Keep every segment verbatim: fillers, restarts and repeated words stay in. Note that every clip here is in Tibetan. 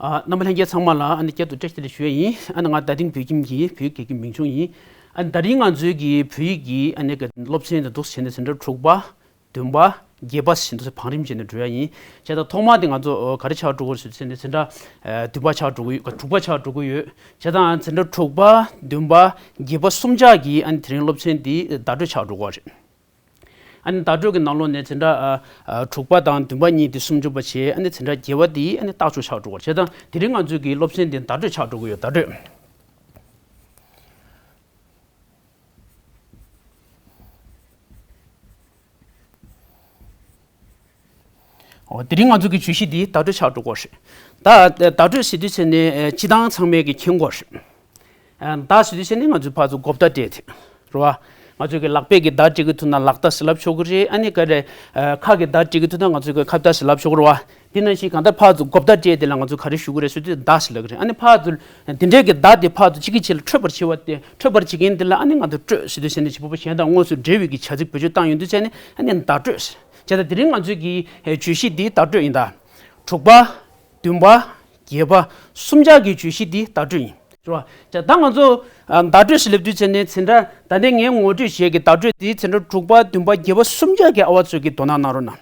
ཨ། རྣམ་པ་ལྷན་རྒྱས་ཚང་མ་ལ་ཨ་ནི་བསྐྱར་དུ་བཀྲ་ཤིས་བདེ་ལེགས་ཞུ་ཡ་ཡིན། ཨ་ནི་ང་རྡ་སྟེང་བོད་ཁྱིམ་གྱི་བོད་དགེ་རྒན་མིང་ཆུང་ཡིན། ཨ་ནི་ད་རིང་ང་ཚོའི་གི་བོད་ཡིག་གི་ཨ་ནི་གི་སློབ་ཚན་དེ་འདུག་སེ་བྱས་ནས་འཛིན་གྲྭ་དྲུག་པ། བདུན་པ། བརྒྱད་པ་ཟེར་འདུག་སེ་བང་རིམ་བྱས་ནས་འགྲོ་ཡ་ཡིན། བྱས་ཙང་ཐོག་མ་དེ་ང་ཚོ་ག་རེ་ཆགས་འགྲོ་གི་ཡོད་ཟེར་ནས་འཛིན་གྲྭ་བདུན་པ་ཆགས་འགྲོ་གི་ཡོད། དྲུག་པ་ཆགས་འགྲོ་གི་ཡོད། བྱས་ཙང་འཛིན་གྲྭ་དྲུག་པ། བདུན་པ། བརྒྱད་པ་གསུམ་ཆ་གི་ཨ་ནི་དེ་རིང་སློབ་ཚན་འདི་བརྡ་སྤྲོད་ཆགས་འགྲོ་གི་རེད། ཨ་ནི་བརྡ་སྤྲོད་ཀྱི་ནང་ལོགས་ནས་འཛིན་གྲྭ་ཨ་ཨ་དྲུག་པ་དང་བདུན་པ་གཉིས་དེ་སུམ་ཅུ་པ་བྱས། ཨ་ནི་འཛིན་གྲྭ་བརྒྱད་པ་དེ་ཨ་ནི་རྟགས་འཇུག་ཆགས་འགྲོ་གི་རེད། བྱས་ཙང་དེ་རིང་ང་ཚོའི་གི་སློབ་ཚན་འདི་བརྡ་སྤྲོད་ཆགས་འགྲོ་གི་ཡོད། བརྡ་སྤྲོད། འོ། དེ་རིང་ང་ཚོ་གི་བརྗོད་གཞི་འདི་བརྡ་སྤྲོད་ཆགས་འགྲོ་གི་རེད། ད་བརྡ་སྤྲོད་ཟེར་དུས་ཚེ་ནས་ཨ་སྤྱི་བཏང་ཚང་མས་ཀྱི་མཁྱེན་གྱི་ཡོད་རེད། ཨ་བརྡ་ཟེར་དུས་ཚེ་ནས་ང་ཚོས་ཕར་ཚུར་གོ་བརྡ་སྤྲད་དེ་རེད་བ། ང་ཚོས་ཀྱི་ལག་པས་ཀྱི་བརྡ་སྤྲད་ཀྱི་ཐུབ་ན་ལག་བརྡ་ཟེར་ལབ་ཆོག་གི་རེད། ཨ་ནི་ག་རེ། ཨ་ཁ་གི་བརྡ་སྤྲད་ཀྱི་ཐུབ་ན་ང་ཚོས་ཀྱི་ཁ་བརྡ་ཟེར་ལབ་ཆོག་གི་རེད་བ། དེ་ནང་བཞིན་གང་ལྟར་ཕར་ཚུར་གོ་བརྡ་སྤྲད་དེ་ལ་ང་ཚོས་ག་རེ་ཞུ་གི་རེད་ཟེར་དུས་བརྡ་ཟེར་ལབ་ཀྱི་རེད། ཨ་ནི་ཕར་ཚུར་དེ་འདྲའི་གི་བརྡ་དེ་ཕར་ཚུར་གཅིག་གིས་གཅིག་ལ་འཕྲོད་པར་བྱེད་པ་དེ། འཕྲོད་པར་བྱེད་མཁན་དེ་ལ་ཨ་ནི་ང་ཚོ་སྤྲོད་ཟེར་དུས་ཚེ་ནས་བྱེད་པོ་པོ་གཞན་དང་དངོས་སུ་འབྲེལ་བའི་གི་བྱ་ཚིག་བེད་སྤྱོད་བཏང་ཡོང་དུས་ཚེ་ནས་ཨ་ནི་བརྡ་སྤྲོད་ཟེར། བྱས་ཙང་དེ་རིང་ང་ཚོའི་གི་ཨེ་བརྗོད་གཞི་འདི་བརྡ་སྤྲོད་ཡིན་ད། དྲུག་པ། བདུན་པ། བརྒྱད་པ། གསུམ་ཆ་གི་བརྗོད་གཞི་འདི་བརྡ་སྤྲོད་ཡིན། རེད་བ། བྱས་ཙང་ད་ང་ཚོ་ཨ་བརྡ་སྤྲོད་ཟེར་ལབ་དུས་ཚེ་ནས་འཛིན་གྲྭ་ད་ལྟ་ངས་ངོ་སྤྲོད་བྱས་ཀྱི་བརྡ་སྤྲོད་འདི་འཛིན་གྲྭ་དྲུག་པ། བདུན་པ། བརྒྱད་པ་གསུམ་ཆ་གི་ཨ་བ་ཚོས་ཀྱི་དོ་སྣང་གནང་རོགས་གནང་།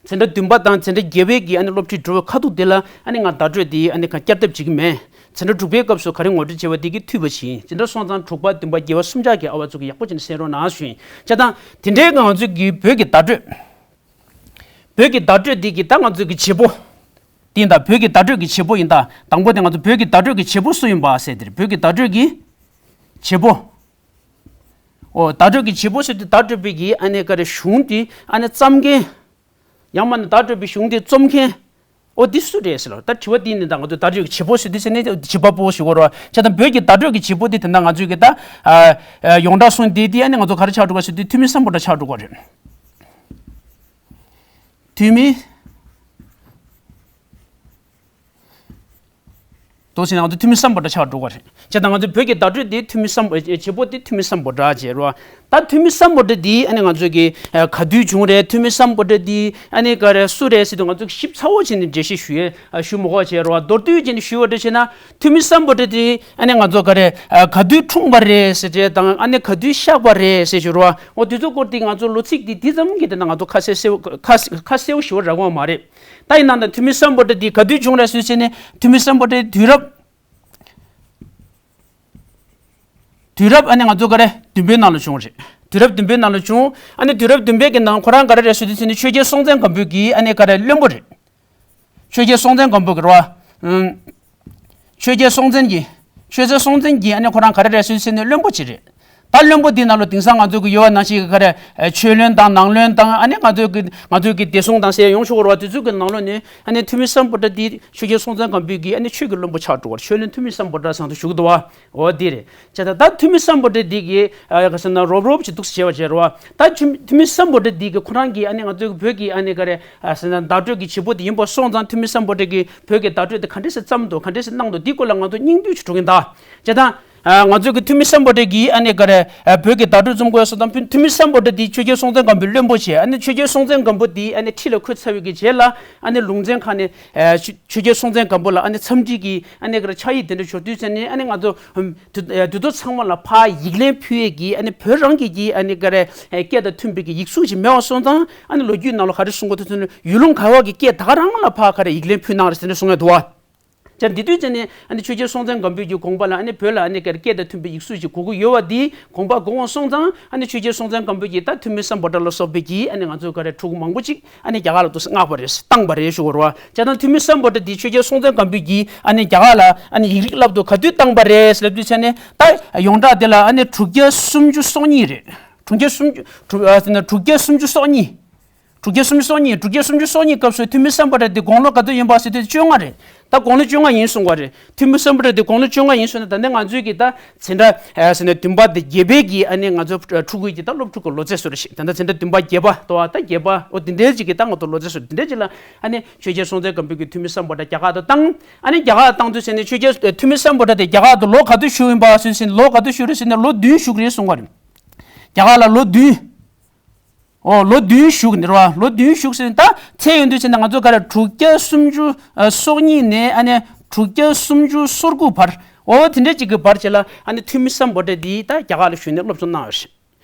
འཛིན་གྲྭ་བདུན་པ་དང་འཛིན་གྲྭ་བརྒྱད་པའི་གི་ཨ་ནི་སློབ་ཁྲིད་འགྲོ་བའི་ཁ་ཐུག་དེ་ལ་ཨ་ནི་ང་བརྡ་སྤྲོད་དེ་ཨ་ནི་གང་བསྐྱར་ལྡབ་བྱེད་ཀྱི་མེད། འཛིན་གྲྭ་དྲུག་པའི་སྐབས་སུ་ག་རེ་ངོ་སྤྲོད་བྱས་པ་དེ་གི་མཐུད་པ་བྱེད་ཡིན། འཛིན་གྲྭ་སོང་ཙང་དྲུག་པ། བདུན་པ། བརྒྱད་པ་གསུམ་ཆ་གི་ཨ་བ་ཚོ་གི་ཡག་པོ་བྱས་ནས་གསན་རོགས་གནང་ཞུ་ཡིན། བྱས་ཙང་དེ་འདྲའི་ང་ཚོ་གི་བོད་ཀྱི་བརྡ་སྤྲོད། བོད་ཀྱི་བརྡ་སྤྲོད་འདི་གི་ད་ང་ཚོ་གི་བྱེད་པོ། དེ་ཡིན་ད། བོད་ཀྱི་བརྡ་སྤྲོད་ཀྱི་བྱེད་པོ་ཡིན་ད། དང་པོ་དེ་ང་ཚོ་བོད་ཀྱི་བརྡ་སྤྲོད་ཀྱི་བྱེད་པོ་སུ་ཡིན་པ་ཟེར་དེ་རེད། བོད་ཀྱི་བརྡ་སྤྲོད་ཀྱི་བྱེད་པོ། ཨོ། བརྡ་སྤྲོད་ཀྱི་བྱེད་པོ་ཟེར་དུས་བརྡ་སྤྲོད་པའི་གི་ཨ་ནི་ག་རེ་གཞུང་དེ་ཨ་ནི་བརྩམ་མཁན། ཡང་མིན་ན་བརྡ་སྤྲོད་པའི་གཞུང་དེ་རྩོམ་མཁན། ཨོ་འདི་སུ་རེད་ཟེར་ལ། ད་དྲི་བ་འདི་ནི་ད་ང་ཚོ་བརྡ་སྤྲོད་ཀྱི་བྱེད་པོ་ཟེར་དུས་ཟེར་ནས་བྱེད་པ་པོ་ཞུ་དགོས་རེད་བ། བྱས་ཙང་བོད་ཀྱི་བརྡ་སྤྲོད་ཀྱི་བྱེད་པོ་དེ་དེ་འདྲ་ང་ཚོས་ཀྱི་ད་ཨ་ཨ་ཡོངས་གྲགས་སོང་དེ་དེ་ཨ་ནི་ང་ཚོ་ག་རེ་ཆགས་འགྲོ་ག་ཟེར་དུས་ཐུ་མི་སམ་བྷོ་ཊ་ཆགས་འགྲོ་ག་རེད། ཐུ་མི། དོ་ཟེར་ན་ང་ཚོ་ཐུ་མི་སམ་བྷོ་ཊ་ཆགས་འགྲོ་ག་རེད། བྱས་ཙང་ང་ཚོ་བོད་ཀྱི་བརྡ་སྤྲོད་དེ་ཐུ་མི་སམ་བྱེད་པོ་དེ་ཐུ་མི་སམ་བྷོ་ཊ་བྱས་རོ། ད་ཐུ་མི་སམ་བྷོ་ཊ་དེ་ཨ་ནི་ང་ཚོ་གི་ག་དུས་བྱུང་རེད། ཐུ་མི་སམ་བྷོ་ཊ་དེ་ཨ་ནི་ག་རེ་སུ་རེད་ཟེར་དུས་ང་ཚོ་ཞིབ་ཚགས་པོ་བྱས་ནས་འགྲེལ་བཤད་ཞུ་ཡས་ཞུ་མི་དགོས་བྱས་རོ། མདོར་བསྡུས་བྱས་ནས་ཞུ་བ་འདྲ་བྱས་ན་ཐུ་མི་སམ་བྷོ་ཊ་དེ་ཨ་ནི་ང་ཚོ་ག་རེ་ག་དུས་འཁྲུངས་པ་རེད་ཟེར་བྱས་དང་ཨ་ནི་ག་དུས་གཤེགས་པ་རེད་ཟེར་ཞུ་རོ། འོ་དེ་ཚོ་སྐོར་དེ་ང་ཚོ་ལོ་ཚིགས་དེ་དེ་ཙམ་གྱི་དེ་ན་ང་ཚོ་ཁ་གསལ་གསལ་པོ་ཁ་ཁ་གསལ་པོ་ཞུ་བ་རག་གི་མ་རེད། ད་ཡིན་ན་ད་ཐུ་མི་སམ་བྷོ་ཊ་འདི་ག་དུས་བྱུང་རེད་ཟེར་བྱས་ནས་ཐུ་མི་སམ་བྷོ་ཊའི་དུས་རབས། དུས་རབས་ཨ་ནི་ང་ཚོ་ག་རེ་བདུན་པའི་ནང་ལ་བྱུང་རེད། དུས་རབས་བདུན་པའི་ནང་ལ་བྱུང་། ཨ་ནི་དུས་རབས་བདུན་པའི་གི་ནང་ཁོ་རང་ག་རེ་རེད་ཟེར་དུས་ཟེར་ནས་ཆོས་རྒྱལ་སྲོང་བཙན་སྒམ་པོའི་གི་ཨ་ནི་ག་རེ་བློན་པོ་རེད། ཆོས་རྒྱལ་སྲོང་བཙན་སྒམ་པོ་གི་རེད་བ། ཨུམ། ཆོས་རྒྱལ་སྲོང་བཙན་གྱི། ཆོས་རྒྱལ་སྲོང་བཙན་གྱི་ཨ་ནི་ཁོ་རང་ག་རེ་རེད་ཟེར་དུས་ཟེར་ནས་བློན་པོ་ཅིག་རེད། ད་བློན་པོ་འདི་ནང་ལོ་དེང་སང་ང་ཚོ་གི་ཡོད་པ་ནང་བཞིན་གྱི་ག་རེ་ཆོས་བློན་དང་ནང་བློན་དང་ཨ་ནི་ང་ཚོ་གི་ང་ཚོ་གི་བདེ་སྲུང་དང་ཟེར་ཡོང་ཆོག་གི་རེད་བ། དེ་ཚོ་གི་ནང་ལོ་ནས་ཨ་ནི་ཐུ་མི་སམ་བྷོ་ཊ་འདི་ཆོས་རྒྱལ་སྲོང་བཙན་སྒམ་པོའི་གི་ཨ་ནི་ཆོས་ཀྱི་བློན་པོ་ཆགས་འགྲོ་བར་ཆོས་བློན་ཐུ་མི་སམ་བྷོ་ཊ་ཟེར་དུ་ཞུ་གི་འདུག་བ། འོ་འདི་རེད། བྱས་ཙང་ད་ཐུ་མི་སམ་བྷོ་ཊ་འདི་གི་ཨ་ག་ཟེར་ན་རོབ་རོབ་ཅིག་འདུག་སེ་བྱས་པ་བྱས་རེད་བ། ད་ཐུ་ཐུ་མི་སམ་བྷོ་ཊ་འདི་གི་ཁོ་རང་གི་ཨ་ནི་ང་ཚོ་གི་བོད་ཀྱི་ཨ་ནི་ག་རེ་ཨ་ཟེར་ན་བརྡ་སྤྲོད་ཀྱི་བྱེད་པོ་དེ་ཡིན་པ་སོང་ཙང་ཐུ་མི་སམ་བྷོ་ཊ་གི་བོད་ཀྱི་བརྡ་སྤྲོད་དེ་ག་འདྲས་སེ་བརྩམས་འདུག་ག་འདྲས་སེ་གནང་འདུག་འདི་སྐོར་ལ་ང་ཚོ་སྙིང་བསྡུས་ཅིག་འགྲོ་གིན་གདའ། བྱས་ཙང་། ཨ་ང་ཚོ་གི་ཐུ་མི་སམ་བྷོ་ཊ་གིས་ཨ་ནི་ག་རེ་ཨ་བོད་ཀྱི་བརྡ་སྤྲོད་རྩོམ་དགོས་སོ་དང་ཐུ་མི་སམ་བྷོ་ཊ་འདི་ཆོས་རྒྱལ་སྲོང་བཙན་སྒམ་པོའི་བློན་པོ་བྱས། ཨ་ནི་ཆོས་རྒྱལ་སྲོང་བཙན་སྒམ་པོ་འདི་ཨ་ནི་ཁྲི་ལ་འཁོད་ཚར་བའི་གི་རྗེས་ལ་ཨ་ནི་ལུང་ཚན་ཁག་ནས་ཨ་ཆོས་ཆོས་རྒྱལ་སྲོང་བཙན་སྒམ་པོ་ལ་ཨ་ནི་འཚམས་འདྲི་གི་ཨ་ནི་ག་རེ་ཕྱག་ཡིག་དེ་འདྲ་ཞུ་དུས་ཙམ་ནས་ཨ་ནི་ང་ཚོ་ཨམ་དུ་ཨ་དུས་ཚོད་ཚང་མ་ལ་ཕར་ཡིག་ལན་ཕུལ་ཡས་ཀྱི་ཨ་ནི་བོད་རང་གི་གི་ཨ་ནི་ག་རེ་ཨ་སྐད་དང་མཐུན་པའི་གི་ཡིག་གཟུགས་ཅིག་མེད་པ་སོང་ཙང་ཨ་ནི་ལོ་རྒྱུས་ནང་ལ་ག་རེ་གསུང་གི་འདུག་ཟེར་ན་ཡུལ་ལུང་ག་བ་གི་སྐད་ད་ག་རང་ལ་ཕར་ག་རེ་ཡིག་ལན་ཕུལ་གནང་རེད་ཟེར་ནས་གསུང་ཡས་འདུག་བ། ཅག་འདི་དུས་ཙམ་ནས་ཨ་ནི་ཆོས་རྒྱལ་སྲོང་བཙན་སྒམ་པོའི་གི་དགོངས་པ་ལ་ཨ་ནི་བོད་ལ་ཨ་ནི་སྐད་སྐད་དང་མཐུན་པའི་ཡིག་གཟུགས་ཤིག་དགོས་ཀྱི་ཡོད་པ་འདི་དགོངས་པ་དགོངས་འོང་སོང་ཙང་ཨ་ནི་ཆོས་རྒྱལ་སྲོང་བཙན་སྒམ་པོ་གིས་ད་ཐུ་མི་སམ་བྷོ་ཊ་ལ་སོགས་པའི་གི་ཨ་ནི་ང་ཚོ་ག་རེ་ཕྲུ་གུ་མང་པོ་ཅིག་ཨ་ནི་རྒྱ་གར་ལ་འདུག་སེ་མངགས་པ་རེད། བཏང་པ་རེད་ཞུ་དགོས་རེད་བ། བྱས་ཙང་ཐུ་མི་སམ་བྷོ་ཊ་འདི་ཆོས་རྒྱལ་སྲོང་བཙན་སྒམ་པོ་གིས་ཨ་ནི་རྒྱ་གར་ལ་ཨ་ནི་ཡིག་རིགས་བསླབ་རྒྱུ་ག་དུས་བཏང་པ་རེད་ལབ་དུས་ཙམ་ནས་ད་ཡོངས་གྲགས་དེ་ལ་ཨ་ནི་དྲུག་བརྒྱ་སུམ་ཅུ་སོ་གཉིས་རེད། དྲུག་བརྒྱ་སུམ་ཅུ་དྲུག་ཨ་དྲུག་བརྒྱ་སུམ་ཅུ་སོ་གཉིས། དྲུག་བརྒྱ་སུམ་ཅུ་སོ་གཉིས། དྲུག་བརྒྱ་སུམ་ཅུ་སོ་གཉིས་སྐབས་སུ་ཐུ་མི་སམ་བྷོ་ཊ་དེ་དགུང་ལོ་ག་ཚོད་ཡིན་པ་ཟེར་དུས་བཅོ་ལྔ་རེད། ད་དགུང་ལོ་བཅོ་ལྔ་ཡིན་གསུང་བ་རེད། ཐུ་མི་སམ་བྷོ་ཊ་དེ་དགུང་ལོ་བཅོ་ལྔ་ཡིན་གསུང་ན་ད་ནི་ང་ཚོའི་གི་ད་འཛིན་གྲྭ་ཨ་ཟེར་ན་བདུན་པ་དེ་བརྒྱད་པའི་གི་ཨ་ནི་ང་ཚོ་ཕྲུ་གུའི་གི་ད་སློབ་ཕྲུག་གི་ལོ་ཚད་བཟོ་འདྲ་ཞིག་ད་ལྟ་འཛིན་གྲྭ་བདུན་པ་བརྒྱད་པ་དོ་བ་ད་བརྒྱད་པ་འོ་དེ་འདྲའི་ཅིག་གི་ད་ང་ཚོ་ལོ་ཚད་བཟོ་དེ་འདྲའི་ཅིག་ལ་ཨ་ནི་ཆོས་རྒྱལ་སྲོང་བཙན་སྒམ་པོའི་གི་ཐུ་མི་སམ་བྷོ་ཊ་རྒྱ་གར་དུ་བཏང་། ཨ་ནི་རྒྱ་གར་བཏང་དུས་ཟེར་ནས་ཆོས་རྒྱལ་ཐུ་མི་སམ་བྷོ་ཊ་དེ་རྒྱ་གར་དུ་ལོ་ག་དུས་བཞུགས་ཡིན་པ་ཟེར་ཟེར་ནས་ལོ་ག་དུས་བཞུགས་རེད་ཟེར་ནས་ལོ་བདུན་བཞུགས་རེད་གསུང་བ་རེད། རྒྱ་གར་ལ་ལོ་བདུན། ཨོ་ལོ་བདུན་བཞུགས་ནི་རེད་བ། ལོ་བདུན་བཞུགས་ཟེར་ན་ད་ཚད་ཡོད་དུས་ཟེར་ན་ང་ཚོ་ག་རེ་དྲུག་བརྒྱ་སུམ་ཅུ་ཨ་སོ་གཉིས་ནས་ཨ་ནི་དྲུག་བརྒྱ་སུམ་ཅུ་སོ་དགུ་བར་ཨོ་དེ་འདྲ་ཅིག་གི་བར་བྱས་ལ་ཨ་ནི་ཐུ་མི་སམ་བྷོ་ཊ་འདི་ད་རྒྱ་གར་ལ་བཞུགས་ནས་སློབ་སྦྱོང་གནང་ཡོད་རེད།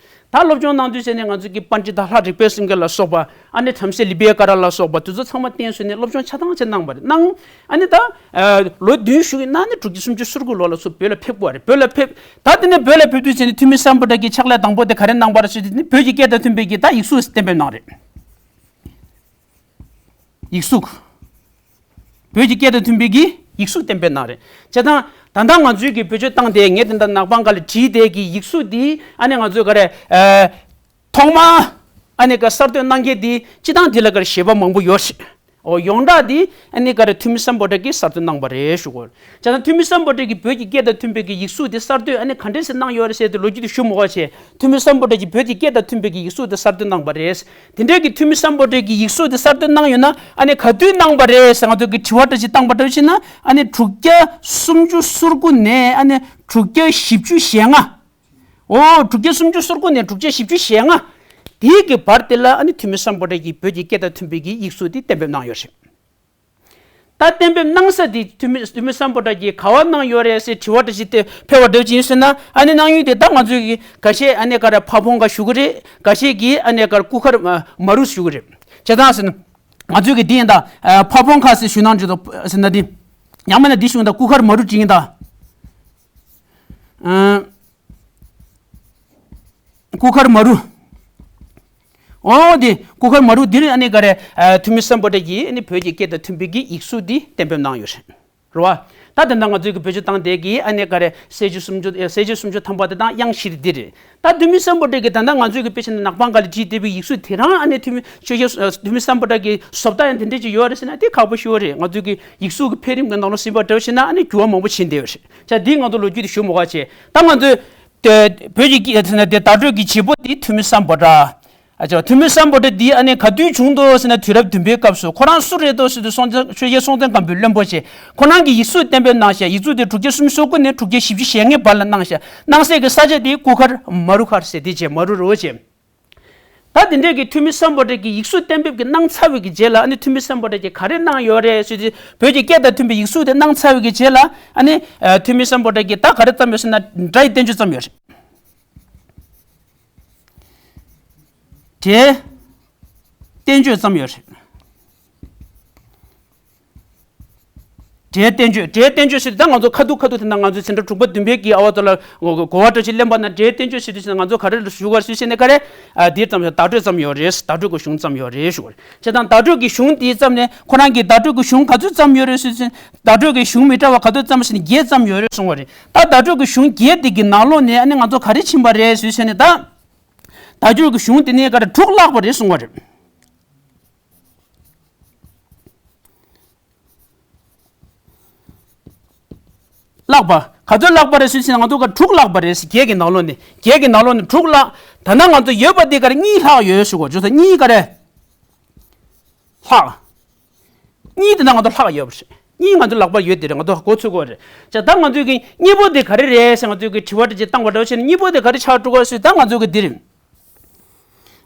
ད་སློབ་སྦྱོང་གནང་དུས་ཟེར་ནས་ང་ཚོ་གི་པཎྜི་ཏ་ལྷ་རིག་པའི་སེང་གེ་ལ་སོགས་པ་ཨ་ནི་བྲམ་ཟེ་ལི་པེ་ཀ་ར་ལ་སོགས་པ་དེ་ཚོ་ཚང་མ་བསྟེན་བཟོས་ནས་སློབ་སྦྱོང་ཆ་ཚང་ཅིག་གནང་བ་རེད། གནང་ཨ་ནི་ད་ཨ་ལོ་བདུན་བཞུགས་ཡིན་ན་ནི་དྲུག་བརྒྱ་སུམ་ཅུ་སོ་དགུ་ལོ་ལ་ཚུར་བོད་ལ་ཕེབས་དགོས་པ་རེད། བོད་ལ་ཕེབས། ད་དེ་ནས་བོད་ལ་ཕེབས་དུས་ཚེ་ནི་ཐུ་མི་སམ་བྷོ་ཊ་གི་ཕྱག་ལས་དང་པོ་དེ་ག་རེ་གནང་བ་རེད་ཟེར་དུས་ནི་བོད་ཀྱི་སྐད་དང་མཐུན་པའི་གི་ད་ཡིག་གཟུགས་གཏན་འབེབས་གནང་རེད། ཡིག་གཟུགས། བོད་ཀྱི་སྐད་དང་མཐུན་པའི་གི་ཡིག་གཟུགས་གཏན་འབེབས་གནང་རེད། བྱས་ཙང་ད་ལྟ་ང་ཚོའི་གི་བེད་སྤྱོད་བཏང་སྟེ་ངས་དེ་འདྲ་ནག་པང་ཁ་ལ་བྲིས་ཏེ་གི་ཡིག་གཟུགས་འདི་ཨ་ནི་ང་ཚོའི་ག་རེ་ཨ་ཐོག་མ་ཨ་ནི་ག་གསར་གཏོད་གནང་མཁན་འདི་སྤྱི་བཏང་འདི་ལ་ག་རེ་བཞེད་པ་མང་པོ་ཡོད་རེད། ཨོ་ཡོངས་གྲགས་འདི་ཨ་ནི་ག་རེ་ཐུ་མི་སམ་བྷོ་ཊ་གིས་གསར་གཏོད་གནང་བ་རེད་ཞུ་དགོས། བྱས་ཙང་ཐུ་མི་སམ་བྷོ་ཊ་གིས་བོད་ཀྱི་སྐད་དང་མཐུན་པའི་གི་ཡིག་གཟུགས་འདི་གསར་གཏོད་ཨ་ནི་ག་འདྲས་སེ་གནང་ཡོད་རེད་ཟེར་ཏེ་ལོ་རྒྱུས་དེ་ཞུ་མི་དགོས་བྱས། ཐུ་མི་སམ་བྷོ་ཊ་གིས་བོད་ཀྱི་སྐད་དང་མཐུན་པའི་གི་ཡིག་གཟུགས་འདི་གསར་གཏོད་གནང་བ་རེད། དེ་འདྲའི་གི་ཐུ་མི་སམ་བྷོ་ཊ་གིས་ཡིག་གཟུགས་འདི་གསར་གཏོད་གནང་ཡོད་ན་ཨ་ནི་ག་དུས་གནང་བ་རེད་ཟེར་ང་ཚོ་གི་དྲི་བ་འདྲ་ཞིག་བཏང་པ་འདྲ་བྱས་ན་ཨ་ནི་དྲུག་བརྒྱ་སུམ་ཅུ་སོ་དགུ་ནས་ཨ་ནི་དྲུག་བརྒྱ་བཞི་བཅུ་ཞེ་ལྔ། ཨོ་དྲུག་བརྒྱ་སུམ་ཅུ་སོ་དགུ་ནས་དྲུག་བརྒྱ་བཞི་བཅུ་ཞེ་ལྔ། དེའི་གི་བར་དེ་ལ་ཨ་ནི་ཐུ་མི་སམ་བྷོ་ཊ་གིས་བོད་ཀྱི་སྐད་དང་མཐུན་པའི་གི་ཡིག་གཟུགས་འདི་གཏན་འབེབས་གནང་ཡོད་རེད། ད་གཏན་འབེབས་གནང་ས་དེ་ཐུ་མི་ཐུ་མི་སམ་བྷོ་ཊ་གིས་ག་བ་གནང་ཡོད་རེད་ཟེར་དྲི་བ་འདྲ་ཞིག་དེ་ཕེབས་པ་འདྲ་ཅིག་ཡིན་ཟེར་ན་ཨ་ནི་གནང་ཡུལ་དེ་ད་ང་ཚོའི་གི་འགའ་ཤས་ཨ་ནི་ག་རེ་ཕ་བོང་ཁ་ཞུ་གི་རེད། འགའ་ཤས་ཀྱིས་ཨ་ནི་ག་རེ་སྐུ་མཁར་མ་རུ་ཞུ་གི་རེད། བྱས་ཙང་ཟེར་ན་ང་ཚོའི་གི་འདི་ཡིན་ད་ཕ་བོང་ཁ་ཟེར་ཞུ་ན་འགྲིག་འདུག་ཟེར་ན་འདི་ཡང་མིན་ན་འདི་ཞུ་ཡིན་ད་སྐུ་མཁར་མ་རུ་ཅིག་ཡིན་ད། སྐུ་མཁར་མ་རུ། ཨོ་དེ་སྐུ་མཁར་མ་རུ་འདིར་ཨ་ནི་ག་རེ་ཐུ་མི་སམ་བྷོ་ཊ་གིས་ཨ་ནི་བོད་ཀྱི་སྐད་དང་མཐུན་པའི་གི་ཡིག་གཟུགས་འདི་གཏན་འབེབས་གནང་ཡོད་རེད། རེད་བ། ད་དེ་འདྲ་ང་ཚོའི་གི་བེད་སྤྱོད་བཏང་སྟེ་གི་ཨ་ནི་ག་རེ་སེར་ཆུ་སུམ་ཅུ་སེར་ཆུ་སུམ་ཅུ་ཐམ་པ་དེ་དང་དབྱངས་བཞི་དེ་འདི་རེད། ད་ཐུ་མི་སམ་བྷོ་ཊ་གིས་ད་ལྟ་ང་ཚོའི་གི་དཔེ་ཆ་ནང་ནག་པང་ཁ་ལ་བྲིས་བསྡད་པའི་ཡིག་གཟུགས་དེ་རང་ཨ་ནི་ཐུ་མི་ཆོས་རྒྱལ་ཐུ་མི་སམ་བྷོ་ཊ་གི་བཟོ་ལྟ་ཡང་དེ་འདྲས་ཅིག་ཡོད་རེད་ཟེར་ན་དེ་ཁག་པོ་ཞིག་རེད། ང་ཚོའི་གི་ཡིག་གཟུགས་ཀྱི་འཕེལ་རིམ་གྱི་ནང་ལོགས་ཟིན་པ་འདྲ་བོ་བྱས་ན་ཨ་ནི་འགྱུར་བ་མང་པོ་ཕྱིན་བསྡད་ཡོད་རེད། ཅག་འདིའི་ང་ཚོ་ལོ་རྒྱུས་དེ་ཞུ་མི་དགོས་བྱས། ད་ང་ཚོའི་དེ་བོད་ཀྱི་སྐད་ཟེར་ན་དེ་བརྡ་སྤྲོད་ཀྱི་བྱེད་པོ་དེ་ཐུ་མི་སམ་བྷོ་ཊ། ཨ་ཅག་ཐུ་མི་སམ་བྷོ་ཊ་འདི་ཨ་ནི་ག་དུས་བྱུང་འདུག་ཟེར་ན་དུས་རབས་བདུན་པའི་སྐབས་སུ་ཁོ་རང་སུ་རེད་འདུག་ཟེར་དུས་སྲོང་བཙན་ཆོས་རྒྱལ་སྲོང་བཙན་སྒམ་པོའི་བློན་པོ་བྱས་ཁོ་རང་གིས་ཡིག་གཟུགས་གཏན་འབེབས་གནང་ཤག་ཡིག་གཟུགས་དེ་དྲུག་བརྒྱ་སུམ་ཅུ་སོ་དགུ་ནས་དྲུག་བརྒྱ་བཞི་བཅུ་ཞེ་ལྔའི་བར་ལ་གནང་ཤག་གནང་སའི་གི་ས་ཆ་དེ་སྐུ་མཁར་མ་རུ་མཁར་ཟེར་དེ་བྱས་མ་རུ་རོ་བྱས། ད་དེ་འདྲས་ཀྱི་ཐུ་མི་སམ་བྷོ་ཊ་གི་ཡིག་གཟུགས་གཏན་འབེབས་ཀྱི་གནང་ཚར་བའི་གི་རྗེས་ལ་ཨ་ནི་ཐུ་མི་སམ་བྷོ་ཊ་གིས་ག་རེ་གནང་ཡོད་རེད་ཟེར་དུས་བོད་ཀྱི་སྐད་དང་མཐུན་པའི་ཡིག་གཟུགས་དེ་གནང་ཚར་བའི་གི་རྗེས་ལ་ཨ་ནི་ཐུ་མི་སམ་བྷོ་ཊ་གིས་ད་ག་རེ་བརྩམས་ཡོད་ཟེར་ན་སྒྲ་ཡི་བསྟན་བཅོས་བརྩམས་ཡོད་རེད། སྒྲའི་བསྟན་བཅོས་བརྩམས་ཡོད་རེད། སྒྲའི་བསྟན་བཅོས་སྒྲའི་བསྟན་བཅོས་ཟེར་དུས་ད་ང་ཚོ་ཁ་ཐུག་ཁ་ཐུག་དེ་ན་ང་ཚོའི་འཛིན་གྲྭ་དྲུག་པ་བདུན་པའི་གི་ཨ་བ་ཚོ་ལ་གོ་བ་འདྲ་ཞིག་ལེན་པ་ན་སྒྲའི་བསྟན་བཅོས་ཟེར་དུས་ང་ཚོ་ག་རེ་ལ་ཞུ་དགོས་ཞུ་ཤེས་ནས་ག་རེ་ཨ་འདིར་བརྩམས་ཡོད་བརྡ་སྤྲོད་བརྩམས་ཡོད་རེད། བརྡ་སྤྲོད་ཀྱི་གཞུང་བརྩམས་ཡོད་རེད་ཞུ་བ་རེད། བྱས་ཙང་བརྡ་སྤྲོད་ཀྱི་གཞུང་དེ་བརྩམས་ནས་ཁོ་རང་གིས་བརྡ་སྤྲོད་ཀྱི་གཞུང་ག་ཚོད་བརྩམས་ཡོད་རེད་ཟེར་དུས་བརྡ་སྤྲོད་ཀྱི་གཞུང་མི་འདྲ་བ་ག་ཚོད་བརྩམས་ཟེར་ནས་བརྒྱད་བརྩམས་ཡོད་རེད་གསུང་བ་རེད། ད་བརྡ་སྤྲོད་ཀྱི་གཞུང་བརྒྱད་དེ་གི་ནང་ལོགས་ནས་ཨ་ནི་ང་ཚོ་ག་རེ་ཕྱིན་པ་རེད་ཟེར་བྱས་ནས་ད། བརྡ་སྤྲོད་ཀྱི་གཞུང་དེ་ནས་ག་རེ་དྲུག་བརླགས་པ་རེད་གསུང་བ་རེད། བརླགས་པ། ག་ཚོད་བརླགས་པ་རེད་ཟེར་ན་ང་ཚོ་ག་དྲུག་བརླགས་པ་རེད་ཟེར། བརྒྱད་ཀྱི་ནང་ལོགས་ནས་བརྒྱད་ཀྱི་ནང་ལོགས་ནས་དྲུག་བརླགས། ད་ནང་ང་ཚོ་ཡོད་པ་དེ་ག་རེ་གཉིས་ལྷག་ཡོད་ཞུ་གོ་ཇོ་ས་གཉིས་ག་རེ། ལྷག་གཉིས་དེ་ནང་ང་ཚོ་ལྷག་ཡོད་པ་རེད། གཉིས་ང་ཚོ་ལག་པར་ཡོད་དེ་རེད། ང་ཚོ་གོ་ཚོད་གོ་རེད། ཅག་ད་ང་ཚོའི་གི་གཉིས་པོ་དེ་ག་རེ་རེད་ཟེར་ང་ཚོའི་གི་དྲི་བ་དེ་ཅིག་བཏང་བ་འདྲ་བྱས་ནས་གཉིས་པོ་དེ་ག་རེ་ཆགས་འགྲོ་གོ་ཟེར་ད་ང་ཚོའི་གི་འདི་རེད།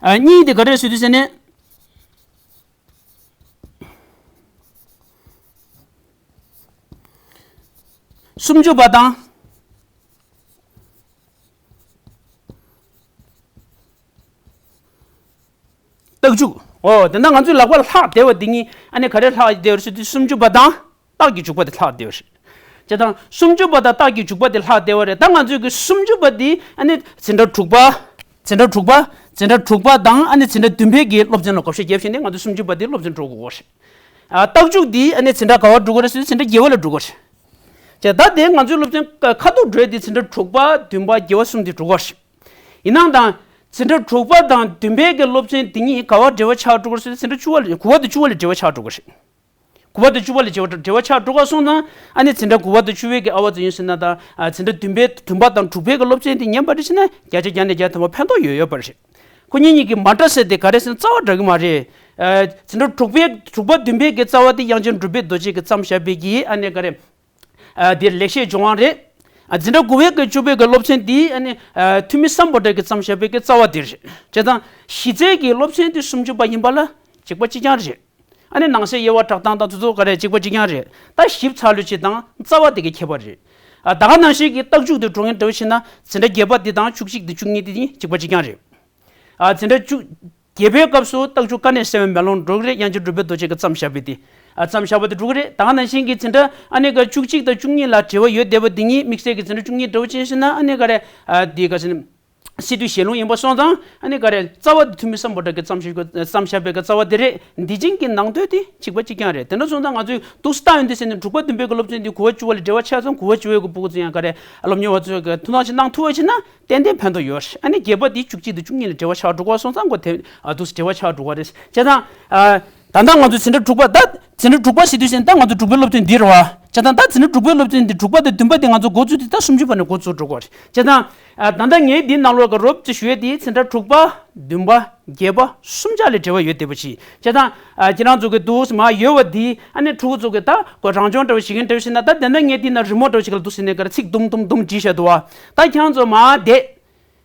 ཨ་གཉིས་དེ་ག་རེ་ཟེར་དུས་ཟེར་ནས། སུམ་ཅུ་པ་དང་། རྟགས་འཇུག་ཨོ་དེ་འདྲ་ང་ཚོའི་ལག་པ་ལ་ལྷག་བསྡད་པ་འདི་གཉིས་ཨ་ནི་ག་རེ་ལྷག་བསྡད་པ་རེད་ཟེར་དུས་སུམ་ཅུ་པ་དང་རྟགས་ཀྱི་འཇུག་པ་དེ་ལྷག་བསྡད་པ་རེད། བྱས་ཙང་སུམ་ཅུ་པ་དང་རྟགས་ཀྱི་འཇུག་པ་དེ་ལྷག་བསྡད་པ་རེད། ད་ང་ཚོའི་གི་སུམ་ཅུ་པ་འདི་ཨ་ནི་འཛིན་གྲྭ་དྲུག་པ། འཛིན་གྲྭ་དྲུག་པ། འཛིན་གྲྭ་དྲུག་པ་དང་ཨ་ནི་འཛིན་གྲྭ་བདུན་པའི་གི་སློབ་ཚན་ལ་བགོ་བཤའ་བརྒྱབ་བྱས་ནས་ང་ཚོ་སུམ་ཅུ་པ་འདི་སློབ་ཚན་འགྲོ་དགོས་རེད། ཨ་རྟགས་འཇུག་འདི་ཨ་ནི་འཛིན་གྲྭ་ག་བར་འགྲོ་དགོས་རེད་ཟེར་དུས་འཛིན་གྲྭ་བརྒྱད་པ་ལ་འགྲོ་དགོས་རེད། བྱས་ད་དེ་ང་ཚོའི་སློབ་ཚན་ཁ་ཐུག་འགྲོ་ཡས་དེ་འཛིན་གྲྭ་དྲུག་པ་བདུན་པ་བརྒྱད་པ་གསུམ་དེ་འགྲོ་དགོས་རེད། ཡིན་ནའང་ད། འཛིན་གྲྭ་དྲུག་པ་དང་བདུན་པའི་གི་སློབ་ཚན་དེ་གཉིས་ག་བ་འབྲེལ་བ་ཆགས་འགྲོ་གི་རེད་ཟེར་ན་འཛིན་གྲྭ་བཅུ་པ་ལ་དགུ་པ་དང་བཅུ་པ་ལ་འབྲེལ་བ་ཆགས་འགྲོ་གི་རེད། དགུ་པ་དང་བཅུ་པ་ལ་འབྲེལ་བ་འབྲེལ་བ་ཆགས་འགྲོ་ག་སོང་ཙང་ཨ་ནི་འཛིན་གྲྭ་དགུ་པ་དང་བཅུ་པའི་གི་ཨ་བ་ཚོ་ཡིན་ཟེར་ན་ད་འཛིན་གྲྭ་བདུན་པའི་བདུན་པ་དང་དྲུག་པའི་གི་སློབ་ཚན་དེ་ཉན་པ་རེད་ཟེར་ན་བརྒྱ་ཆ་བརྒྱ་ནས་བརྒྱ་ཐམ་པ་ཕན་ཐོགས་ཡོད་ཡོད་པ་རེད། ཁོ་གཉིས་གཉིས་ཀྱི་མ་འདྲ་ས་དེ་ག་རེ་ཟེར་ན་རྩ་བ་འདྲ་གི་མ་རེད། འཛིན་གྲྭ་དྲུག་པའི་དྲུག་པ་བདུན་པའི་གི་རྩ་བ་དེ་དབྱངས་ཅན་གྲུབ་པའི་རྡོ་རྗེ་གིས་བརྩམས་བཞག་པའི་གི་ཨ་ནི་ག་རེ། ཨ་འདིར་ལེགས་བཤད་ལྗོན་དབང་རེད། ཨ་འཛིན་གྲྭ་དགུ་པའི་གི་བཅུ་པའི་གི་སློབ་ཚན་འདི་ཨ་ནི་ཨ་ཐུ་མི་སམ་བྷོ་ཊ་གིས་བརྩམས་བཞག་པའི་གི་རྩ་བ་འདི་རེད། བྱས་ཙང་གཞི་རྩའི་གི་སློབ་ཚན་འདི་སུམ་ཅུ་པ་ཡིན་པ་ལ་གཅིག་པ་གཅིག་རྐྱང་རེད། ཨ་ནི་ནང་གསེས་དབྱེ་བ་གྲགས་སྟངས་དང་དེ་ཚོ་ག་རེ་གཅིག་པ་གཅིག་རྐྱང་རེད། ད་ཞིབ་ཚགས་ལོས་བྱེད་སྟངས་རྩ་བ་དེ་གི་ཁྱད་པར་རེད། ཨ་ད་ག་ནང་བཞིན་གྱི་རྟགས་འཇུག་དེ་འགྲོ་མཁན་འདྲ་བོ་བྱས་ན་འཛིན་གྲྭ་བརྒྱད་པ་འདི་དང་བཅུ་གཅིག་དང་བཅུ་གཉིས་འདི་གཉིས་གཅིག་པ་གཅིག་རྐྱང་རེད། ཨ་འཛིན་གྲྭ་བཅུ་བརྒྱད་པའི་སྐབས་སུ་རྟགས་འཇུག་དཀའ་གནད་གསལ་བའི་མེ་ལོང་འགྲོ་གི་རེད། དབྱངས་ཅན་གྲུབ་པའི་རྡོ་རྗེ་གིས་བརྩམས་བཞག་པའི་དེ། ཨ་བརྩམས་བཞག་པ་དེ་འགྲོ་གི་རེད། ད་ག་ནང་བཞིན་གྱི་འཛིན་གྲྭ་ཨ་ནི་ག་བཅུ་གཅིག་དང་བཅུ་གཉིས་ལ་འབྲེལ་བ་ཡོད་བསྡད་པ་འདི་གཉིས་དམིགས་བསལ་གྱི་འཛིན་གྲྭ་བཅུ་གཉིས་འདྲ་བོ་ཅན་ཞིག་ན་ཨ་ནི་ག་རེ་ཨ་འདི་ག་ཟེར་ན། སི་ཏུ་ཞལ་ལུང་ཡིན་པ་སོང་ཙང་ཨ་ནི་ག་རེ་རྩ་བ་འདི་ཐུ་མི་སམ་བྷོ་ཊ་གིས་བརྩམས་བཞག་བརྩམས་བཞག་པའི་གི་རྩ་བ་འདི་རེད། འདི་ཅན་གྱི་ནང་དོན་དེ་གཅིག་པ་གཅིག་རྐྱང་རེད། དེ་འདྲ་སོང་ཙང་ང་ཚོས་འདུག་སེ་ལྟ་ཡོང་དུས་ཟེར་ནས་དྲུག་པ་བདུན་པའི་གི་སློབ་ཚན་འདི་དགུ་པ་བཅུ་པ་ལ་འབྲེལ་བ་ཆགས་ཙང་དགུ་པ་བཅུ་པའི་གི་ཕྲུ་གུ་ཚོ་ཡང་ག་རེ་སློབ་གཉེར་བ་ཚོས་གི་ཐུགས་སྣང་ཅིག་གནང་ཐུབ་པ་བྱས་ན་ཏན་ཏན་ཕན་ཐོགས་ཡོད་རེད། ཨ་ནི་བརྒྱད་པ་འདི་བཅུ་གཅིག་དང་བཅུ་གཉིས་ལ་འབྲེལ་བ་ཆགས་འགྲོ་གི་སོང་ཙང་ཁོ་དེ་ཨ་འདུག་སེ་འབྲེལ་བ་ཆགས་འགྲོ་གི་རེད། བྱས་ཙང་ཨ། ད་ལྟ་ང་ཚོ་འཛིན་གྲྭ་དྲུག་པ་ད་འཛིན་གྲྭ་དྲུག་པ་ཟེར་དུས་ཙང་ད་ང་ཚོ་དྲུག་པའི་སློབ་ཚན་འདི་རེད་བ། བྱས་ཙང་ད་འཛིན་གྲྭ་དྲུག་པའི་སློབ་ཚན་འདི་དྲུག་པ་དང་བདུན་པ་འདི་ང་ཚོ་འགོ་བཙུགས་དུས་ད་སུམ་ཅུ་པ་ནས་འགོ་བཙུགས་འགྲོ་གི་རེད། བྱས་ཙང་ཨ་ད་ལྟ་ངས་འདིའི་ནང་ལོགས་ཀྱི་རོབ་ཙམ་ཞུ་ཡས་འདི་འཛིན་གྲྭ་དྲུག་པ་བདུན་པ་བརྒྱད་པ་གསུམ་ཆ་ལ་འབྲེལ་བ་ཡོད་བསྡད་པ་ཅིག་བྱས་ཙང་ཨ་ཁྱེད་རང་ཚོ་གི་འདུག་སེ་མར་ཡོད་པ་འདི་ཨ་ནི་ཕྲུ་གུ་ཚོ་གི་ད་ཁོ་རང་སྦྱོང་འདྲ་བོ་བྱེད་མཁན་འདྲ་བོ་ཞིག་ན་ད་དེ་འདྲ་ངས་འདི་ན་རི་མོ་འདྲ་བོ་ཞིག་ལ་འདུག་སེ་ནས་ག་རེ་ཚིག་དུམ་དུམ་དུམ་བྲིས་བཞག་འདུག་བ། ད་ཁྱེད་རང་ཚོ་མར་བསྡད།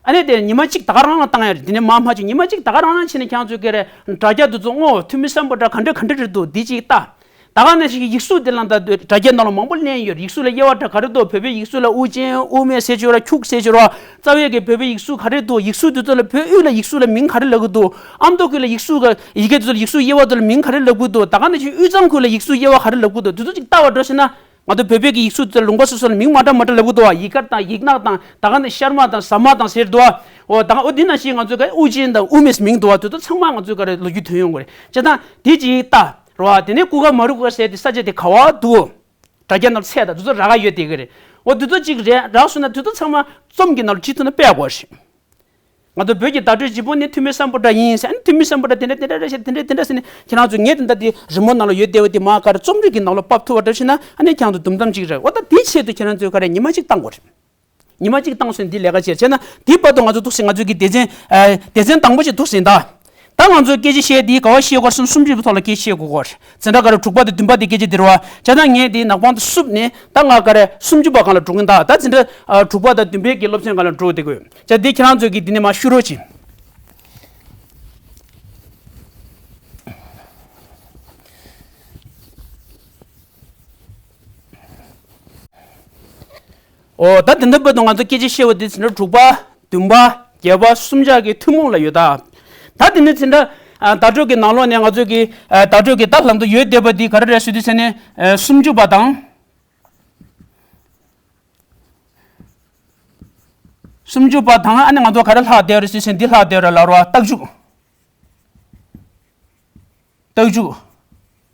ཨ་ནི་དེ་ཉི་མ་གཅིག་ད་ག་རང་རང་བཏང་ཡ་རེད། དེ་ནས་མར་མ་བྱུང་ཉི་མ་གཅིག་ད་ག་རང་རང་བྱས་ནས་ཁྱེད་རང་ཚོས་ཀྱི་རེད་དྲ་རྒྱ་དེ་ཚོ་སྔོ་ཐུ་མི་སམ་བྷོ་ཊ་ག་འདྲ་ག་འདྲ་རེད་འདུག་འདི་གཅིག་ལྟ། ད་ག་ནང་བཞིན་གྱི་ཡིག་གཟུགས་དེ་ལ་ད་དྲ་རྒྱའི་ནང་ལ་མང་པོ་ལེན་ཡོད་རེད། ཡིག་གཟུགས་ལ་དབྱེ་བ་ཕྲ་ག་རེ་འདུག་བོད་པའི་ཡིག་གཟུགས་ལ་དབུ་ཅན་དབུ་མེད་ཟེར་གྱི་ཡོད་རེད། འཁྱུག་ཟེར་གྱི་ཡོད་རེད། རྩ་བའི་གི་བོད་པའི་ཡིག་གཟུགས་ག་རེ་འདུག་ཡིག་གཟུགས་དེ་ཚོ་ལ་བོད་དབུས་ལ་ཡིག་གཟུགས་ལ་མིང་ག་རེ་ལབ་གི་འདུག་ཨ་མདོ་ཁུལ་ལ་ཡིག་གཟུགས་ག་ཡི་གེ་དེ་ཚོ་ལ་ཡིག་གཟུགས་དབྱེ་བ་དེ་ལ་མིང་ག་རེ་ལབ་གི་འདུག་ད་ག་ནང་བཞིན་དབུས་གཙང་ཁུལ་ལ་ཡིག་གཟུགས་དབྱེ་བ་ག་རེ་ལབ་གི་འདུག་དེ་ཚོ་ཅིག་ལྟ་བ་འགྲོ་ཟེར་ན། ང་ཚོ་བོད་པའི་གི་ཡིག་གཟུགས་དེ་ལུང་པ་སོ་སོ་ལ་མིང་མ་འདྲ་མ་འདྲ་ལབ་གི་འདུག་བ། ཡིག་དཀར་དང་ཡིག་ནག་དང་ད་ག་ནས་ཤར་མ་དང་ཟ་མ་དང་ཟེར་འདུག་བ། འོ་ད་ག་འོ་འདི་ནང་བཞིན་ང་ཚོ་གི་དབུ་ཅན་དང་དབུ་མེད་མིང་འདུག་བ། དེ་ཚོ་ཚང་མ་ང་ཚོ་ག་རེ་ལོ་རྒྱུས་ཐོན་ཡོང་གི་རེད། བྱས་ཙང་དེ་ཅིག་ལྟ་རོ་བ། དེ་ནས་ཀུ་ག་མ་རུ་ཀ་ཟེར་དེ་ས་ཆ་དེ་ག་བ་འདུག་དྲ་རྒྱ་ནང་ཚད་དང་དེ་ཚོ་རག་ག་ཡོད་དེ་གི་རེད། འོ་དེ་ཚོ་ཅིག་རེད་རག་སོང་ན་དེ་ཚོ་ཚང་མ་རྩོམ་གྱི་ནང་ལ་བྲིས་ཐུབ་ན་དཔེ་ཡག་པོ་རེད། ང་ཚོ་བོད་ཀྱི་བརྡ་སྤྲོད་ལྗིད་པོ་ནི་ཐུ་མི་སམ་བྷོ་ཊ་ཡིན་ཟེར། ཨ་ནི་ཐུ་མི་སམ་བྷོ་ཊ་དེ་འདྲ་དེ་འདྲ་རེད་ཤག་དེ་འདྲ་དེ་འདྲ་ཟེར་ནས་ཁྱེད་རང་ཚོ་ངས་དེ་འདྲ་དེ་རི་མོ་ནང་ལ་ཡོད་བསྡད་པ་དེ་མར་ག་རེ་རྩོམ་རིག་གི་ནང་ལ་ཕབ་ཐུབ་པ་འདྲ་ཞིག་ན་ཨ་ནི་ཁྱེད་རང་ཚོ་དུམ་མཚམས་གཅིག་རེད། འོ་ད་དེའི་ཆེད་དུ་ཁྱེད་རང་ཚོས་ག་རེ་ཉི་མ་གཅིག་བཏང་དགོས་རེད། ཉི་མ་གཅིག་བཏང་སོང་འདི་ལས་ཀ་བྱས་བྱས་ན་དེའི་བར་དུ་ང་ཚོ་འདུག་སེ་ང་ཚོའི་གི་སྡེ་ཚན་ཨ་སྡེ་ཚན་དང་པོ་ཞིག་འདུག་སེ་ཡིན་ད། ད་ང་ཚོས་སྐད་ཆ་བཤད་དེ་ག་བ་བཤད་དགོས་སམ་སུམ་ཅུ་པའི་ཐོག་ལ་སྐད་ཆ་བཤད་དགོས་གོ། འཛིན་གྲྭ་ག་རེ་དྲུག་པ་དང་བདུན་པ་དེ་སྐད་ཆ་དེ་རེད་བ། བྱས་ཙང་ངས་དེ་ནག་པང་དུ་བསུབས་ནས་ད་ང་ག་རེ་སུམ་ཅུ་པ་སྒང་ལ་འགྲོ་གིན་ད། ད་འཛིན་གྲྭ་ཨ་དྲུག་པ་དང་བདུན་པའི་གི་སློབ་ཚན་སྒང་ལ་འགྲོ་བསྡད་དགོས། བྱས་དེ་ཁྱེད་རང་ཚོས་གི་དེ་ནས་མར་ཤུ་རོགས་བྱེད། ཨོ་ད་དེ་འདྲ་བར་དུ་ང་ཚོ་སྐད་ཆ་བཤད་པ་དེ་འཛིན་གྲྭ་དྲུག་པ་བདུན་པ་བརྒྱད་པ་གསུམ་ཆ་གི་ཐུན་མོང་ལ་ཡོད་ད། ད་དེ་ནས་འཛིན་གྲྭ་ཨ་བརྡ་སྤྲོད་ཀྱི་ནང་ལོགས་ནས་ང་ཚོ་གི་ཨ་བརྡ་སྤྲོད་ཀྱི་ད་ལམ་དུ་ཡོད་བསྡད་པ་འདི་ག་རེ་རེད་ཟེར་དུས་ཚེ་ནས་ཨ་སུམ་ཅུ་པ་དང་། སུམ་ཅུ་པ་དང་ཨ་ནི་ང་ཚོ་ག་རེ་ལྷག་བསྡད་རེད་ཟེར་ཚེ་འདི་ལྷག་བསྡད་རེད་ལབ་རོགས། རྟགས་འཇུག་རྟགས་འཇུག་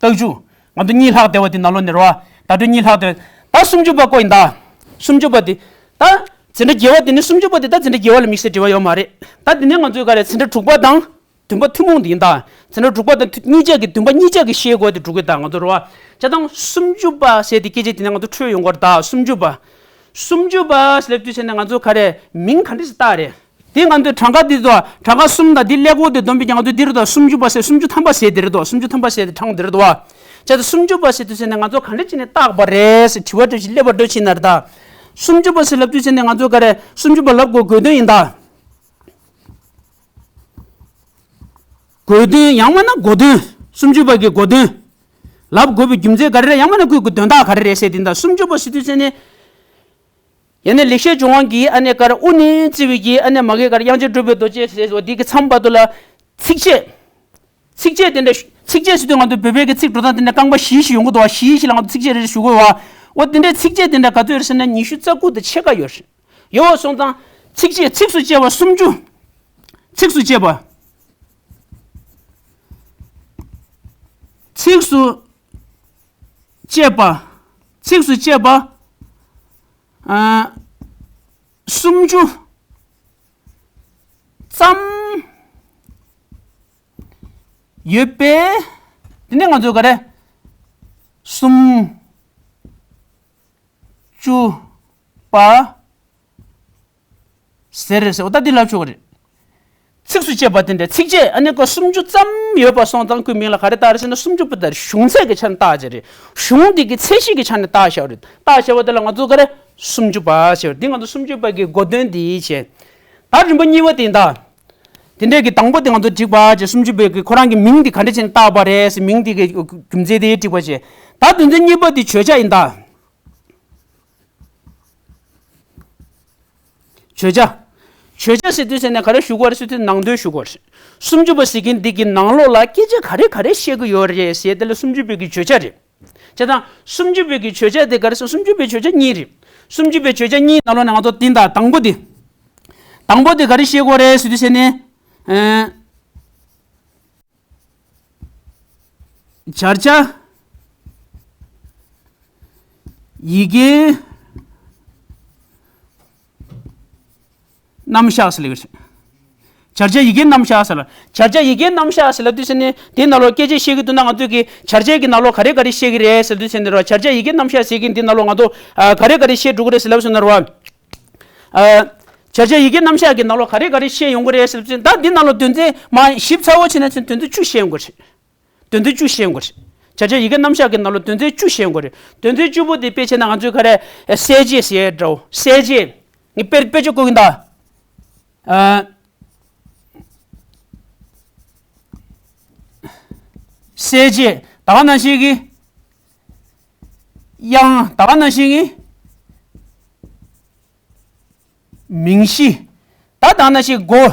རྟགས་འཇུག་ང་ཚོ་གཉིས་ལྷག་བསྡད་པ་འདི་ནང་ལོགས་ནས་རོ། བརྡ་སྤྲོད་གཉིས་ལྷག་བསྡད་པ། ད་སུམ་ཅུ་པ་ཀོ་ཡིན་ད། སུམ་ཅུ་པ་འདི། ད། འཛིན་གྲྭ་བརྒྱད་པ་འདི་ནི་སུམ་ཅུ་པ་འདི་ད་འཛིན་གྲྭ་བརྒྱད་པ་ལ་དམིགས་བསལ་འབྲེལ་བ་ཡོད་མ་རེད། ད་འདི་ནི་ང་ཚོའི་ག་རེ་འཛིན་གྲྭ་དྲུག་པ་དང་། བདུན་པ་ཐུན་མོང་འདི་ཡིན་ད། འཛིན་གྲྭ་དྲུག་པ་དང་ཐུ་གཉིས་ཆ་གི་བདུན་པ་གཉིས་ཆ་གི་ཤེས་དགོས་དེ་དྲུག་གི་ད་ང་ཚོ་རོ། བྱས་ཙང་སུམ་ཅུ་པ་ཟེར་དེ་སྐད་ཆ་དེ་ནི་ང་ཚོ་འཕྲོད་ཡོང་གི་རེད་ད་སུམ་ཅུ་པ། སུམ་ཅུ་པ་ཟེར་ལབ་དུས་ཟེར་ནས་ང་ཚོ་ག་རེ་མིང་ག་འདྲ་ཞིག་བཏགས་རེད། དེ་ང་ཚོའི་གྲངས་ཀ་འདི་ཚོ་གྲངས་ཀ་གསུམ་དང་འདི་ཀླད་ཀོར་དེ་བསྡོམས་པའི་ཀྱང་ང་ཚོ་འདི་རེད་དོ། སུམ་ཅུ་པ་ཟེར་སུམ་ཅུ་ཐམ་པ་ཟེར་འདི་རེད་དོ། སུམ་ཅུ་ཐམ་པ་ཟེར་དེ་གྲངས་འདི་རེད་དོ། བྱས་ཙང་སུམ་ཅུ་པ་ཟེར་དུས་ཟེར་ནས་ང་ཚོ་ག་འདྲ་བྱས་ནས་བཏགས་པ་རེད་ཟེར་དྲི་བ་འདྲ་ཞིག་སླེབས་པ་འདྲ་ཞིག་ན་རེད་ད། སུམ་ཅུ་པ་ཟེར་ལབ་དུས་ཟེར་ནས་ང་ཚོ་ག་རེ་སུམ་ཅུ་པ་ལབ་དགོས་དགོས་དོན་ཡིན་ད། དགོས་དོན་ཡང་མིན་ན་གོ་དོན། སུམ་ཅུ་པ་གི་གོ་དོན། ལབ་དགོས་པའི་རྒྱུ་མཚན་ག་རེ་རེད། ཡང་མིན་ན་ཁོའི་གི་དོན་དག་ག་རེ་རེད་ཟེར་དེ་ད་སུམ་ཅུ་པ་ཟེར་དུས་ཟེར་ནས། ཡང་ན་ལེགས་བཤད་ལྗོན་དབང་གི་ཨ་ནེ་ཀར་དབུ་ནས་བརྩི་བའི་གི་ཨ་ནེ་མ་གི་ཀར་དབྱངས་ཅན་གྲུབ་པའི་རྡོ་རྗེ་ཟེར་བ་འདི་གི་མཚམས་བར་དུ་ལ་ཚིགས་བཅད། ཚིགས་བཅད་དེ་འདྲ་ཚིགས་བཅད་ཟེར་དུས་ང་ཚོ་བོད་པའི་གི་ཚིག་འགྲོ་སྟངས་དེ་འདྲ་རྐང་པ་བཞི་ཞིག་ཡོང་གི་འདུག་བ། བཞི་ཞིག་ལ་ང་ཚོ་ཚིགས་བཅད་རེ་རེ་ཞུ་དགོས་བ། འོ་དེ་འདྲའི་ཚིགས་བཅད་དེ་འདྲ་ག་ཚོད་རེད་ཟེར་ན་ཉི་ཤུ་རྩ་དགུ་དང་ཕྱེད་ཀ་ཡོད་རེད། ཡོད་པ་སོང་ཙང་ཚིགས་བཅད་ཚིགས་སུ་བཅད་པ་སུམ་ཅུ། ཚིགས་སུ་བཅད་པ། ཚིགས་སུ་བཅད་པ། ཚིགས་སུ་བཅད་པ། ཨ། སུམ་ཅུ་ཙམ་ཡོད་པས། དེ་ནས་ང་ཚོས་ག་རེ། སུམ་ཅུ་པ་ཟེར་རེད་ཟེར་བ་ད་འདི་ལབ་ཆོག་གི་རེད། ཚིགས་སུ་བཅད་པ་དེ་འདྲ་ཚིགས་བཅད་ཨ་ནི་ཀ་སུམ་ཅུ་ཙམ་ཡོད་པ་སོང་ཙང་ཁོའི་མིང་ལ་ག་རེ་བཏགས་རེད་ཟེར་ན་སུམ་ཅུ་པ་དེ་གཞུང་ཚད་ཀྱི་ཆ་ནས་བཏགས་བྱས་རེད། གཞུང་འདི་གི་ཚད་གཞི་གི་ཆ་ནས་བཏགས་བཞག་པ་རེད། བཏགས་བཞག་པ་དེ་ལ་ང་ཚོ་ག་རེ། སུམ་ཅུ་པ་ཞེས་པ་འདི་ང་ཚོ་སུམ་ཅུ་པ་གི་གོ་དོན་འདི་བྱས། ད་རིམ་པ་གཉིས་པ་དེ་ཡིན་ད། དེ་འདྲས་ཀྱི་དང་པོ་དེ་ང་ཚོ་བསྒྲིགས་པ་བྱས། སུམ་ཅུ་པའི་གི་ཁོ་རང་གི་མིང་འདི་ག་འདྲ་བྱས་ནས་བཏགས་པ་རེད་ཟེར། མིང་འདི་གི་རྒྱུ་མཚན་དེ་བསྒྲིགས་པ་བྱས། ད་དོན་ཚན་གཉིས་པ་དེ་བརྗོད་བྱ་ཡིན་ད། བརྗོད་བྱ། བརྗོད་བྱ་ཟེར་དུས་ཟེར་ནས་ག་རེ་ཞུ་དགོས་རེད་ཟེར་དུས་ནང་དོན་ཞུ་དགོས་རེད། སུམ་ཅུ་པ་ཟེར་མཁན་འདི་གི་ནང་ལོགས་ལ་སྐད་ཆ་ག་རེ་ག་རེ་བཤད་ཀྱི་ཡོད་རེད་ཟེར། དེ་ལ་སུམ་ཅུ་པའི་གི་བརྗོད་བྱ་རེད། བྱས་ཙང་སུམ་ཅུ་པའི་གི་བརྗོད་བྱ་དེ་ག་རེ་ཟེར། སུམ་ཅུ་པའི་བརྗོད་བྱ་གཉིས་རེད། སུམ་ཅུ་པའི་བརྗོད་བྱ་གཉིས་ནང་ལོགས་ནས་ང་ཚོ་འདི་ད་དང་པོ་དེ། དང་པོ་དེ་ག་རེ་བཤད་དགོས་རེད་ཟེར་དུས་ཟེར་ནས། ཨ། བྱ་བྱ་ཡི་གེའི་རྣམ་གཞག་ཟེར་ལབ་ཀྱི་རེད། བྱ་བྱ་ཡི་གེའི་རྣམ་གཞག་ཟེར་ལ། བྱ་བྱ་ཡི་གེའི་རྣམ་གཞག་ཟེར་ལབ་དུས་ཟེར་ནས་དེའི་ནང་ལོགས་སྐད་ཆ་བཤད་ཀྱི་འདུག་ན་ང་ཚོས་ཀྱི་བྱ་བྱ་གི་ནང་ལོགས་ག་རེ་ག་རེ་བཤད་ཀྱི་རེད་ཟེར་དུས་ཟེར་ནས་རེད་བ། བྱ་བྱ་ཡི་གེའི་རྣམ་གཞག་ཟེར་གྱི་འདི་ནང་ལོགས་ང་ཚོ་ཨ་ག་རེ་ག་རེ་བཤད་འགྲོ་གི་རེད་ཟེར་ལབ་སོང་ན་རེད་བ། ཨ། བྱ་བྱ་ཡི་གེའི་རྣམ་གཞག་གི་ནང་ལོགས་ག་རེ་ག་རེ་བཤད་ཡོང་གི་རེད་ཟེར་ཚེ། ད་འདི་ནང་ལོགས་དོན་ཚན་མ་ཞིབ་ཚགས་པོ་བྱས་ན་ཚེ་དོན་ཚན་བཅུ་བཤད་ཡོང་གི་རེད། དོན་ཚན་བཅུ་བཤད་ཡོང་གི་རེད། བྱ་བྱ་ཡི་གེའི་རྣམ་གཞག་གི་ནང་ལོགས་དོན་ཚན་བཅུ་བཤད་ཡོང་གི་རེད། དོན་ཚན་བཅུ་པོ་དེ་དཔེ་བྱས་ན་ང་ཚོས་ག་རེ་གསལ་བྱེད་ཟེར་འདྲ་བོ། གསལ་བྱེད། ངས་དཔེ་དཔེ་ཆ་བཀོད་ཀྱིན་གདའ། ཨ། གསལ་བྱེད། ད་ག་ནང་བཞིན་གྱི། དབྱངས། ད་ག་ནང་བཞིན་གྱི་མིང་གཞི། ད་ད་ག་ནང་བཞིན་གྱི་སྒོ།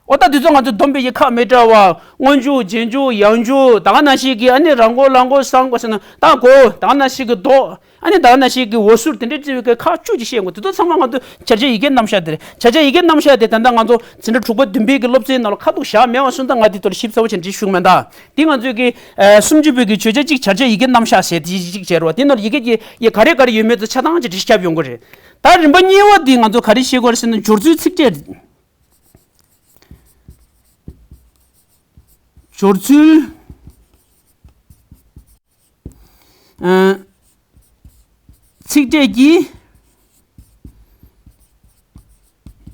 འོ་ད་དེ་ཚོ་ང་ཚོ་སྡོམ་པའི་ཡིག་ཁག་མི་འདྲ་བ། སྔོན་འཇུག་རྗེས་འཇུག་ཡང་འཇུག་ད་ག་ནང་བཞིན་གྱི་ཨ་ནི་རང་མགོ་ལག་མགོ་གསང་མགོ་ཟེར་ན་ད་གོ། ད་ག་ནང་བཞིན་གྱི་མདོ། ཨ་ནི་ད་ག་ནང་བཞིན་གྱི་འོད་ཟེར་དེ་འདྲའི་བརྩི་བའི་གི་ཁག་བཅུ་ཅིག་བཤད་དགོས། དེ་ཚོ་ཚང་མ་ང་ཚོ་བྱ་བྱ་ཡི་གེའི་རྣམ་གཞག་དེ་རེད། བྱ་བྱ་ཡི་གེའི་རྣམ་གཞག་དེ་ད་ལྟ་ང་ཚོ་འཛིན་གྲྭ་དྲུག་པ་བདུན་པའི་གི་སློབ་ཚན་ནང་ལ་ཁ་ཐུག་བཞག་མེད་པ་སོང་ཙང་ང་དེ་ཐོག་ལ་ཞིབ་ཚགས་པོ་བྱས་འབྲི་ཞུ་གི་མེད་ད། དེ་ང་ཚོའི་གི་ཨ་སུམ་ཅུ་པའི་གི་བརྗོད་བྱ་གཅིག་བྱ་བྱ་ཡི་གེའི་རྣམ་གཞག་ཟེར་དེ་གཅིག་བྱས་རེད་བ། དེ་ནང་ལ་ཡི་གེ་གི་ཡི་གེ་ག་རེ་ག་རེ་ཡོད་མེད་དེ་ཆ་ཚང་ཅིག་འབྲི་ཤེས་རྒྱབ་ཡོང་གི་རེད། ད་རིམ་པ་གཉིས་པ་འདི་ང་ཚོ་ག་རེ་ཤེས་དགོས་རེད་ཟེར་ན་སྦྱོར་ཚུལ་ཚིག་ཕྲད། སྦྱོར་ཚུལ། ཨ། ཚིག་ཕྲད་ཀྱི་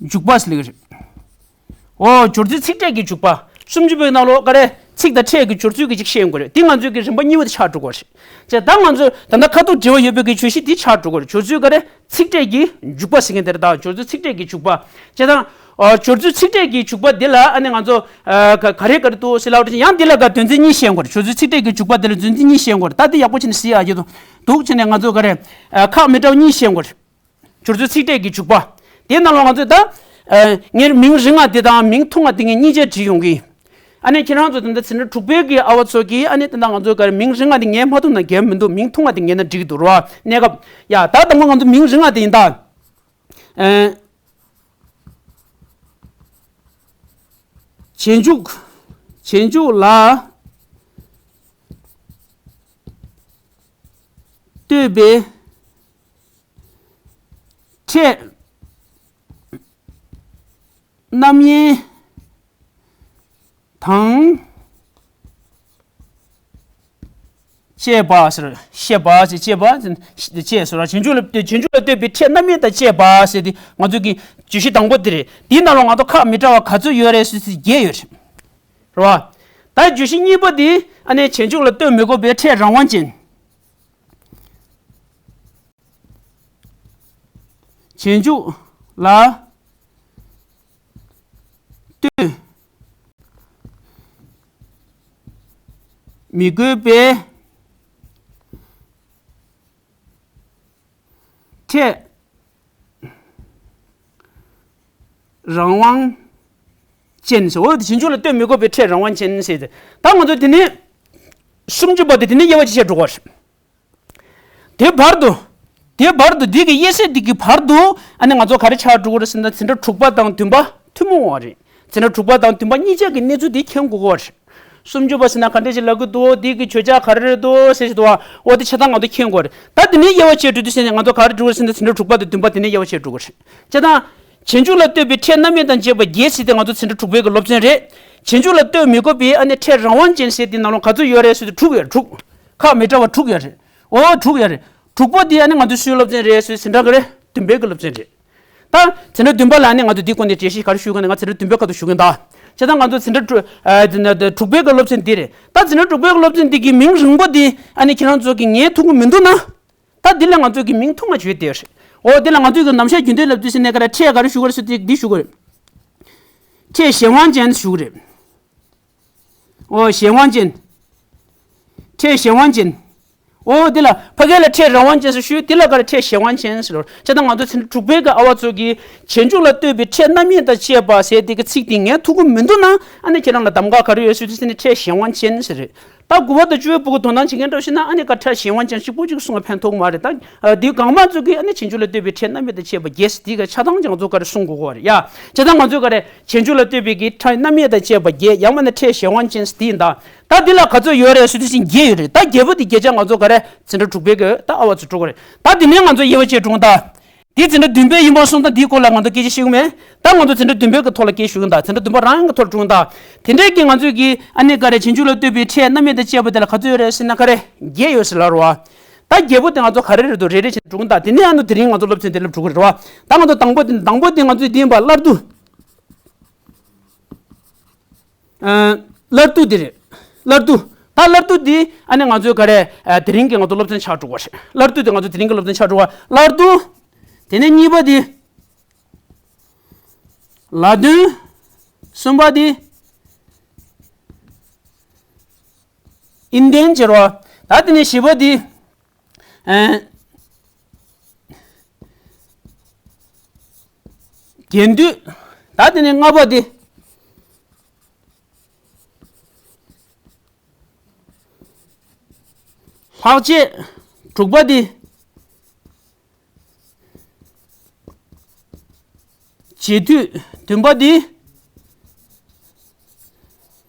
འཇུག་པ་ཟེར་ལབ་ཀྱི་རེད། འོ་སྦྱོར་ཚུལ་ཚིག་ཕྲད་ཀྱི་འཇུག་པ། སུམ་ཅུ་པའི་ནང་ལོགས་ག་རེ་ཚིག་དང་ཕྲད་ཀྱི་སྦྱོར་ཚུལ་གྱི་ཅིག་ཤེས་ཡོང་གི་རེད། འདི་ང་ཚོའི་གི་རིམ་པ་གཉིས་པ་དེ་ཆགས་འགྲོ་གི་རེད། བྱས་ད་ང་ཚོས་ད་ལྟ་ཁ་ཐུག་འབྲེལ་བ་ཡོད་པའི་གི་བརྗོད་གཞི་འདི་ཆགས་འགྲོ་གི་རེད། སྦྱོར་ཚུལ་ག་རེ་ཚིག་ཕྲད་ཀྱི་འཇུག་པ་ཟེར་མཁན་དེ་རེད། ད་སྦྱོར་ཚུལ་ཚིག་ཕྲད་ཀྱི་འཇུག་པ། བྱས་ཙང་། ཨ། སྦྱོར་ཚུལ་ཚིག་ཕྲད་ཀྱི་འཇུག་པ་འདི་ལ་ཨ་ནི་ང་ཚོ། ཨ། ག་ག་རེ་ག་རེ་འདུག་ཟེར་ལབ་པ་དེ་ཡང་འདི་ལ་ག་དོན་ཚན་གཉིས་བཤད་དགོས་རེད། སྦྱོར་ཚུལ་ཚིག་ཕྲད་ཀྱི་འཇུག་པ་འདི་ལ་དོན་ཚན་གཉིས་བཤད་དགོས་རེད། ད་འདི་ཡག་པོ་བྱས་ནས་གཟིགས་ཡག་གི་འདུག་འདུག་བྱས་ནས་ང་ཚོ་ག་རེ། ཨ། ཁག་མི་འདྲ་བ་གཉིས་བཤད་དགོས་རེད། སྦྱོར་ཚུལ་ཚིག་ཕྲད་ཀྱི་འཇུག་པ། དེའི་ནང་ལ་ང་ཚོས་ད། ཨ། ངའི་མིང་རིང་ང་དེ་དང་མིང་ཐུང་ང་དེ་ངས་གཉིས་ཆ་བྲིས་ཡོང་གི། ཨ་ནི་ཁྱེད་རང་ཚོ་ད་ལྟ་འཛིན་གྲྭ་དྲུག་པའི་གི་ཨ་བ་ཚོ་གིས་ཨ་ནི་ད་ལྟ་ང་ཚོ་ག་རེ་མིང་རིང་ང་དེ་ངས་མ་ཐུང་ན་འགན་མི་འདུག་མིང་ཐུང་ང་དེ་ངས་ན་འགྲིག་གི་འདུག་རོ། གནས་སྐབས། ཡ་ད་དང་པོ་ང་ཚོ་མིང་རིང་ང་དེ་ཡིན་ད། ཨ། རྗེས་འཇུག་རྗེས་འཇུག་ལ་ལྟོས་པའི་ཕྲད་རྣམ་དབྱེ་དང་། བཅས་པ་ཟེར། བཤད་པ་ཟེར། བཅས་པ་ཟེར། བཅས་ཟེར་བ། རྗེས་འཇུག་ལ་ལྟོས། རྗེས་འཇུག་ལ་ལྟོས་པའི་ཕྲད་རྣམ་དབྱེ་དང་བཅས་པ་ཟེར་དེ་ང་ཚོ་གི་བརྗོད་གཞི་དང་པོ་དེ་རེད། དེའི་ནང་ལ་ང་ཚོ་ཁག་མི་འདྲ་བ་ག་ཚོད་ཡོད་རེད་ཟེར་ཚེ་བརྒྱད་ཡོད་རེད། རེད་བ། ད་བརྗོད་གཞི་གཉིས་པ་དེ་ཨ་ནི་རྗེས་འཇུག་ལ་ལྟོས་མི་དགོས་པའི་ཕྲད་རང་དབང་ཅན། རྗེས་འཇུག་ལ་ལྟོས་མི་དགོས་པའི་ཕྲད་རང་དབང་ཅན་ཟེར། འོ་དེ་རྗེས་འཇུག་ལ་ལྟོས་མི་དགོས་པའི་ཕྲད་རང་དབང་ཅན་ཟེར་ཏེ། ད་ང་ཚོ་དེ་ནས་སུམ་ཅུ་པ་དེ་དེ་ནས་དབྱེ་བ་ཅིག་བྱས་འགྲོ་དགོས་རེད། དེ་བར་དུ། དེ་བར་དུ་འདི་གི་དབྱེ་ཚད་འདི་གི་བར་དུ་ཨ་ནི་ང་ཚོ་ག་རེ་ཆགས་འགྲོ་གི་རེད་ཟེར་ན་འཛིན་གྲྭ་དྲུག་པ་དང་བདུན་པ་ཐུན་མོང་བ་རེད། འཛིན་གྲྭ་དྲུག་པ་དང་བདུན་པ་གཉིས་ཆ་གི་གནས་ཚུལ་འདི་མཁྱེན་དགོས་ཀྱི་རེད། སུམ་ཅུ་པ་ཟེར་ན་ག་འདྲ་ཞིག་ལབ་ཀྱི་འདུག་འདི་གི་བརྗོད་བྱ་ག་རེ་རེད་འདུག་ཟེར་ཞིག་འདུག་འོ་དེ་ཆ་ཚང་ང་ཚོ་མཁྱེན་དགོས་རེད། ད་དེ་ནས་དབྱེ་བ་ཕྱེ་འགྲོ་དུས་ཟེར་ནས་ང་ཚོ་ག་རེ་འགྲོ་གི་རེད་ཟེར་ན་འཛིན་གྲྭ་དྲུག་པ་དང་བདུན་པ་དེ་ནས་དབྱེ་བ་ཕྱེ་འགྲོ་གི་རེད། བྱས་ཙང་། རྗེས་འཇུག་ལ་ལྟོས་པའི་ཕྲད་རྣམ་དབྱེ་དང་བཅས་པ་བརྒྱད་ཟེར་དེ་ང་ཚོ་འཛིན་གྲྭ་དྲུག་པའི་གི་སློབ་ཚན་རེད། རྗེས་འཇུག་ལ་ལྟོས་མི་དགོས་པའི་ཨ་ནི་ཕྲད་རང་དབང་ཅན་ཟེར་དེ་ནང་ལོགས་ག་ཚོད་ཡོད་རེད་ཟེར་དུས་དྲུག་ཡོད་རེད། དྲུག་ཁག་མི་འདྲ་བ་དྲུག་ཡོད་རེད། འོ་དྲུག་ཡོད་རེད། དྲུག་པོ་དེ་ཨ་ནི་ང་ཚོའི་སུའི་སློབ་ཚན་རེད་ཟེར་འཛིན་གྲྭ་ག་རེ་བདུན་པའི་གི་སློབ་ཚན་རེད། ད་འཛིན་གྲྭ་བདུན་པ་ལ་ཨ་ནི་ང་ཚོ་འདི་སྐོར་ནས་འགྲེལ་བཤད་ག་རེ་ཞུ་གི་ན་ང་འཛིན་གྲྭ་བདུན་པའི་ཁ་ཐུག་ཞུ་གི་ཡིན་ད། བྱས་ཙང་ང་ཚོ་འཛིན་གྲྭ་དྲུག་ཨ་དྲུག་པའི་གི་སློབ་ཚན་འདི་རེད། ད་འཛིན་གྲྭ་དྲུག་པའི་གི་སློབ་ཚན་འདི་གི་མིང་རིང་པོ་འདི་ཨ་ནི་ཁྱེད་རང་ཚོ་གི་ངེས་ཐུབ་ཀྱི་མི་འདུག་ན། ད་འདི་ལ་ང་ཚོ་གི་མིང་ཐུང་ང་བརྗོད་བསྡད་ཡོད་རེད། འོ་འདི་ལ་ང་ཚོ་གི་ནམ་ཞག་རྒྱུན་ལྡན་ལབ་དུས་ཟེར་ནས་ག་རེ་ཁྲལ་ག་རེ་ཞུ་གི་རེད་ཟེར་དུས་འདི་ཞུ་གི་རེད། ཁྲལ་གཞན་དབང་ཅན་ཞུ་གི་རེད། འོ་གཞན་དབང་ཅན། ཁྲལ་གཞན་དབང་ཅན། འོ་འདི་ལ་ཕ་གི་ལ་ཁྲལ་རང་དབང་ཅན་ཟེར་ཞུ། འདི་ལ་ག་རེ་ཁྲལ་གཞན་དབང་ཅན་ཟེར་ལོ། བྱས་ཙང་ང་ཚོ་ཚན་དྲུག་པའི་གི་ཨ་བ་ཚོ་གིས་རྗེས་འཇུག་ལ་ལྟོས་པའི་ཁྲལ་རྣམ་དབྱེ་དང་བཅས་པ་ཟེར་དེ་གི་ཚིག་དེ་ངས་ཐུག་གི་མི་འདུག་ན། ཨ་ནི་ཁྱེད་རང་ལ་གདམ་ག་ག་རེ་ཡོད་ཟེར་དུས་ཟེར་ནས་ཁྲལ་གཞན་དབང་ཅན་ཟེར་རེད། ད་དགུ་པ་དང་བཅུ་པའི་བུ་གུ་དོ་སྣང་བྱེད་མཁན་འདྲ་བོ་ཞིག་ན་ཨ་ནི་ག་ཁྲལ་གཞན་དབང་ཅན་གཅིག་པོ་གཅིག་གསུང་བ་ཕན་ཐོགས་མ་རེད་ད། ཨ་དེའི་གང་མ་ཚོ་གིས་ཨ་ནི་རྗེས་འཇུག་ལ་ལྟོས་པའི་ཁྲལ་རྣམ་དབྱེ་དང་བཅས་པ་བརྒྱད་ཟེར་དེའི་ག་ཆ་ཚང་ཅིག་ང་ཚོ་ག་རེ་གསུང་དགོས་ཀྱི་ཡོད་རེད་ཡ། བྱས་ཙང་ང་ཚོས་ག་རེ་རྗེས་འཇུག་ལ་ལྟོས་པའི་གི་ཁྲལ་རྣམ་དབྱེ་དང་བཅས་པ་བརྒྱད་ཡང་མིན་ན་ཁྲལ་གཞན་དབང་ཅན་ཟེར་དེ་ཡིན་ད། ད་འདི་ལ་ག་ཚོད་ཡོད་རེད་ཟེར་དུས་ཙམ་བརྒྱད་ཡོད་རེད། ད་བརྒྱད་པོ་དེ་བརྒྱད་ཆ་ང་ཚོ་ག་རེ་འཛིན་གྲྭ་དྲུག་པའི་གི་ད་ཨ་བ་ཚོ་འགྲོ་གི་རེད། ད་འདི་ནས་ང་ཚོ་དབྱེ་བ་ཕྱེ་དྲུང་ད། འདི་འཛིན་གྲྭ་བདུན་པའི་ཡིན་པ་སོང་ཙང་འདིའི་སྐོར་ལ་ང་ཚོ་སྐད་ཆ་བཤད་གི་མེད། ད་ང་ཚོ་འཛིན་གྲྭ་བདུན་པའི་གི་ཐོག་ལ་སྐད་ཞུ་གི་ཡིན་ད། འཛིན་གྲྭ་བདུན་པ་རང་གི་ཐོག་ལ་དྲུང་ད། དེ་འདྲའི་གི་ང་ཚོས་གི་ཨ་ནི་ག་རེ་རྗེས་འཇུག་ལ་ལྟོས་པའི་ཁྲལ་རྣམ་དབྱེ་དང་བཅས་པ་དེ་ལ་ག་ཚོད་ཡོད་རེད་ཟེར་ན་ག་རེ་བརྒྱད་ཡོད་ཟེར་ལབ་རེད་བ། ད་བརྒྱད་པོ་དེ་ང་ཚོ་ག་རེ་རེད་འདུག་རེ་རེ་བྱས་ནས་དྲུང་ད། དེ་ནས་ཨ་ནི་དེ་རིང་ང་ཚོ་སློབ་ཚན་དེ་ལ་འགྲོ་གི་རེད་བ། ད་ང་ཚོ་དང་པོ་དེ་དང་པོ་དེ་ང་ཚོས་འདི་ཡིན་པ་སླར་བསྡུ། ཨ་སླར་བསྡུ་དེ་རེད། སླར་བསྡུ། ད་སླར་བསྡུ་དེ་ཨ་ནི་ང་ཚོའི་ག་རེ་ཨ་དེ་རིང་གི་ང་ཚོ་སློབ་ཚན་ཆགས་འགྲོ་བ་རེད། སླར་བསྡུ་དེ་ང་ཚོ་དེ་རིང་གི་སློབ་ཚན་ཆགས་འགྲོ་བ་སླར་བསྡུ། དེ་ནས་གཉིས་པ་དེ། ལ་དོན། གསུམ་པ་དེ། ཨིན་ལྡན་བྱེད་རོགས། ད་དེ་ནས་བཞི་པ་དེ། ཨ། རྒྱན་སྡུད། ད་དེ་ནས་ལྔ་པ་དེ། ལྷག་བཅས། དྲུག་པ་དེ། རྗེས་མཐུད། བདུན་པ་དེ།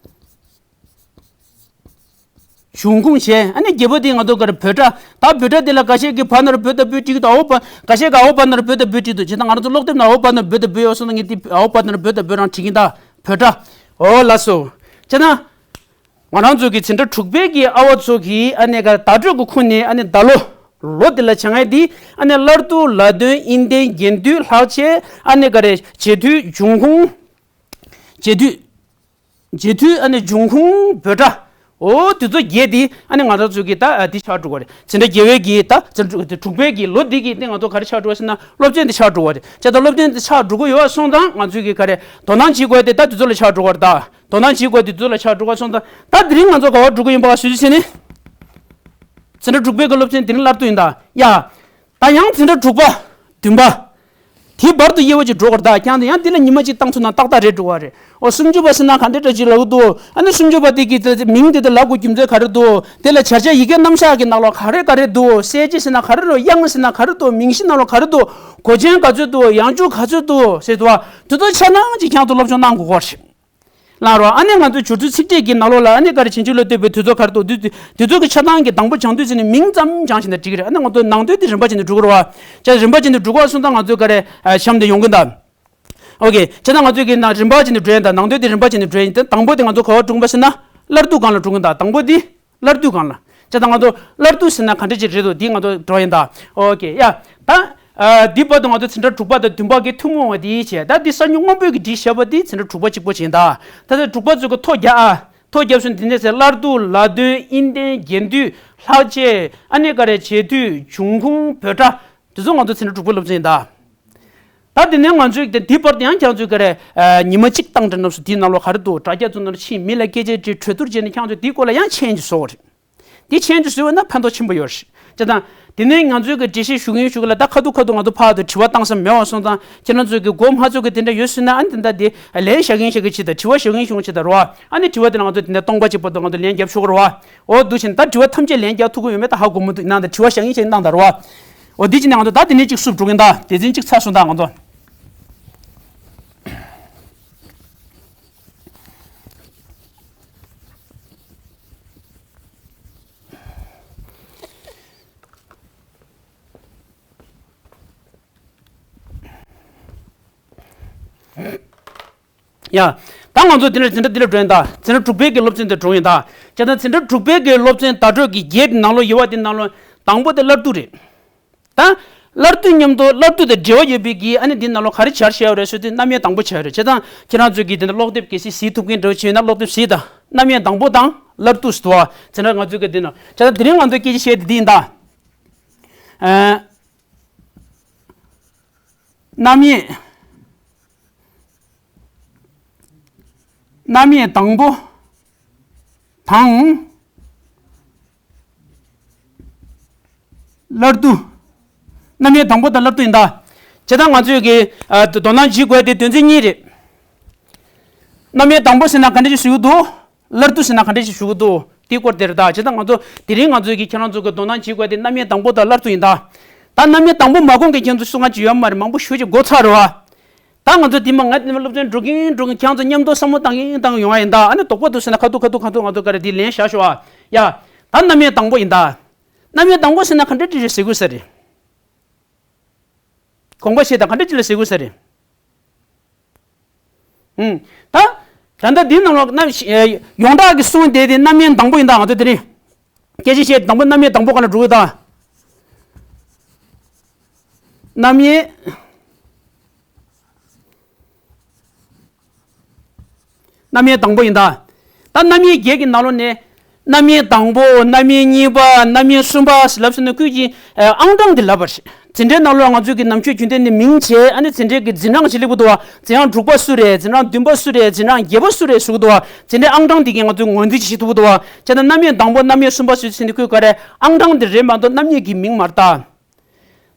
འབྱུང་ཁུངས་བྱས། ཨ་ནི་བརྒྱད་པ་དེ་ང་ཚོ་ག་རེ་འབོད་སྒྲ། ད་འབོད་སྒྲ་དེ་ལ་འགའ་ཤས་ཀྱིས་བ་ན་རོ་བོ་ད་བོས་བྲིས་ཀྱི་འདུག་ཨའོ་བ། འགའ་ཤས་ཀྱིས་ཨའོ་བ་ན་རོ་བོ་ད་བོས་བྲིས་འདུག་བྱས་ཙང་ང་རང་ཚོ་ཀློག་དེབ་ནང་ཨའོ་བ་ན་རོ་བོ་ད་བོས་ཡོད་སོང་ཙང་ངས་དེ་ཨའོ་བ་ན་རོ་བོ་ད་བོས་རང་བྲིས་ཀྱི་ཡིན་ད། འབོད་སྒྲ། འོ་ལགས་སོ། བྱས་ཙང་ང་རང་ཚོ་གི་འཛིན་གྲྭ་དྲུག་པའི་གི་ཨ་བ་ཚོ་གིས་ཨ་ནི་ག་བརྡ་སྤྲོད་ཀྱི་ཁུངས་ནས་ཨ་ནི་ད་ལོ། ལོ་འདི་ལ་བྱ་ངན་འདི་ཨ་ནི་སླར་བསྡུ་ལ་དོན་ཨིན་ལྡན་རྒྱན་སྡུད་ལྷག་བཅས་ཨ་ནི་ག་རེ་རྗེས་མཐུད་འབྱུང་ཁུངས། རྗེས་མཐུད། རྗེས་མཐུད་ཨ་ནི་འབྱུང་ཁུངས་འབོད་སྒྲ། འོ་དེ་ཚོ་བརྒྱད་འདི་ཨ་ནི་ང་རང་ཚོ་གི་ད་ཨ་འདི་ཆགས་འགྲོ་གི་རེད། འཛིན་གྲྭ་བརྒྱད་པའི་གི་ད་འཛིན་གྲྭ་དྲུག་པའི་གི་ལོ་འདི་གི་འདི་ང་ཚོ་ག་རེ་ཆགས་འགྲོ་བ་ཟེར་ན་སློབ་ཚན་འདི་ཆགས་འགྲོ་བ་རེད། བྱས་ཙང་སློབ་ཚན་འདི་ཆགས་འགྲོ་གི་ཡོད་སོང་ཙང་ང་ཚོས་གི་ག་རེ་དོ་སྣང་བྱེད་དགོས་དེ་ད་དེ་ཚོ་ལ་ཆགས་འགྲོ་གི་རེད་ད། དོ་སྣང་བྱེད་དགོས་དེ་ཚོ་ལ་ཆགས་འགྲོ་གི་སོང་ཙང་ད་དེ་རིང་ང་ཚོ་ག་བར་འགྲོ་གི་ཡིན་པ་ཞུ་རྒྱུ་བྱས་ནས། འཛིན་གྲྭ་དྲུག་པའི་གི་སློབ་ཚན་དེ་རིང་སླར་བསྡུ་ཡིན་ད། ཡ། ད་ཡང་འཛིན་གྲྭ་དྲུག་པ། བདུན་པ། དེའི་བར་དུ་དབྱེ་བ་ཅིག་འགྲོ་དགོས་རེད་ད། ཀྱང་དེ་ཡང་འདི་ལ་ཉི་མ་གཅིག་བཏང་ཐུབ་ན་ཏག་ཏག་རེད་འགྲོ་བ་རེད། འོ་སུམ་ཅུ་པ་ཟེར་ན་ག་འདྲ་འདྲ་ཅིག་ལབ་ཀྱི་འདུག་ཨ་ནི་སུམ་ཅུ་པ་དེ་གི་དེ་མིང་དེ་དེ་ལབ་དགོས་རྒྱུ་མཚན་ག་རེ་འདུག་དེ་ལ་བྱ་བྱེད་ཡི་གེ་རྣམ་གཞག་གི་ནང་ལོགས་ག་རེ་ག་རེ་འདུག་གསལ་བྱེད་ཟེར་ན་ག་རེ་འདུག་དབྱངས་ཟེར་ན་ག་རེ་འདུག་མིང་གཞི་ནང་ལོགས་ག་རེ་འདུག་གོ་ཆེན་ག་ཚོད་འདུག་ཡང་འཇུག་ག་ཚོད་འདུག་ཟེར་འདུག་བ། དེ་ཚོ་ཆ་ཚང་ཅིག་ཀྱང་དུ་སློབ་སྦྱོང་གནང་དགོས་ཀྱི་རེད། ལགས་རོ། ཨ་ནི་ང་ཚོའི་སྦྱོར་ཚུལ་ཚིག་ཕྲད་ཀྱི་ནང་ལོགས་ལ་ཨ་ནི་ག་རེ་རྗེས་འཇུག་ལ་ལྟོས་པའི་དུས་ཚོད་ག་རེ་འདུག་དུས་དུས་ཚོད་ཀྱི་ཆ་ཚང་གི་དང་པོ་སྦྱང་དུས་ཟེར་ནས་མིང་ཙམ་སྦྱངས་ཤིང་ད་འགྲིག་གི་རེད། ཨ་ནི་ང་ཚོ་ནང་དོན་དེ་རིམ་པ་བྱས་ནས་འགྲོ་གི་རེད་བ། ཅག་རིམ་པ་བྱས་ནས་འགྲོ་གི་བ་སོང་ཙང་ང་ཚོས་ག་རེ་ཨ་གཤམ་དུ་ཡོང་གི་ད། ཨོ་ཀེ། བྱས་ཙང་ང་ཚོས་གི་ནང་རིམ་པ་བྱས་ནས་འགྲོ་ཡིན་ད། ནང་དོན་དེ་རིམ་པ་བྱས་ནས་འགྲོ་ཡིན་ད། དང་པོ་དེ་ང་ཚོ་ག་བ་འགྲོ་གི་བ་ཟེར་ན་སླར་བསྡུ་སྒང་ལ་འགྲོ་གི་ད། དང་པོ་དེ། སླར་བསྡུ་སྒང་ལ། བྱས་ཙང་ང་ཚོ་སླར་བསྡུ་ཟེར་ན་ག་འདྲ་ཅིག་རེད་འདུག་འདི་ང་ཚོ་འགྲོ་ཡིན་ད། ཨོ་ཀེ་ཡ། ད། ཨ། འདི་བར་དུ་ང་ཚོ་འཛིན་གྲྭ་དྲུག་པ་དང་བདུན་པ་གི་ཐུན་མོང་བ་འདི་བྱས། ད་འདི་གསར་འགྱུར་སྔོན་པོའི་གི་བྲིས་བཞག་པ་འདི་འཛིན་གྲྭ་དྲུག་པ་གཅིག་པོ་བྱས་ཡིན་ད། ད་ལྟ་དྲུག་པ་ཚོ་གི་ཐོ་རྒྱག་ཨ། ཐོ་རྒྱབ་སོང་འདི་ནས་ཟེར་སླར་བསྡུ་ལ་དོན་ཨིན་ལྡན་རྒྱན་སྡུད་ལྷག་བཅས་ཨ་ནི་ག་རེ་རྗེས་མཐུད་འབྱུང་ཁུངས་འབོད་སྒྲ། འདི་ཚོ་ང་ཚོ་འཛིན་གྲྭ་དྲུག་པའི་སློབ་ཚན་ཡིན་ད། ད་དེ་ནས་ང་ཚོས་དེ་འདི་བར་དུ་ཡང་ཁྱེད་ཚོས་ག་རེ་ཨ་ཉི་མ་གཅིག་བཏང་དྲན་ནམ་སུ་དེའི་ནང་ལོགས་ག་རེ་འདུག་དྲ་རྒྱ་ཚོ་ནང་ཕྱིན་མི་ལ་སྐད་ཆ་དྲིས་གྲོས་བསྡུར་བྱས་ནས་ཁྱེད་ཚོས་དེའི་སྐོར་ལ་ཡང་མཆན་ཅིག་བཟོ་བ་རེད། དེ་མཆན་དུ་བཟོས་པ་ན་ཕན་ཐོགས་ཆེན་པོ་ཡོད་རེད། བྱས་ཙང་། དེ་ནས་ང་ཚོས་ཀྱི་འགྲེལ་བཤད་ཞུ་གིན་ཞུ་གི་ལ་ད་ཁ་ཐུག་ཁ་ཐུག་ང་ཚོ་ཕར་དུ་དྲི་བ་བཏང་ས་མེད་པ་སོང་ཙང་ཁྱེད་རང་ཚོས་ཀྱི་མགོ་མ་ཚོས་ཀྱི་དེ་འདྲ་ཡོད་སྲིད་ན་ཨ་ནི་དེ་འདྲ་དེ་ལན་བཞག་གིན་བཞག་གི་ཅིག་དང་དྲི་བ་ཞུ་གིན་ཞུ་གིན་ཅིག་དང་རོ། ཨ་ནི་དྲི་བ་དེ་ལ་ང་ཚོས་དེ་འདྲ་སྟོང་པ་གཅིག་བར་དུ་ང་ཚོ་ལན་རྒྱབ་ཆོག་གི་རོ། འོ་འདུག་བྱས་ན་ད་དྲི་བ་ཐམས་ཅད་ལན་རྒྱག་ཐུབ་ཀྱི་ཡོད་མེད་ད་ཧ་གོ་མི་འདུག་ཡིན་ནའང་ད་དྲི་བ་བཞག་གིན་བཞག་གིན་བཏང་དང་རོ། འོ་འདི་ཅི་ནས་ང་ཚོ་ད་དེ་ནས་ཅིག་བསུབ་འགྲོ་གིན་ད་དེ་ཚན་ཅིག་ཚར་སོང་ད་ང་ཚོ། ཡ། ད་ང་ཚོ་འདི་ལ་འཛིན་གྲྭ་འདི་ལ་འགྲོ་ཡིན་ད། འཛིན་གྲྭ་དྲུག་པའི་གི་སློབ་ཚན་འདི་འགྲོ་ཡིན་ད། བྱས་ཙང་འཛིན་གྲྭ་དྲུག་པའི་གི་སློབ་ཚན་བརྡ་སྤྲོད་ཀྱི་བརྒྱད་ནང་ལོགས་ཡོད་པ་འདི་ནང་ལོགས་དང་པོ་དེ་སླར་བསྡུ་རེད། ད། སླར་བསྡུ་མཉམ་དུ་སླར་བསྡུ་དང་འབྲེལ་བ་ཡོད་པའི་གི་ཨ་ནི་འདི་ནང་ལོགས་ག་རེ་སྦྱར་བཞག་ཡོད་རེད་ཟེར་དུས་རྣམ་དབྱེ་དང་པོ་བྱས་ཡོད་རེད། བྱས་ཙང་ཁྱེད་རང་ཚོས་གི་འདི་ནང་ཀློག་དེབ་གལ་སྲིད་གཟིགས་ཐུབ་མཁན་འདྲ་བོ་བྱས་ཡོད་ན་ཀློག་དེབ་གཟིགས་དང་རྣམ་དབྱེ་དང་པོ་དང་སླར་བསྡུ་ཟེར་དུས་བ། བྱས་ཙང་ང་ཚོས་གི་འདི་ནང་བྱས་ཙང་དེ་རིང་ང་ཚོས་སྐད་ཆ་བཤད་དེ་འདི་ཡིན་ད། ཨ། རྣམ་དབྱེ། རྣམ་དབྱེ་དང་པོ་དང་། སླར་བསྡུ། རྣམ་དབྱེ་དང་པོ་དང་སླར་བསྡུ་ཡིན་ད། བྱས་ཙང་ང་ཚོས་ཀྱི་ཨ་དོ་སྣང་བྱེད་དགོས་དེ་དོན་ཚན་གཉིས་རེད། རྣམ་དབྱེ་དང་པོ་ཟེར་ན་ག་འདྲ་ཞིག་ཞུ་གི་འདུག་སླར་བསྡུ་ཟེར་ན་ག་འདྲ་ཞིག་ཞུ་གི་འདུག་དེའི་སྐོར་དེ་རེད་ད། བྱས་ཙང་ང་ཚོ་དེ་རིང་ང་ཚོས་ཀྱི་ཁྱེད་རང་ཚོ་གི་དོ་སྣང་བྱེད་དགོས་དེ་རྣམ་དབྱེ་དང་པོ་དང་སླར་བསྡུ་ཡིན་ད། ད་རྣམ་དབྱེ་དང་པོ་མ་གོང་གི་ཁྱེད་ཚོ་སུ་ང་ཅི་ཡོད་མ་རེད། མང་པོ་ཞུ་ཅིག་གོ་ཚར་རེད་བ། ད་ང་ཚོ་དེ་མ་ང་དེ་མ་སློབ་ཚན་འགྲོ་གིན་འགྲོ་གིན་ཁྱེད་ཚོ་མཉམ་དུ་བསམ་བློ་བཏང་གིན་བཏང་གིན་ཡོང་བ་ཡིན་ད། ཨ་ནི་དོགས་པ་འདུག་ཟེར་ན་ཁ་ཐུག་ཁ་ཐུག་ཁ་ཐུག་ང་ཚོ་ག་རེ་དེ་ལན་བཞག་ཤོག་ཨ། ཡ། ད་རྣམ་དབྱེ་དང་པོ་ཡིན་ད། རྣམ་དབྱེ་དང་པོ་ཟེར་ན་ག་འདྲ་ཅིག་རེད་ཟེར་དགོས་ས་རེད། དགོངས་པ་བཞེས་དང་ག་འདྲ་ཅིག་ལ་ཟེར་དགོས་ས་རེད། ཨུམ། ད། ད་ལྟ་འདི་ནང་ལོགས་རྣམ་ཡོངས་གྲགས་ཀྱི་གསུང་དེ་དེ་རྣམ་དབྱེ་དང་པོ་ཡིན་ད། ང་ཚོ་དེ་རིང་སྐད་ཆ་བཤད་དང་པོ་རྣམ་དབྱེ་དང་པོ་ག་ལ་འགྲོ་གི་ད། རྣམ་དབྱེ། རྣམ་དབྱེ་དང་པོ་ཡིན་ད། ད་རྣམ་དབྱེ་བརྒྱད་ཀྱི་ནང་ལོགས་ནས། རྣམ་དབྱེ་དང་པོ། རྣམ་དབྱེ་གཉིས་པ། རྣམ་དབྱེ་གསུམ་པ་ཟེར་ལབ་ཟེར་ན་ཁོས་ཀྱི་ཨང་གྲངས་དེ་ལབ་པ་རེད། འཛིན་གྲྭའི་ནང་ལོགས་ང་ཚོས་ཀྱི་ནམ་ཕྱེད་རྒྱུན་ལྡན་ནས་མིང་བྱས། ཨ་ནི་འཛིན་གྲྭའི་གི་འཛིན་གྲངས་ཅིག་སླེབས་ཀྱི་འདུག་བ། འཛིན་གྲྭ་དྲུག་པ་སུ་རེད། འཛིན་གྲྭ་བདུན་པ་སུ་རེད། འཛིན་གྲྭ་བརྒྱད་པ་སུ་རེད་ཟེར་གྱི་འདུག་བ། འཛིན་གྲྭའི་ཨང་གྲངས་དེ་གས་ང་ཚོས་ངོས་འཛིན་བྱེད་ཐུབ་ཀྱི་འདུག་བ། བྱས་ན་རྣམ་དབྱེ་དང་པོ། རྣམ་དབྱེ་གསུམ་པ་ཟེར་ཟེར་ནས་ཁོས་ག་རེ་ཨང་གྲངས་དེ་རེད་མ་གཏོགས་རྣམ་དབྱེ་གི་མིང་མ་རེད་ད།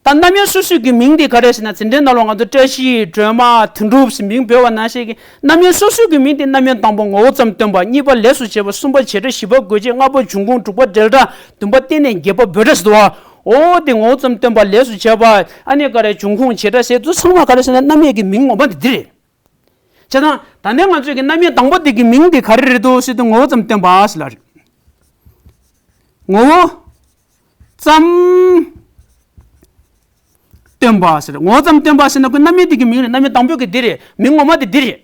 ད་རྣམ་དབྱེ་སོ་སོའི་གི་མིང་དེ་ག་རེ་ཟེར་ན། འཛིན་གྲྭའི་ནང་ལོགས་ང་ཚོ་བཀྲ་ཤིས། སྒྲོལ་མ། དོན་གྲུབ་ཟེར་མིང་འབོད་པ་ནང་བཞིན་གྱི་རྣམ་དབྱེ་སོ་སོའི་གི་མིང་དེ་རྣམ་དབྱེ་དང་པོ་ངོ་བོ་ཙམ་སྟོན་པ། གཉིས་པ་ལས་སུ་བྱེད་པ། གསུམ་པ་བྱེད་སྒྲ། བཞི་པ་དགོད་བྱ། ལྔ་པ་འབྱུང་ཁུངས། དྲུག་པ་འབྲེལ་སྒྲ། བདུན་པ་རྟེན་གནས། བརྒྱད་པ་འབོད་སྒྲ་ཟེར་དུས། འོ་དེ་ངོ་བོ་ཙམ་སྟོན་པ། ལས་སུ་བྱེད་པ། ཨ་ནི་ག་རེ་འབྱུང་ཁུངས། བྱེད་སྒྲ་ཟེར་དུས་ཚང་མ་ག་རེ་ཟེར་ན་རྣམ་དབྱེ་གི་མིང་ངོ་མ་དེ་འདི་རེད། བྱས་ཙང་ད་ནས་ང་ཚོས་ཀྱི་རྣམ་དབྱེ་དང་པོ་དེ་གི་མིང་དེ་ག་རེ་རེད་འདུག་ཟེར་དུས་ངོ་བོ་ཙམ་སྟོན་པ་ཟེར་ལབ་རེད། ངོ་བོ་ཙམ་སྟོན་པ་ཟེར། ངོ་བོ་ཙམ་སྟོན་པ་ཟེར་ན་ཁོ་རྣམ་དབྱེ་དེ་གི་མིང་རེད། རྣམ་དབྱེ་དང་པོ་གི་དེ་རེད། མིང་ངོ་མ་དེ་འདི་རེད།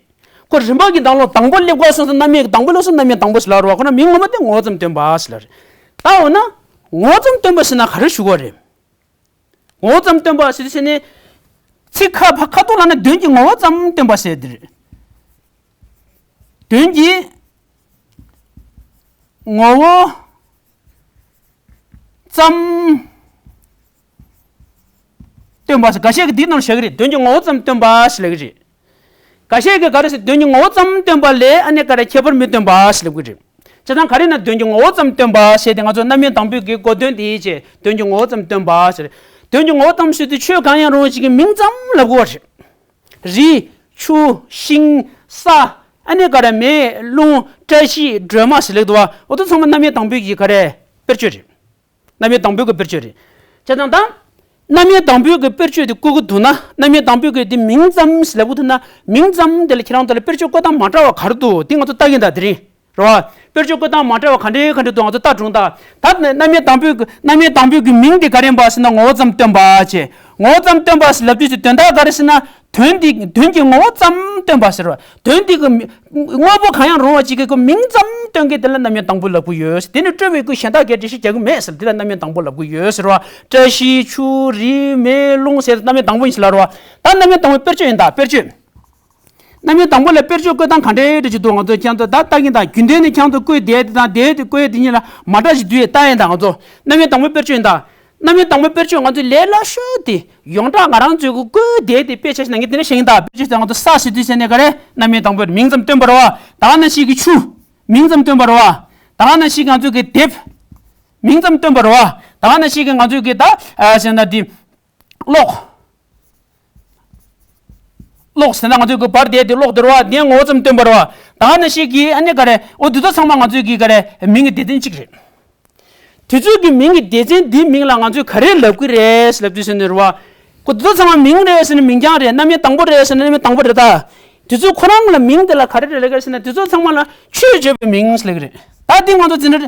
ཁོ་རིམ་པ་གི་ནང་ལོགས་དང་པོ་སླེབས་པ་སོང་ཙང་རྣམ་དབྱེ་དང་པོ་སླེབས་སོང་། རྣམ་དབྱེ་དང་པོ་ཟེར་ལབ་རེད་བ། ཁོ་ན་མིང་ངོ་མ་དེ་ངོ་བོ་ཙམ་སྟོན་པ་ཟེར་ལབ་རེད། ད་འོ་ན་ངོ་བོ་ཙམ་སྟོན་པ་ཟེར་ན་ག་རེ་ཞུ་དགོས་རེད། ངོ་བོ་ཙམ་སྟོན་པ་ཟེར་དུས་ཟེར་ནས། ཚིག་ཁ་ཕ་ཁ་ཐོག་ལ་ན་དོན་གྱི་ངོ་བོ་ཙམ་སྟོན་པ་ཟེར་དེ་རེད། དོན་གྱི་ངོ་བོ་ཙམ་སྟོན་པ་ཟེར། འགའ་ཤས་ཀྱིས་འདི་ནང་བཞག་གི་རེད། དོན་གྱི་ངོ་བོ་ཙམ་སྟོན་པ་ཟེར་ལབ་ཀྱི་རེད། འགའ་ཤས་ཀྱིས་ག་རེ་ཟེར། དོན་གྱི་ངོ་བོ་ཙམ་སྟོན་པ་ལས་ཨ་ནི་ག་རེ་ཁྱད་པར་མི་སྟོན་པ་ཟེར་ལབ་ཀྱི་རེད། བྱས་ཙང་ག་རེ་ན་དོན་གྱི་ངོ་བོ་ཙམ་སྟོན་པ་ཟེར་དེ་ང་ཚོ་རྣམ་དབྱེ་དང་པོའི་གི་གོ་དོན་དེ་ཡིན་བྱས། དོན་གྱི་ངོ་བོ་ཙམ་སྟོན་པ་ཟེར། དོན་གྱི་ངོ་བོ་ཙམ་ཟེར་དུས་ཆོས་གང་ཡང་རུང་བ་ཅིག་གི་མིང་ཙམ་ལབ་དགོས་པ་རེད། རི། ཆུ། ཤིང་། ས། ཨ་ནི་ག་རེ་མེ། རླུང་། བཀྲ་ཤིས། སྒྲོལ་མ་ཟེར་ལབ་འདུག་བ། འོ་དེ་ཚང་མ་རྣམ་དབྱེ་དང་པོའི་གི་ག་རེ་དཔེར་བརྗོད་རེད། རྣམ་དབྱེ་དང་པོའི་གི་དཔེར་བརྗོད་རེད། བྱས་ཙང་ད། རྣམ་དབྱེ་དང་པོའི་གི་དཔེར་བརྗོད་དེ་བཀོད་ཀྱི་འདུག་ན། རྣམ་དབྱེ་དང་པོའི་གི་དེ་མིང་ཙམ་ལབ་ཀྱི་འདུག་ན། མིང་ཙམ་དེ་ལ་ཁྱེད་རང་ཚོ་ལ་དཔེར་བརྗོད་བཀོད་སྟངས་མ་འདྲ་བ་ག་རེ་འདུག་དེ་ང་ཚོ་ལྟ་གིན་ད་དེ་རིང་། རེད་བ། དཔེར་བརྗོད་བཀོད་སྟངས་མ་འདྲ་བ་ག་འདྲའི་ག་འདྲའི་འདུག་ང་ཚོ་ལྟ་གྲོང་ད། ད་རྣམ་དབྱེ་དང་པོའི་གི་རྣམ་དབྱེ་དང་པོའི་གི་མིང་དེ་ག་རེ་ཡིན་པ་ཟེར་ན་ངོ་བོ་ཙམ་སྟོན་པ་བྱས། ངོ་བོ་ཙམ་སྟོན་པ་ཟེར་ལབ་དུས་སུ་དོན་དག་ག་རེ་ཟེར་ན། དོན་དེ་དོན་གྱི་ངོ་བོ་ཙམ་སྟོན་པ་ཟེར་བ། དོན་དེ་གི་མི་དངོས་པོ་གང་ཡང་རུང་བ་ཅིག་གི་མིང་ཙམ་སྟོན་གྱི་དེ་ལ་རྣམ་དབྱེ་དང་པོ་ལབ་ཀྱི་ཡོད། དེ་ནི་སྤྲོས་པའི་སྐུ་གཞན་དག་གིས་འགྲེལ་བཤད་རྒྱག་གི་མེད་ཟེར། དེ་ལ་རྣམ་དབྱེ་དང་པོ་ལབ་ཀྱི་ཡོད་ཟེར་བ། བཀྲ་ཤིས། ཆུ། རི། མེ། རླུང་ཟེར་རྣམ་དབྱེ་དང་པོ་ཡིན་ཟེར་ལབ་རེད་བ། ད་རྣམ་དབྱེ་དང་པོ་དཔེར་བརྗོད་ཡིན་ད། དཔེར་བརྗོད། རྣམ་དབྱེ་དང་པོ་ལ་དཔེར་བརྗོད་བཀོད་སྟངས་ག་འདྲའི་འདྲ་ཅིག་འདུག་ང་ཚོས་ཀྱང་ད་ལྟ་གིན་ད་རྒྱུན་ལྡན་ནས་ཀྱང་ད་བཀོད་བསྡད་དེ་དང་བསྡད་དེ་བཀོད་དེ་གཉིས་ལ་མ་འདྲ་ཞིག་འདུག་ཡས་ལྟ་ཡས་ད་ང་ཚོ། རྣམ་དབྱེ་དང་པོ་དཔེར་བརྗོད་ཡིན་ད། རྣམ་དབྱེ་དང་པོའི་དཔེར་བརྗོད་ང་ཚོའི་ལས་སླ་ཤོས་དེ་ཡོངས་གྲགས་ང་རང་ཚོའི་གི་བཀོད་བསྡད་དེ་དཔེ་ཆ་ཞིག་ནང་གི་དེ་འདྲ་བཤད་ཡིན་ད། དཔེར་བརྗོད་ཟེར་ང་ཚོ་ས་ཟེར་དུས་ཟེར་ནས་ག་རེ་རྣམ་དབྱེ་དང་པོའི་མིང་ཙམ་སྟོན་པ་རེད་བ། ད་ག་ནང་བཞིན་གི་ཆུ་མིང་ཙམ་སྟོན་པ་རེད་བ། ད་ག་ནང་བཞིན་གི་ང་ཚོའི་གི་དེབ་མིང་ཙམ་སྟོན་པ་རེད་བ། ད་ག་ནང་བཞིན་གི་ང་ཚོའི་གི་ད་ཨ་ཟེར་ན་དེ་གློག་གློག་ཟེར་ན་ང་ཚོའི་གི་འབར་བསྡད་དེ་གློག་དེ་རེད་བ། དེ་ངོ་བོ་ཙམ་སྟོན་པ་རེད་བ། ད་ག་ནང་བཞིན་གི་ཨ་ནི་ག་རེ་འོ་དེ་ཚོ་ཚང་མ་ང་ཚོའི་གི་ག་རེ་མིང་གི་སྡེ་ཚན་གཅིག་རེད། དེ་ཚོའི་གི་མིང་གི་སྡེ་ཚན་འདིའི་མིང་ལ་ང་ཚོས་ག་རེ་ལབ་ཀྱི་རེད་ལབ་དུས་ཟེར་ནས་རེད་བ། ཁོ་དེ་ཚོ་ཚང་མ་མིང་རེད་ཟེར་ན་མིང་རྐྱང་རེད། རྣམ་དབྱེ་དང་པོ་རེད་ཟེར་ན་རྣམ་དབྱེ་དང་པོ་རེད་ད། དེ་ཚོ་ཁོ་རང་ལ་མིང་དེ་ལ་ག་རེ་རེད་ལབ་ཀྱི་རེད་ཟེར་ན་དེ་ཚོ་ཚང་མ་ལ་ཆོས་བརྗོད་པའི་མིང་ཟེར་ལབ་ཀྱི་རེད། ད་འདི་ང་ཚོ་འཛིན་གྲྭ་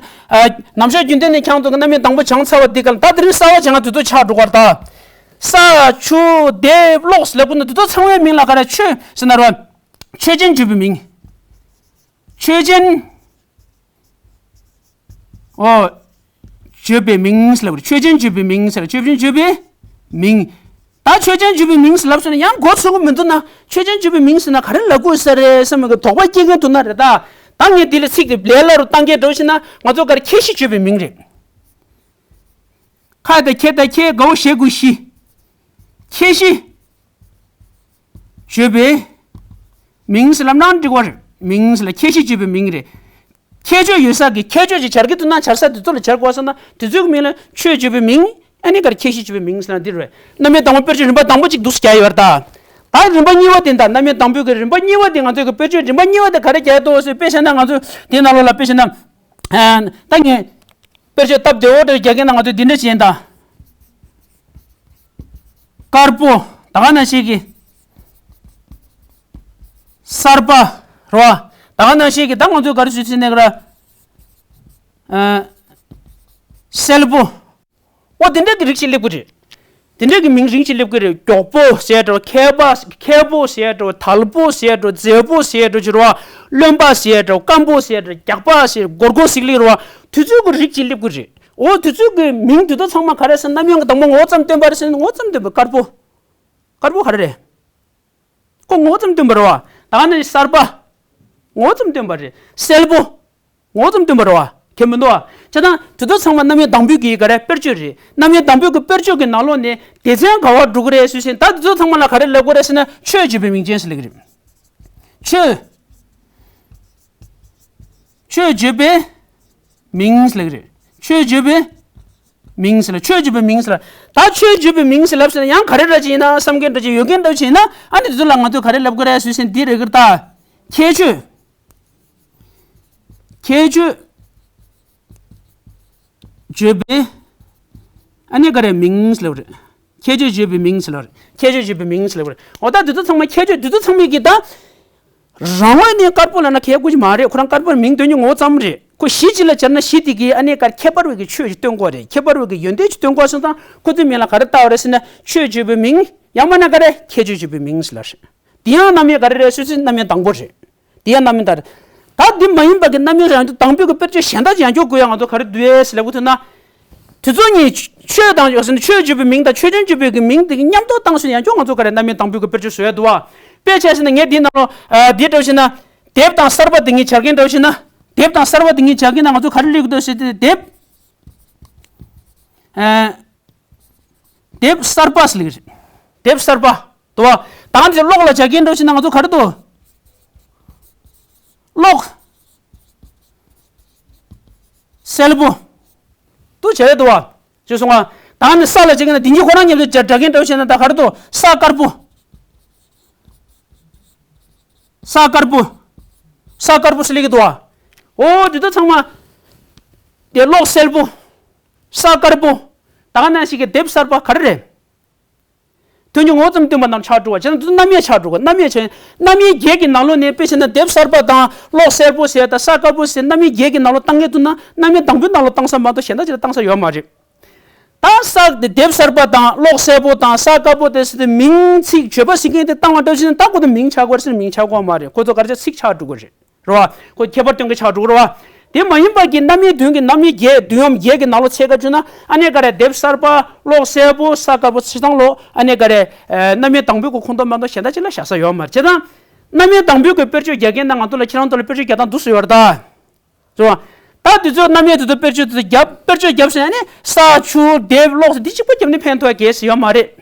ནམ་ཞག་རྒྱུན་ལྡན་ནས་ཁྱང་ཚོ་གི་རྣམ་དབྱེ་དང་པོ་སྦྱངས་ཚར་བ་འདི་ག་ལ་ད་དེ་རིང་གསར་བ་སྦྱང་ང་དེ་ཚོ་ཆགས་འགྲོ་གི་རེད་ད། ས་ཆུ་དེབ་གློག་ཟེར་ལབ་ཀྱི་འདུག་དེ་ཚོ་ཚང་མའི་མིང་ལ་ག་རེ་ཆོས་ཟེར་ན་རེད་བ། ཆོས་ཅན་བརྗོད་པའི་མིང་། ཆོས་ཅན། ཨོ། བརྗོད་པའི་མིང་ཟེར་ལབ་རེད། ཆོས་ཅན་བརྗོད་པའི་མིང་ཟེར། ཆོས་ཅན་བརྗོད་པའི་མིང་། ད་ཆོས་ཅན་བརྗོད་པའི་མིང་ཟེར་ལབ་སོང་ན་ཡང་མགོ་ཚོས་ཀྱི་མི་འདུག་ན། ཆོས་ཅན་བརྗོད་པའི་མིང་ཟེར་ན་ག་རེ་ལབ་དགོས་ས་རེད་བསམ་གྱི་དོགས་པ་སྐྱེ་མཁན་འདུག་ན་རེད་ད། ད་ངས་འདི་ལ་ཚིག་དེ་ལས་སླ་རུ་བཏང་གི་འགྲོ་ཕྱིན་ན་ང་ཚོ་གར་ཁྱད་གཞི་བརྗོད་པའི་མིང་རེད། ཁ་དང་ཁྱེད་དང་ཁྱེད་དགའ་བོ་ཞེ་དགུ་ཤི། ཁྱད་གཞི་བརྗོད་པའི་མིང་ཟེར་ལབ་ན་འགྲིག་པ་རེད། མིང་ཟེར་ལ་ཁྱད་གཞི་བརྗོད་པའི་མིང་རེད། ཁྱད་ཆོས་ཡོད་ས་གི་ཁྱད་ཆོས་ཀྱི་སྦྱར་གྱི་འདུག་ན་སྦྱར་ས་དེ་ཚོ་ལ་སྦྱར་དགོས་ཟེར་ན་དེ་ཚོའི་མིང་ལ་ཆོས་བརྗོད་པའི་མིང་། ཨ་ནི་གར་ཁྱད་གཞི་བརྗོད་པའི་མིང་ཟེར་ན་འདི་རེད། རྣམ་དབྱེ་དང་པོ་དཔེར་བརྗོད་རིམ་པ་དང་པོ་གཅིག་འདུག་སེ་བརྒྱབ་ཡོད་རེད་ད། ད་རིམ་པ་གཉིས་པ་དེ་ད་རྣམ་དབྱེ་དང་པོའི་གི་རིམ་པ་གཉིས་པ་དེ་ང་ཚོའི་གི་དཔེར་བརྗོད་རིམ་པ་གཉིས་པ་དེ་ག་རེ་བརྒྱབ་འདུག་ཟེར་དཔེ་བྱས་ན་ང་ཚོ་དེའི་ནང་ལོགས་ལ་དཔེ་བྱས་ན། ཨ། ད་ངས་དཔེར་བརྗོད་སྟབས་བདེ་བོ་འདྲ་རྒྱག་མཁན་ན་ང་ཚོས་འདི་འདྲ་བྱས་ཡིན་ད། དཀར་པོ། ད་ག་ནང་བཞིན་གྱི་གསར་པ་རེད་བ། ད་ག་ནང་བཞིན་གྱི་ད་ང་ཚོས་ག་རེ་ཞུ་ཟིན་ནས་ག་ར། ཨ། སེར་པོ། འོ་དེ་འདྲ་གི་རིགས་ཤིག་སླེབས་ཀྱི་རེད། དེ་འདྲ་གི་མིང་རིགས་ཤིག་སླེབས་ཀྱི་རེད། མགྱོགས་པོ་ཟེར་འགྲོ། མཁས་པ་མཁས་པོ་ཟེར་འགྲོ། དལ་པོ་ཟེར་འགྲོ། མཛེས་པོ་ཟེར་འགྲོ་ཅི་རེད་བ། རློན་པ་ཟེར་འགྲོ། སྐམ་པོ་ཟེར་འགྲོ། རྒྱགས་པ་ཟེར། སྒོར་སྒོར་ཟིག་སླེབས་རེད་བ། དུས་ཚོད་ཀྱི་རིགས་ཤིག་སླེབས་ཀྱི་རེད། འོ་དུས་ཚོད་ཀྱི་མིང་དེ་དག་ཚང་མ་ག་རེ་ཟེར་ན་རྣམ་དབྱེ་གི་དང་པོ་ངོ་བོ་ཙམ་སྟོན་པ་རེད་ཟེར་ན་ངོ་བོ་ཙམ་སྟོན་པ་དཀར་པོ། དཀར་པོ་ག་རེ་རེད། ཁོ་ངོ་བོ་ཙམ་སྟོན་པ་རེད་བ། ད་ག་ནི་གསར་པ། ངོ་བོ་ཙམ་སྟོན་པ་རེད། སེར་པོ། ངོ་བོ་ཙམ་སྟོན་པ་རེད་བ། ཁྱད་མི་འདུག་བ། བྱས་ཙང་དེ་ཚོ་ཚང་མ་རྣམ་དབྱེ་དང་པོའི་གི་ག་རེ་དཔེར་བརྗོད་རེད། རྣམ་དབྱེ་དང་པོའི་གི་དཔེར་བརྗོད་ཀྱི་ནང་ལོགས་ནས་སྡེ་ཚན་ག་བར་འགྲོ་གི་རེད་ཟེར་ཞིང་ད་དེ་ཚོ་ཚང་མ་ལ་ག་རེ་ལབ་དགོས་རེད་ཟེར་ན་ཆོས་བརྗོད་པའི་མིང་ཅན་ཟེར་ལབ་ཀྱི་རེད། ཆོས། ཆོས་བརྗོད་པའི་མིང་ཟེར་ལབ་ཀྱི་རེད། ཆོས་བརྗོད་པའི་མིང་ཟེར་ལ། ཆོས་བརྗོད་པའི་མིང་ཟེར་ལ། ད་ཆོས་བརྗོད་པའི་མིང་ཟེར་ལབ་ཟེར་ན་ཡང་ག་རེ་འདྲ་ཅིག་ཡིན་ན་བསམ་མཁན་འདྲ་ཅིག་ཡོད་མཁན་འདྲ་ཅིག་ཡིན་ན་ཨ་ནི་དེ་ཚོ་ལ་ང་ཚོས་ག་རེ་ལབ་དགོས་རེད་ཟེར་ཞིང་འདི་རེད་གི་རེད་ད། ཁྱད་ཆོས། ཁྱད་ཆོས་བརྗོད་པའི་ཨ་ནི་ག་རེ་མིང་ཟེར་ལབ་རེད། ཁྱད་ཆོས་བརྗོད་པའི་མིང་ཟེར་ལབ་རེད། ཁྱད་ཆོས་བརྗོད་པའི་མིང་ཟེར་ལབ་རེད། འོ་ད་དེ་ཚོ་ཚང་མ་ཁྱད་ཆོས་དེ་ཚོ་ཚང་མའི་གི་ད། རང་ངོས་ནས་དཀར་པོ་ལབ་ན་ཁྱད་དགོས་ཀྱི་མ་རེད། ཁོ་རང་དཀར་པོར་མིང་འདོན་རྒྱུ་ངོ་བོ་ཙམ་རེད། ཁོ་གཞི་གཅིག་ལ་སྦྱར་ན་གཞི་དེ་གི་ཨ་ནི་དཀར་ཁྱད་པར་བའི་གི་ཆོས་ཤིག་སྟོན་དགོས་རེད། ཁྱད་པར་བའི་གི་ཡོན་ཏན་ཅིག་སྟོན་དགོས་སོང་ཙང་ཁོ་ཚོའི་མིང་ལ་ག་རེ་བཏགས་པ་རེད་ཟེར་ན་ཆོས་བརྗོད་པའི་མིང་། ཡང་མིན་ན་ག་རེ་ཁྱད་ཆོས་བརྗོད་པའི་མིང་ཟེར་ལབ་རེད། དེ་ཡང་རྣམ་དབྱེ་ག་རེ་རེད་ཟེར་ན་རྣམ་དབྱེ་དང་པོ་རེད། དེ་ཡང་རྣམ་དབྱེ་ད་རེད། ད་འདི་མ་ཡིན་པ་གི་རྣམ་དབྱེ་རང་དང་པོའི་གི་དཔེར་བརྗོད་གཞན་དག་ཅིག་ཡང་སྐྱོར་དགོས་ཡ་ང་ཚོ་ག་རེ་འདུག་ཟེར་ལབ་དགོས་ཐུག་ན། དེ་ཚོ་གཉིས་ཆོས་དང་ཡོད་ཟེར་ན་ཆོས་བརྗོད་པའི་མིང་དང་ཆོས་ཅན་བརྗོད་པའི་གི་མིང་དེ་གི་མཉམ་དུ་བཏང་སོང་ཡང་ཅོག་ང་ཚོ་ག་རེ་རྣམ་དབྱེ་དང་པོའི་གི་དཔེར་བརྗོད་བཟོ་ཡ་འདུག་བ། དཔེ་བྱས་ཟེར་ན་ངས་འདིའི་ནང་ལོ། ཨ། འདི་འདྲ་བོ་བྱས་ན། དེབ་དང་གསར་པ་དེ་གཉིས་སྦྱར་མཁན་འདྲ་བོ་བྱས་ན། དེབ་དང་གསར་པ་དེ་གཉིས་སྦྱར་མཁན་ན་ང་ཚོ་ག་རེ་སླེབས་ཀྱི་འདུག་ཟེར་ཏེ་དེབ། ཨ། དེབ་གསར་པ་ཟེར་ལབ་ཀྱི་རེད། དེབ་གསར་པ། འདུག་བ། ད་ང་ཚོས་གློག་ལ་སྦྱར་མཁན་འདྲ་བོ་བྱས་ན་ང་ཚོ་ག་རེ་འདུག་གློག་སེར་པོ། འདུག་བྱས་རེད་འདུག་བ། ཅེས་གསུངས་པ། ད་ནི་ས་ལ་བྱེད་ཀྱི་ན་དེ་གཉིས་ཁོ་རང་མཉམ་དུ་སྦྱར་སྦྱར་མཁན་འདྲ་བོ་བྱས་ན་ད་ག་རེ་འདུག་ས་དཀར་པོ། ས་དཀར་པོ། ས་དཀར་པོ་ཟེར་ལབ་ཀྱི་འདུག་བ། འོ་དེ་ཚོ་ཚང་མ། དེ་གློག་སེར་པོ། ས་དཀར་པོ། ད་ག་ནང་བཞིན་གྱི་དེབ་གསར་པ་ག་རེ་རེད། དོན་གྱི་ངོ་བོ་ཙམ་སྟོན་པ་རྣམས་ཆགས་འགྲོ་བ་བྱས་ན་དེ་ཚོ་རྣམ་དབྱེ་ཆགས་འགྲོ་གི། རྣམ་དབྱེ་ཆགས། རྣམ་དབྱེ་བརྒྱད་ཀྱི་ནང་ལོགས་ནས་དཔེ་བྱས་ན་དེབ་གསར་པ་དང་གློག་སེར་པོ་ཟེར་དང་ས་དཀར་པོ་ཟེར་རྣམ་དབྱེ་བརྒྱད་ཀྱི་ནང་ལོགས་བཏང་མཁན་འདུག་ན་རྣམ་དབྱེ་དང་པོའི་ནང་ལོགས་བཏང་ས་མ་གཏོགས་གཞན་དག་ཅིག་ལ་བཏང་ས་ཡོད་མ་རེད། ད་ས་དེ་དེབ་གསར་པ་དང་གློག་སེར་པོ་དང་ས་དཀར་པོ་དེ་ཟེར་ཏེ་མིང་ཚིག་བརྗོད་པ་ཟེར་མཁན་དེ་བཏང་བ་འདྲ་བྱས་ན་ད་ཁོ་ཚོ་མིང་ཆགས་དགོས་རེད་ཟེར་ན་མིང་ཆགས་དགོས་མ་རེད། ཁོ་ཚོ་ག་རེ་ཟེར་ཚིག་ཆགས་འགྲོ་གི་རེད། རེད་བ། ཁོ་ཁྱད་པར་སྟོན་གྱི་ཆགས་འགྲོ་གི་རེད་བ། དེ་མ་ཡིན་པ་གི་རྣམ་དབྱེ་བདུན་གྱི་རྣམ་དབྱེ་བརྒྱད་བདུན་ཡམ་བརྒྱད་ཀྱི་ནང་ལོགས་ཚད་ཀ་བཅུག་ན་ཨ་ནི་ག་རེ་དེབ་གསར་པ་གློག་སེར་པོ་ས་དཀར་པོ་ཚེ་ཐང་ལོ་ཨ་ནི་ག་རེ། ཨ། རྣམ་དབྱེ་དང་པོའི་གི་ཁོངས་གཏོགས་མ་གཏོགས་གཞན་དག་ཅིག་ལ་བཞག་ས་ཡོད་མ་རེད། བྱས་ཙང་། རྣམ་དབྱེ་དང་པོའི་གི་དཔེར་བརྗོད་རྒྱག་མཁན་ན་ང་ཚོ་ལ་ཁྱེད་རང་ཚོ་ལ་དཔེར་བརྗོད་རྒྱག་སྟངས་འདུག་སེ་ཡོད་རེད་ད། རེད་བ། ད་དེ་ཚོ་རྣམ་དབྱེ་དེ་ཚོ་དཔེར་བརྗོད་དེ་ཚོ་རྒྱབ་དཔེར་བརྗོད་རྒྱབ་ཟེར་ཡ་ནི་ས་ཆུ་དེབ་གློག་ཟེར་འདི་གཅིག་པོ་རྒྱབ་ནས་ཕན་ཐོགས་གལ་སྲིད་ཡོད་མ་རེད།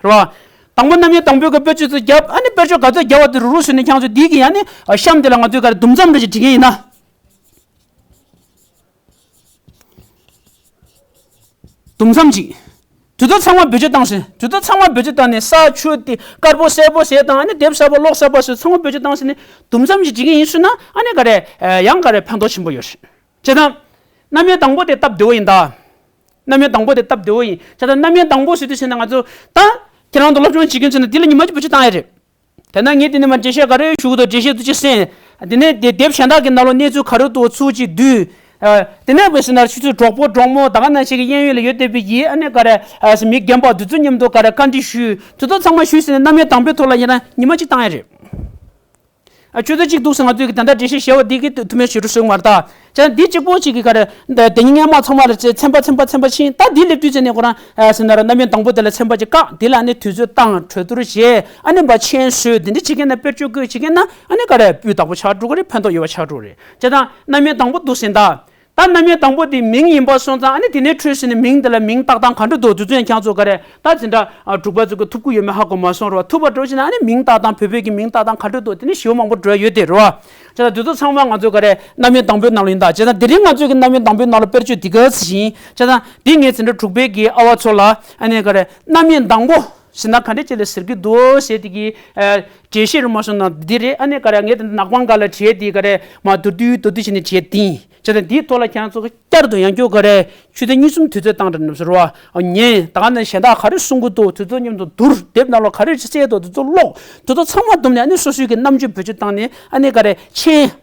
རེད་བ། དང་པོ་རྣམ་དབྱེ་དང་པོའི་གི་དཔེར་བརྗོད་དེ་ཚོ་རྒྱབ་ཨ་ནི་དཔེར་བརྗོད་ག་ཚོད་རྒྱབ་པ་དེ་རུ་རུ་བཟོས་ནས་ཁྱང་ཚོ་འདི་གི་ཡ་ནི་གཤམ་དེ་ལ་ང་ཚོས་ག་རེ་དུམ་མཚམས་འདྲ་ཞིག་བྲིས་མཁན་ཡིན་ན། དུམ་མཚམས་གཅིག་དེ་ཚོ་ཚང་མ་བེད་སྤྱོད་བཏང་ཟིན། དེ་ཚོ་ཚང་མ་བེད་སྤྱོད་བཏང་ནས་ས་ཆུ་དེ་དཀར་པོ་སེར་པོ་ཟེར་དང་ཨ་ནི་དེབ་གསར་པ་གློག་གསར་པ་ཟེར་ཚང་མ་བེད་སྤྱོད་བཏང་ཟིན་ནས་དུམ་མཚམས་ཀྱི་འཇིག་གི་ཡིན་ཟེར་ན་ཨ་ནི་ག་རེ། ཡང་ག་རེ་ཕན་ཐོགས་ཆེན་པོ་ཡོད་རེད། བྱས་ཙང་། རྣམ་དབྱེ་དང་པོ་དེ་སྟབས་བདེ་བོ་ཡིན་ད། རྣམ་དབྱེ་དང་པོ་དེ་སྟབས་བདེ་བོ་ཡིན། བྱས་ཙང་རྣམ་དབྱེ་དང་པོ་ཟེར་དུས་ཟེར་ན་ང་ཚོ་ད། ཁྱེད་རང་ཚོ་སློབ་སྦྱོང་བྱེད་ཀྱིན་ཚེ་ན་འདི་ལ་ཉི་མ་གཅིག་བེད་སྤྱོད་བཏང་ཡ་རེད། དེ་ན་ངས་དེ་ནས་མར་འགྲེལ་བཤད་ག་རེ་ཞུ་གི་འདུག་འགྲེལ་བཤད་དུ་ཅི་གསན། དེ་ནས་དེ་དེབ་གཞན་དག་གི་ནང་ལོགས་གནས་ཚུལ་ག་རེ་འདུག་ཚུར་ཅིག་བསྡུས། ཨ། དེ་ནས་བས་ཟེར་ན་ཆུ་ཚོད་གྲོགས་པོ་གྲོགས་མོ་ད་ག་ནང་བཞིན་གྱི་གཡས་གཡོན་ལ་ཡོད་བསྡད་པའི་ཡིད་ཨ་ནི་ག་རེ། ཨ། མི་རྒན་པ་དེ་ཚོ་མཉམ་དུ་ག་རེ་བཀའ་འདྲི་ཞུས། དེ་ཚོ་ཚང་མ་ཞུས་ཟིན་ནས་རྣམ་དབྱེ་དང་པོའི་ཐོག་ལ་ཡིན་ན་ཉི་མ་གཅིག་བཏང་ཡ་རེད། ཨ། ཆུ་ཚོད་གཅིག་འདུག་ཟེར་ང་ཚོས་ཀྱི་ད་ལྟ་འགྲེལ་བཤད་བྱས་པ་འདི་གི་ཐུ་མེད་ཞུ་རུ་སོང་བར་ད། བྱས་ན་འདི་གཅིག་པོ་གཅིག་གི་ག་རེ། འདི་ཉིན་སྔ་མ་ཚང་མ་ལ་ཚན་པ་ཚན་པ་ཚན་པ་ཕྱིན་ད་འདི་སླེབས་དུས་ཚེ་ནས་ཁོ་རང་ཨ་ཟེར་ན་ར་རྣམ་དབྱེ་དང་པོ་དེ་ལ་ཚན་པ་གཅིག་བཀག་འདི་ལ་ནི་དུས་ཚོད་བཏང་གྲོས་བསྡུར་བྱས་ཨ་ནི་མ་མཆན་བཟོས་འདི་འདྲ་བྱེད་མཁན་ན་དཔེར་བརྗོད་བཀོད་བྱེད་མཁན་ན་ཨ་ནི་ག་རེ་སྤུས་དག་པོ་ཆགས་འགྲོ་གི་རེད། ཕན་ཐོགས་ཡོད་པ་ཆགས་འགྲོ་གི་རེད། བྱས་ཙང་རྣམ་དབྱེ་དང་པོ་འདུག་ཟིན་ད། ད་རྣམ་དབྱེ་དང་པོ་དེ་མིང་ཡིན་པ་སོང་ཙང་ཨ་ནི་དེ་ནས་འཕྲོས་ཟིན་ནས་མིང་དེ་ལ་མིང་བཏགས་སྟངས་ག་འདྲ་འདུག་དེ་ཚོ་ཡང་ཁྱེད་ཚོ་ག་རེ་ད་དེ་འདྲ་འབྲུག་པ་ཚོ་གི་ཐུབ་ཀྱི་ཡོད་མེད་ཧ་གོ་མ་སོང་ར། ཐུབ་པ་འགྲོ་ཕྱིན་ན་ཨ་ནི་མིང་བཏགས་སྟངས་བོད་བོད་ཀྱི་མིང་བཏགས་སྟངས་ག་འདྲ་འདུག་དེ་ནི་ཞེ་པོ་མང་པོ་འགྲོ་ཡ་ཡོད་དེ་རེད་བ། བྱས་ཙང་དེ་ཚོ་ཚང་མ་ང་ཚོ་ག་རེ་རྣམ་དབྱེ་དང་པོའི་ནང་ལ་ཡིན་ད། བྱས་ཙང་དེ་རིང་ང་ཚོ་གི་རྣམ་དབྱེ་དང་པོའི་ནང་ལ་དཔེར་བརྗོད་འདི་ག་ཚོད་ཡིན། བྱས་ཙང་འདི་ངས་དེ་འདྲ་འབྲུག་པའི་གི་ཨ་བ་ཚོ་ལ་ཨ་ནི་ག་རེ་རྣམ་དབྱེ་དང་པོ་ཟེར་ན་ག་འདྲ་ཅིག་ལ་ཟེར་གི་འདུག་ཟེར་དེ་གི་འགྲེལ་བཤད་རུ་མ་སོང་ན་འདི་རེད། ཨ་ནི་ག་རེ་ངས་དེ་ནག་པང་ག་ལ་བྲིས་དེ་ག་རེ་མ་མདོར་བསྡུས་མདོར་བསྡུས་བྱས་ནས་བྲིས་དེ་ཡིན། བྱས་ཙང་འདིའི་ཐོག་ལ་ཁྱེད་ཚོ་བསྐྱར་དུ་ཡང་བསྐྱར་ག་རེ་ཆུ་ཚོད་གཉིས་གསུམ་དུས་ཚོད་བཏང་དྲན་ནམ་ཟེར་བ། ཉན། ད་ག་ནས་གཞན་དག་ག་རེ་གསུང་གི་འདུག་དེ་ཚོ་མཉམ་དུ་བསྡུར། དེབ་ནང་ལོགས་ག་རེ་གསལ་འདུག་དེ་ཚོ་ཀློག་དེ་ཚོ་ཚང་མ་བསྡོམས་ནས་ཨ་ནི་སོ་སོའི་གི་རྣམ་དཔྱོད་བེད་སྤྱོད་བཏང་ནས་ཨ་ནི་ག་རེ་མཆན།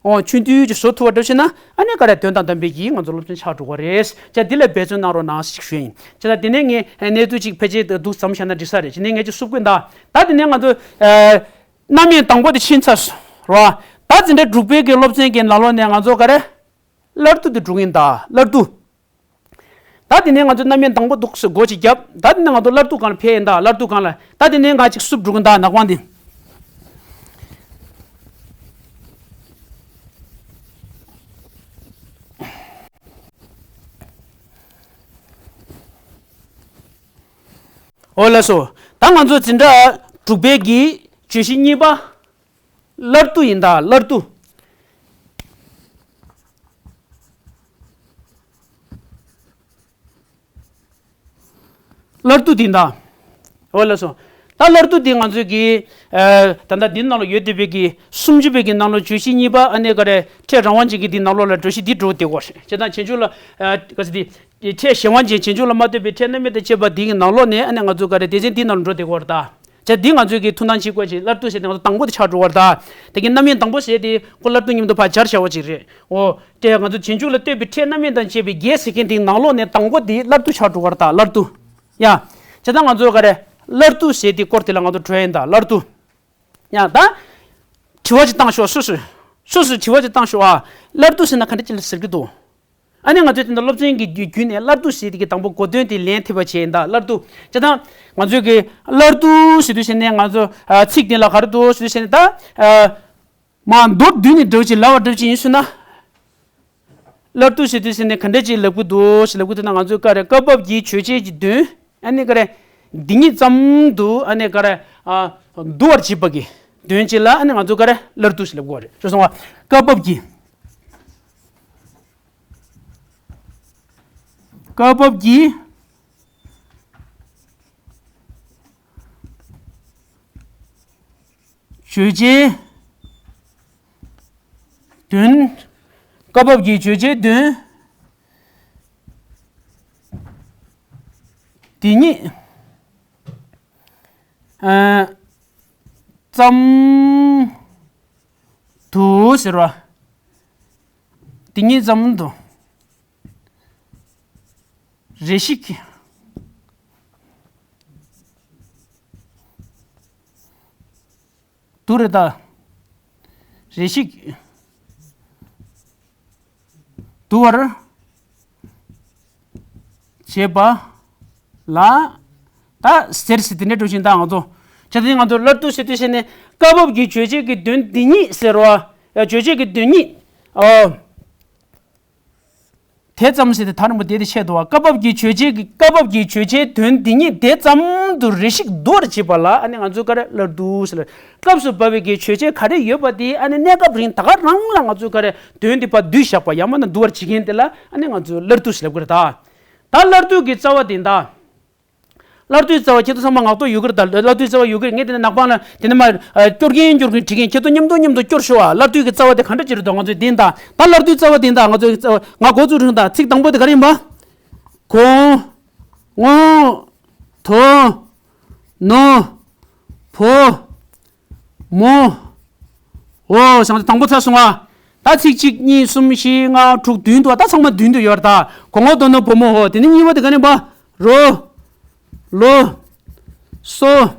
ཨོ་ཆུང་དུས་ཀྱི་བཟོ་ཐུབ་པ་འགྲོ་ཕྱིན་ན་ཨ་ནི་ག་རེ་དོན་དང་ལྡན་པའི་གི་ང་ཚོ་སློབ་ཚན་ཆགས་འགྲོ་གི་རེད། ཅག་འདི་ལ་འབད་བརྩོན་གནང་རོགས་གནང་ཞིག་ཞུ་ཡིན། ཅག་ད་དེ་ནས་ངས་གནས་ཚུལ་ཅིག་ཕལ་ཆེར་འདུག་ཙམ་བཤད་ན་འགྲིག་ས་རེད། ཅི་ནས་ངས་ཅིག་བསུབ་དགོས་ད། ད་དེ་ནས་ང་ཚོ་རྣམ་དབྱེ་དང་པོ་དེ་ཕྱིན་ཚར་སོང་རོ། ད་འཛིན་གྲྭ་དྲུག་པའི་གི་སློབ་ཚན་གྱི་ནང་ལོགས་ནས་ང་ཚོ་ག་རེ། སླར་བསྡུ་དེ་འགྲོ་གི་ཡིན་ད། སླར་བསྡུ། ད་དེ་ནས་ང་ཚོ་རྣམ་དབྱེ་དང་པོ་འདུག་སེ་སྒོ་ཅིག་བརྒྱབ། ད་དེ་ནས་ང་ཚོ་སླར་བསྡུ་སྒང་ལ་ཕེབས་ཡིན་ད། སླར་བསྡུ་སྒང་ལ་ད་དེ་ནས་ང་ཅིག་བསུབ་འགྲོ་གི་ཡིན་ད། ནག་པང་འདི། འོ་ལགས་སོ། ད་ང་ཚོ་འཛིན་གྲྭ་དྲུག་པའི་གི་བརྗོད་གཞི་གཉིས་པ། སླར་བསྡུ་ཡིན་ད། སླར་བསྡུ། སླར་བསྡུ་འདི་ད། འོ་ལགས་སོ། ད་སླར་བསྡུ་འདི་ང་ཚོས་ཀྱི། ཨ། ད་ལྟ་འདི་ནང་ལ་ཡོད་བསྡད་པའི་གི་སུམ་ཅུ་པའི་གི་ནང་ལ་བརྗོད་གཞི་གཉིས་པ་ཨ་ནི་ག་རེ་ཕྲད་རང་དབང་ཅན་གྱི་འདི་ནང་ལོགས་ལ་བརྗོད་གཞི་འདི་འགྲོ་བསྡད་ཀྱི་ཡོད་རེད། བྱས་ཙང་རྗེས་འཇུག་ལ། ཨ། ག་ཟེར་འདི། ཕྲད་གཞན་དབང་ཅན་རྗེས་འཇུག་ལ་མ་ལྟོས་པའི་ཕྲད་རྣམ་དབྱེ་དང་བཅས་པ་འདི་གི་ནང་ལོགས་ནས་ཨ་ནི་ང་ཚོ་ག་རེ་སྡེ་ཚན་འདི་ནང་ལ་འགྲོ་བསྡད་ཀྱི་ཡོད་རེད་ད། བྱས་འདི་ང་ཚོས་ཀྱི་ཐུགས་སྣང་བྱེད་དགོས་ཅིག་སླར་བསྡུ་ཟེར་དེ་ང་ཚོ་དང་པོ་དེ་ཆགས་འགྲོ་བ་རེད་ད། དེ་གི་རྣམ་དབྱེ་དང་པོ་ཟེར་དེ་ཁོ་སླར་བསྡུ་མཉམ་དུ་ཕར་སྦྱར་བྱ་བ་ཅིག་རེད། འོ། དེ་ང་ཚོ་རྗེས་འཇུག་ལ་ལྟོས་པའི་ཕྲད་རྣམ་དབྱེ་དང་བཅས་པའི་བརྒྱད་ཟེར་མཁན་དེའི་ནང་ལོགས་ནས་དང་པོ་དེ་སླར་བསྡུ་ཆགས་འགྲོ་བ་རེད་ད། སླར་བསྡུ། ཡ། བྱས་ཙང་ང་ཚོ་ག་རེ། སླར་བསྡུ་ཟེར་དེ་སྐོར་དེ་ལ་ང་ཚོ་འགྲོ་ཡིན་ད། སླར་བསྡུ། ཡ་ད། དྲི་བ་ཅིག་བཏང་ཤོག་སུ་སུ། སུ་སུ་དྲི་བ་ཅིག་བཏང་ཤོག་ཨ། སླར་བསྡུ་ཟེར་ན་ག་འདྲ་ཅིག་ལ་ཟེར་གི་འདུག་ཨ་ནི་ང་ཚོས་དེ་འདྲ་སློབ་ཚན་གྱི་བརྒྱུད་བརྒྱུད་ནས་སླར་བསྡུ་ཟེར་དེ་གི་དང་པོ་གོ་དོན་དེ་ལན་ཐེབས་པ་བྱས་ཡིན་ད། སླར་བསྡུ། བྱས་ཙང་ང་ཚོས་ཀྱི་སླར་བསྡུ་ཟེར་དུས་ཟེར་ནས་ང་ཚོ། ཨ། ཚིག་དེ་ལ་ག་རེ་འདུག་ཟེར་དུས་ཟེར་ནས་ད། ཨ། མ་མདོར་བསྡུས་ནས་འགྲོ་ཅིག་ལབ་པ་འགྲུབ་ཅིག་ཡིན་ཟེར་ན། སླར་བསྡུ་ཟེར་དུས་ཟེར་ནས་ག་འདྲ་ཅིག་ལབ་ཀྱི་འདུག་ཟེར་ལབ་ཀྱི་འདུག་ན། ང་ཚོས་ག་རེ་སྐབས་བབ་ཀྱི་བརྗོད་བྱའི་དོན་ཨ་ནི་ག་རེ་འདི་ཉིད་ཙམ་དུ་ཨ་ནི་ག་རེ། ཨ། བསྡུ་བར་བྱེད་པ་གི་དོན་ཅིག་ལ་ཨ་ནི་ང་ཚོས་ག་རེ་སླར་བསྡུ་ཟེར་ལབ་ཀྱི་ཡོད་རེད། ཤེས་སོང་བ། སྐབས་བབ་ཀྱི། སྐབས་བབ་ཀྱི་བརྗོད་བྱའི་དོན། སྐབས་བབ་ཀྱི་བརྗོད་བྱའི་དོན་འདི་ཉིད། ཨ། ཙམ་དུ་ཟེར་བ། འདི་ཉིད་ཙམ་དུ་རེ་ཞིག་ཏུ་རེ་ད། རེ་ཞིག་བསྡུ་བར་བྱེད་པ་ལ། ད་ཟེར་ཟེར་དེ་འདྲ་འགྲོ་བཞིན་ད་ང་ཚོ། བྱས་ཙང་ང་ཚོ་སླར་བསྡུ་ཟེར་དུས་ཟེར་ནས་སྐབས་བབ་ཀྱི་བརྗོད་བྱེད་ཀྱི་དོན་འདི་ཉིད་ཟེར་བ། བརྗོད་བྱེད་ཀྱི་དོན་ཉིད། ཨོ། དེ་ཙམ་ཟེར་ཏེ་ཐག་རིང་པོ་དེ་དེ་ཆད་འདུག་བ། སྐབས་བབ་ཀྱི་བརྗོད་བྱེད་ཀྱི་སྐབས་བབ་ཀྱི་བརྗོད་བྱའི་དོན་འདི་ཉིད་དེ་ཙམ་དུ་རེ་ཞིག་བསྡུ་བར་བྱེད་པ་ལ་ཨ་ནི་ང་ཚོས་ག་རེ་སླར་བསྡུ་ཟེར། སྐབས་སུ་བབས་པའི་གི་བརྗོད་བྱ་ག་རེ་ཡོད་པ་དེ་ཨ་ནི་གནས་སྐབས་རིང་ད་ག་རང་ལ་ང་ཚོས་ག་རེ་དོན་དེ་ཕར་བསྡུས་བཞག་པ་ཡང་མིན་ན་བསྡུ་བར་བྱེད་མཁན་དེ་ལ་ཨ་ནི་ང་ཚོས་སླར་བསྡུ་ཟེར་ལབ་ཀྱི་རེད་ད། ད་སླར་བསྡུ་གི་རྩ་བ་དེ་ད། སླར་བསྡུའི་རྩ་བ་ཁྱེད་ཚོ་ཚང་མ་ངག་ཐོག་ཡོད་ཀྱི་རེད་ད། སླར་བསྡུའི་རྩ་བ་ཡོད་ཀྱི་རེད། ངས་དེ་ནས་ནག་པང་ལ་དེ་ནས་མར་ཨ་སྐྱོར་མཁན་སྐྱོར་མཁན་བྲིས་མཁན་ཁྱེད་ཚོ་མཉམ་དུ་མཉམ་དུ་སྐྱོར་ཤོག་ཨ། སླར་བསྡུ་གི་རྩ་བ་དེ་ག་འདྲ་ཅིག་རེད་འདུག་ང་ཚོས་བདེན་དང་ད་སླར་བསྡུའི་རྩ་བ་བདེན་དང་ང་ཚོའི་རྩ་བ་ང་འགོ་ཚུགས་རིང་དང་ཚིག་དང་པོ་དེ་ག་རེ་ཡིན་པ། གོང་། ངོ་། དོ། ནོ། བོ། མོ། འོ། བྱས་ཙང་དང་པོ་ཚར་སོང་ཨ། ད་ཚིག་གཅིག་གཉིས་གསུམ་བཞི་ལྔ་དྲུག་བདུན་འདུག་ད་ཚང་མ་བདུན་དུ་ཡོད་རེད་ད། གོ་ངོ་དོ་ནོ་བོ་མོ་འོ། དེ་ནས་གཉིས་པ་དེ་ག་ནས་པ། རོ། ལོ། སོ།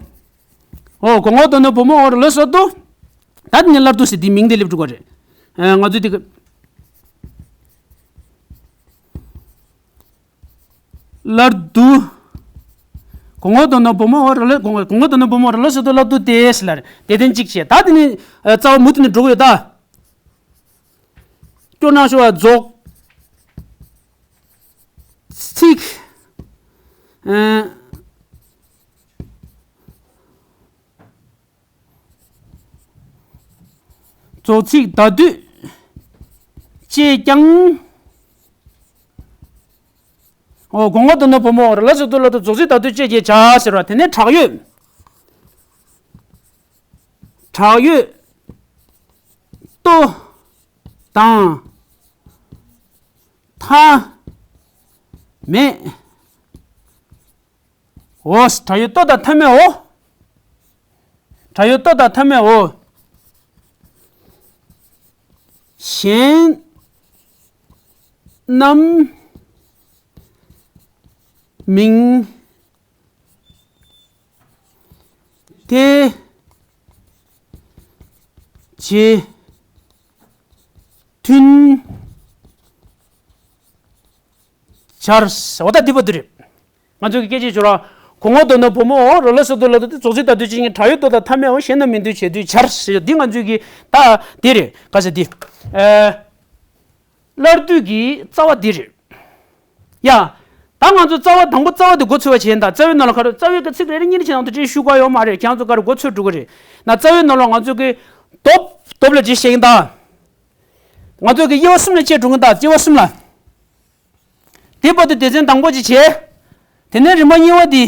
འོ། གོ་ངོ་དོ་ནོ་བོ་མོ་འོ་རོ་ལོ་སོ་དོ། ད་དེ་ནས་སླར་བསྡུ་ཟེར་དེའི་མིང་དེ་སླེབས་འགྲོ་གི་རེད། ཨ། ང་ཚོས་དེ་ག་སླར་བསྡུ། གོ་ངོ་དོ་ནོ་བོ་མོ་འོ་རོ་ལོ། གོ་ངོ་གོ་ངོ་དོ་ནོ་བོ་མོ་འོ་རོ་ལོ་སོ་དོ་སླར་བསྡུ་སྟེ་ཟེར་ལ་རེད། དེ་དོན་གཅིག་བྱས། ད་དེ་ནས་ཨ་རྩ་བ་མུ་མཐུད་ནས་འགྲོ་གི་ཡོད་ད། སྐྱོར་གནང་ཤོག་ཨ། རྫོགས། ཚིག་ཨ། རྫོགས་ཚིག་ཟླ་སྡུད་བཅས་ཀྱང་། འོ། གོ་ངོ་རྡོ་ནོར་བུ་མོ་ར་ལ་ས་ཏུ་ལ་ཏུ་རྫོགས་ཚིག་ཟླ་སྡུད་བཅས་ཀྱང་བྱ་ཟེར་བ། དེ་ནས་དྲག་ཡོད། དྲག་ཡོད་ལྟོ་དང་མཐའ་མེད། འོ། དྲག་ཡོད་ལྟོ་དང་མཐའ་མེད་འོ། དྲག་ཡོད་ལྟོ་དང་མཐའ་མེད་འོ། གཞན་རྣམས་མིང་དེ་རྗེས་མཐུན་སྦྱར། འོ་ད་འདི་པོ་འདི་རེད། ང་ཚོ་གི་སྐད་ཆའི་སྦྱོར་བ། གོ་ངོ་རྡོ་ནོར་བུ་མོ་འོ་ར་ལ་ས་ཏུ་ལ་ཏུ་དེ་རྫོགས་ཚིག་ཟླ་སྡུད་བཅས་ཀྱང་དྲག་ཡོད་ལྟོ་དང་མཐའ་མེད་འོ། གཞན་རྣམས་མིང་དེ་རྗེས་མཐུན་སྦྱར་ཟེར། འདི་ང་ཚོ་གི་ད་འདི་རེད། ག་ཟེར་འདི། ཨ། སླར་སྡུད་ཀྱི་རྩ་བ་འདི་རེད། ཡ། ད་ང་ཚོ་རྩ་བ་དང་པོ་རྩ་བ་དེ་མགོ་ཚོས་པ་བྱས་ཡིན་ད། རྩ་བའི་ནང་ལ་ག་རེ། རྩ་བའི་ཀ་ཚིག་རེ་རེ་གཉིས་རེ་བྱས་ནང་དུ་འདྲེས་ཞུ་ག་ཡོད་མ་རེད། ཁྱེད་ཚོ་ག་རེ་མགོ་ཚོས་འགྲོ་གི་རེད། ན་རྩ་བའི་ནང་ལ་ང་ཚོ་གི་སྟོབས་སྟོབས་ལ་འདྲེས་བཤད་ཡིན་ད། ང་ཚོ་གི་དབྱེ་བ་གསུམ་ལ་ཕྱེ་འགྲོ་གི་ད། དབྱེ་བ་གསུམ་ལ། དེའི་བར་དུ་སྡེ་ཚན་དང་པོ་ཅིག་བྱས། དེ་ནས་རིམ་པ་གཉིས་པ་འདི་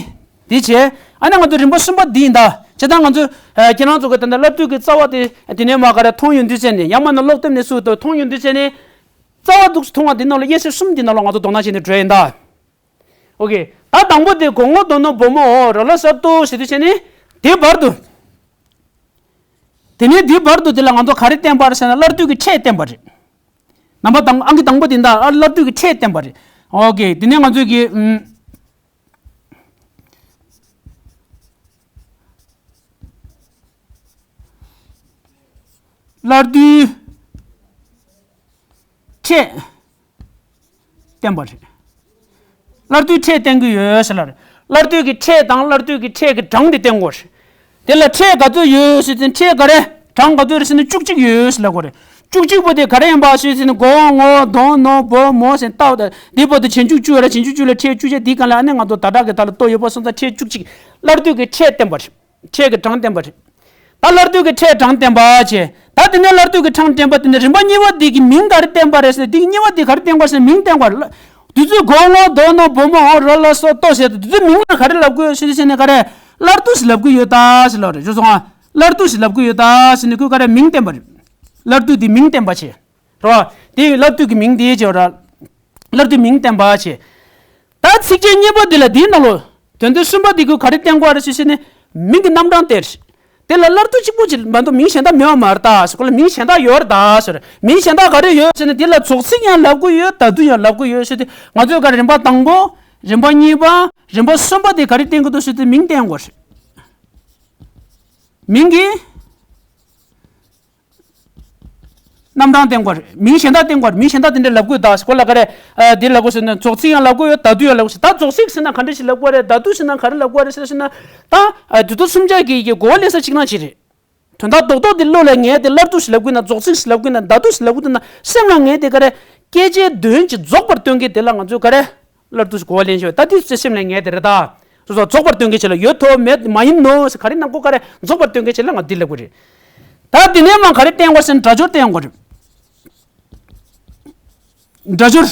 འདི་བྱས། ཨ་ནི་ང་ཚོ་རིམ་པ་གསུམ་པ་འདི་ཡིན་ད། བྱས་ཙང་ང་ཚོ་ཨ་ཁྱེད་རང་ཚོ་གི་ད་ལྟ་སླར་སྡུད་ཀྱི་རྩ་བ་དེ་དེ་ནས་མ་ག་རེ་མཐོང་ཡོང་དུས་ཙམ་ནས། ཡང་མིན་ན་ཀློག་སྟེམས་ནས་སུ་དང་མཐོང་ཡོང་དུས་ཙམ་ནས། རྩ་བ་འདུག་སེ་མཐོང་བ་འདི་ནང་ལ་དབྱེ་ཚུལ་གསུམ་འདི་ནང་ལ་ང་ཚོ་དོ་སྣང་བྱས་ནས་འགྲོ་ཡིན་ད། ཨོ་ཀེ། ད་དང་པོ་དེ་གོ་ངོ་རྡོ་ནོར་བུ་མོ་འོ་ར་ལ་ས་ཏུ་ཟེར་དུས་ཙམ་ནས་དེའི་བར་དུ། དེ་ནས་དེའི་བར་དུ་དེ་ལ་ང་ཚོ་ག་རེ་བསྟན་པ་རེད་ཟེར་ན། སླར་སྡུད་ཀྱི་ཕྲད་བསྟན་པ་རེད། རྣམ་པ་དང་ཨང་ཀི་དང་པོ་དེ་འདྲ། ཨ། སླར་སྡུད་ཀྱི་ཕྲད་བསྟན་པ་རེད། ཨོ་ཀེ། དེ་ནས་ང་ཚོས་ཀྱི་ཨུམ། སླར་སྡུད་ཕྲད་བསྟན་པ་རེད། སླར་སྡུད་ཕྲད་བསྟན་གྱི་ཡོད་ཟེར་ལ་རེད། སླར་སྡུད་ཀྱི་ཕྲད་དང་སླར་སྡུད་ཀྱི་ཕྲད་ཀྱི་གྲངས་དེ་བསྟན་དགོས་རེད། དེ་ལ་ཕྲད་ག་ཚོད་ཡོད་ཟེར་ཙང་། ཕྲད་ག་རེ། གྲངས་ག་ཚོད་རེད་ཟེར་ན་བཅུ་གཅིག་ཡོད་ཟེར་ལབ་དགོས་རེད། བཅུ་གཅིག་པོ་དེ་ག་རེ་ཡིན་པ་ཞུས་ཟེར་ན། གོ་ངོ་རྡོ་ནོར་བུ་མོ་ཟེར་ལྟ་བུ་དང་། དེའི་བར་དུ་བྱང་ཆུབ་བཅུ་ཡོད་ར། བྱང་ཆུབ་བཅུ་ལ་ཕྲད་བཅུ་བྱས། དེའི་སྒང་ལ་ཨ་ནི་ང་ཚོ་ད་དྲག་གི་ད་ལ་ལྟོ་ཡོད་པ་སོང་ཙང་ཕྲད་བཅུ་གཅིག། སླར་སྡུད་ཀྱི་ཕྲད་བསྟན་པ་རེད། ཕྲད་ཀྱི་གྲངས་བསྟན་པ་རེད། ད་སླར་སྡུད་ཀྱི་ཕྲད་གྲངས་བསྟན་པ་བྱས། ད་དེ་ནས་སླར་སྡུད་ཀྱི་གྲངས་བསྟན་པ་དེ་ནས་རིམ་པ་གཉིས་པ་དེ་གི་མིང་ག་རེ་བསྟན་པ་རེད་ཟེར། དེ་གི་གཉིས་པ་དེ་ག་རེ་བསྟན་པ་ཟེར། མིང་བསྟན་པ་རེད། དུས་ཚོད་གོ་ངོ་རྡོ་ནོར་བུ་མོ་འོ་ར་ལ་ས་ཏུ་ཟེར་དུས་ཚོད་མིང་ལ་ག་རེ་ལབ་དགོས་ཟེར་ཟེར་ནས་ག་རེ། སླར་སྡུད་ཟེར་ལབ་དགོས་ཡོད་ད་ཟེར་ལབ་རེད། ཞུ་སོང་ང་། སླར་སྡུད་ཟེར་ལབ་དགོས་ཡོད་ད་ཟེར་ནས་ཁོས་ག་རེ་མིང་བསྟན་པ་རེད། སླར་སྡུད་དེ་མིང་བསྟན་པ་བྱས། རེད་བ། དེ་ཡི་སླར་སྡུད་ཀྱི་མིང་དེ་བྱས་ར། སླར་སྡུད་མིང་བསྟན་པ་བྱས། ད་ཚིགས་བཅད་གཉིས་པ་འདི་ལ་འདིའི་ནང་ལོ། དོན་ཚན་གསུམ་པ་འདི་གུ་ག་རེ་བསྟན་དགོས་རེད་ཟེར་ཟེར་ནས། མིང་གི་རྣམ་གྲངས་སྟེར། དེ་ལ་སླར་སྡུད་གཅིག་པུ་ཅིག་མ་གཏོགས་མིང་གཞན་དག་མེད་པ་མ་རེད་ད་ཟེར། ཁོ་ལ་མིང་གཞན་དག་ཡོད་རེད་ད་ཟེར། མིང་གཞན་དག་ག་རེ་ཡོད་ཟེར་ན། དེ་ལ་རྫོགས་ཚིག་ཡང་ལབ་དགོས་ཡོད། ཟླ་སྡུད་ཡང་ལབ་དགོས་ཡོད་ཟེར་ཏེ། ང་ཚོས་ག་རེ་རིམ་པ་དང་པོ། རིམ་པ་གཉིས་པ། རིམ་པ་གསུམ་པ་དེ་ག་རེ་བསྟན་གྱི་འདུག་ཟེར་ཏེ་མིང་བསྟན་དགོས་རེད། མིང་གི་རྣམ་གྲངས་བསྟན་དགོས་རེད། མིང་གཞན་དག་བསྟན་དགོས་རེད། མིང་གཞན་དག་དེ་འདྲ་ལབ་དགོས་ད་ཟེར། ཁོ་ལ་ག་རེ། ཨ། དེ་ལབ་དགོས་ཟེར་ན། རྫོགས་ཚིག་ཡང་ལབ་དགོས་ཡོད། ཟླ་སྡུད་ཡང་ལབ་དགོས་ཟེར། ད་རྫོགས་ཚིག་ཟེར་ན་ག་འདྲ་ཞིག་ལབ་དགོས་རེད། ཟླ་སྡུད་ཟེར་ན་ག་རེ་ལབ་དགོས་རེད་ཟེར་ཟེར་ན། ད། ཨ། དེ་ཚོ་གསུམ་ཆ་གི་གི་གོ་བ་ལེན་ས་གཅིག་རང་ཅིག་རེད། དོན་དག་རྡོག་རྡོག་དེ་བློ་ལ་ངེས་ཏེ། སླར་སྡུད་ཞེས་ལབ་དགོས་ན། རྫོགས་ཚིག་ཞེས་ལབ་དགོས་ན། ཟླ་སྡུད་ཞེས་ལབ་དགོས་ན། སེམས་ལ་ངེས་ཏེ་ག་རེ། སྐད་ཆའི་དོན་གྱི་རྫོགས་པར་སྟོན་མཁན་དེ་ལ་ང་ཚོས་ག་རེ། སླར་སྡུད་ཞེས་གོ་བ་ལེན་ཆོག་ད་དེ་ཚོ་སེམས་ལ་ངེས་དེ་རེད་ད། སོ་སོ་རྫོགས་པར་སྟོན་མཁན་ཞིག་ལ་ཡོད་དོ་མེད་མ་ཡིན་ནོ་ཟེར་ག་རེ་གནང་དགོས། ག་རེ་རྫོགས་པར་སྟོན་མཁན་ཞིག་ལ་ང་འདི་ལབ་དགོས་རེད། ད་འདི་ནས་མ་ག་རེ་བསྟན་དགོས་ཟེར་ན། སྒྲ་སྦྱོར་བསྟན་དགོས་རེད། སྒྲ་སྦྱོར།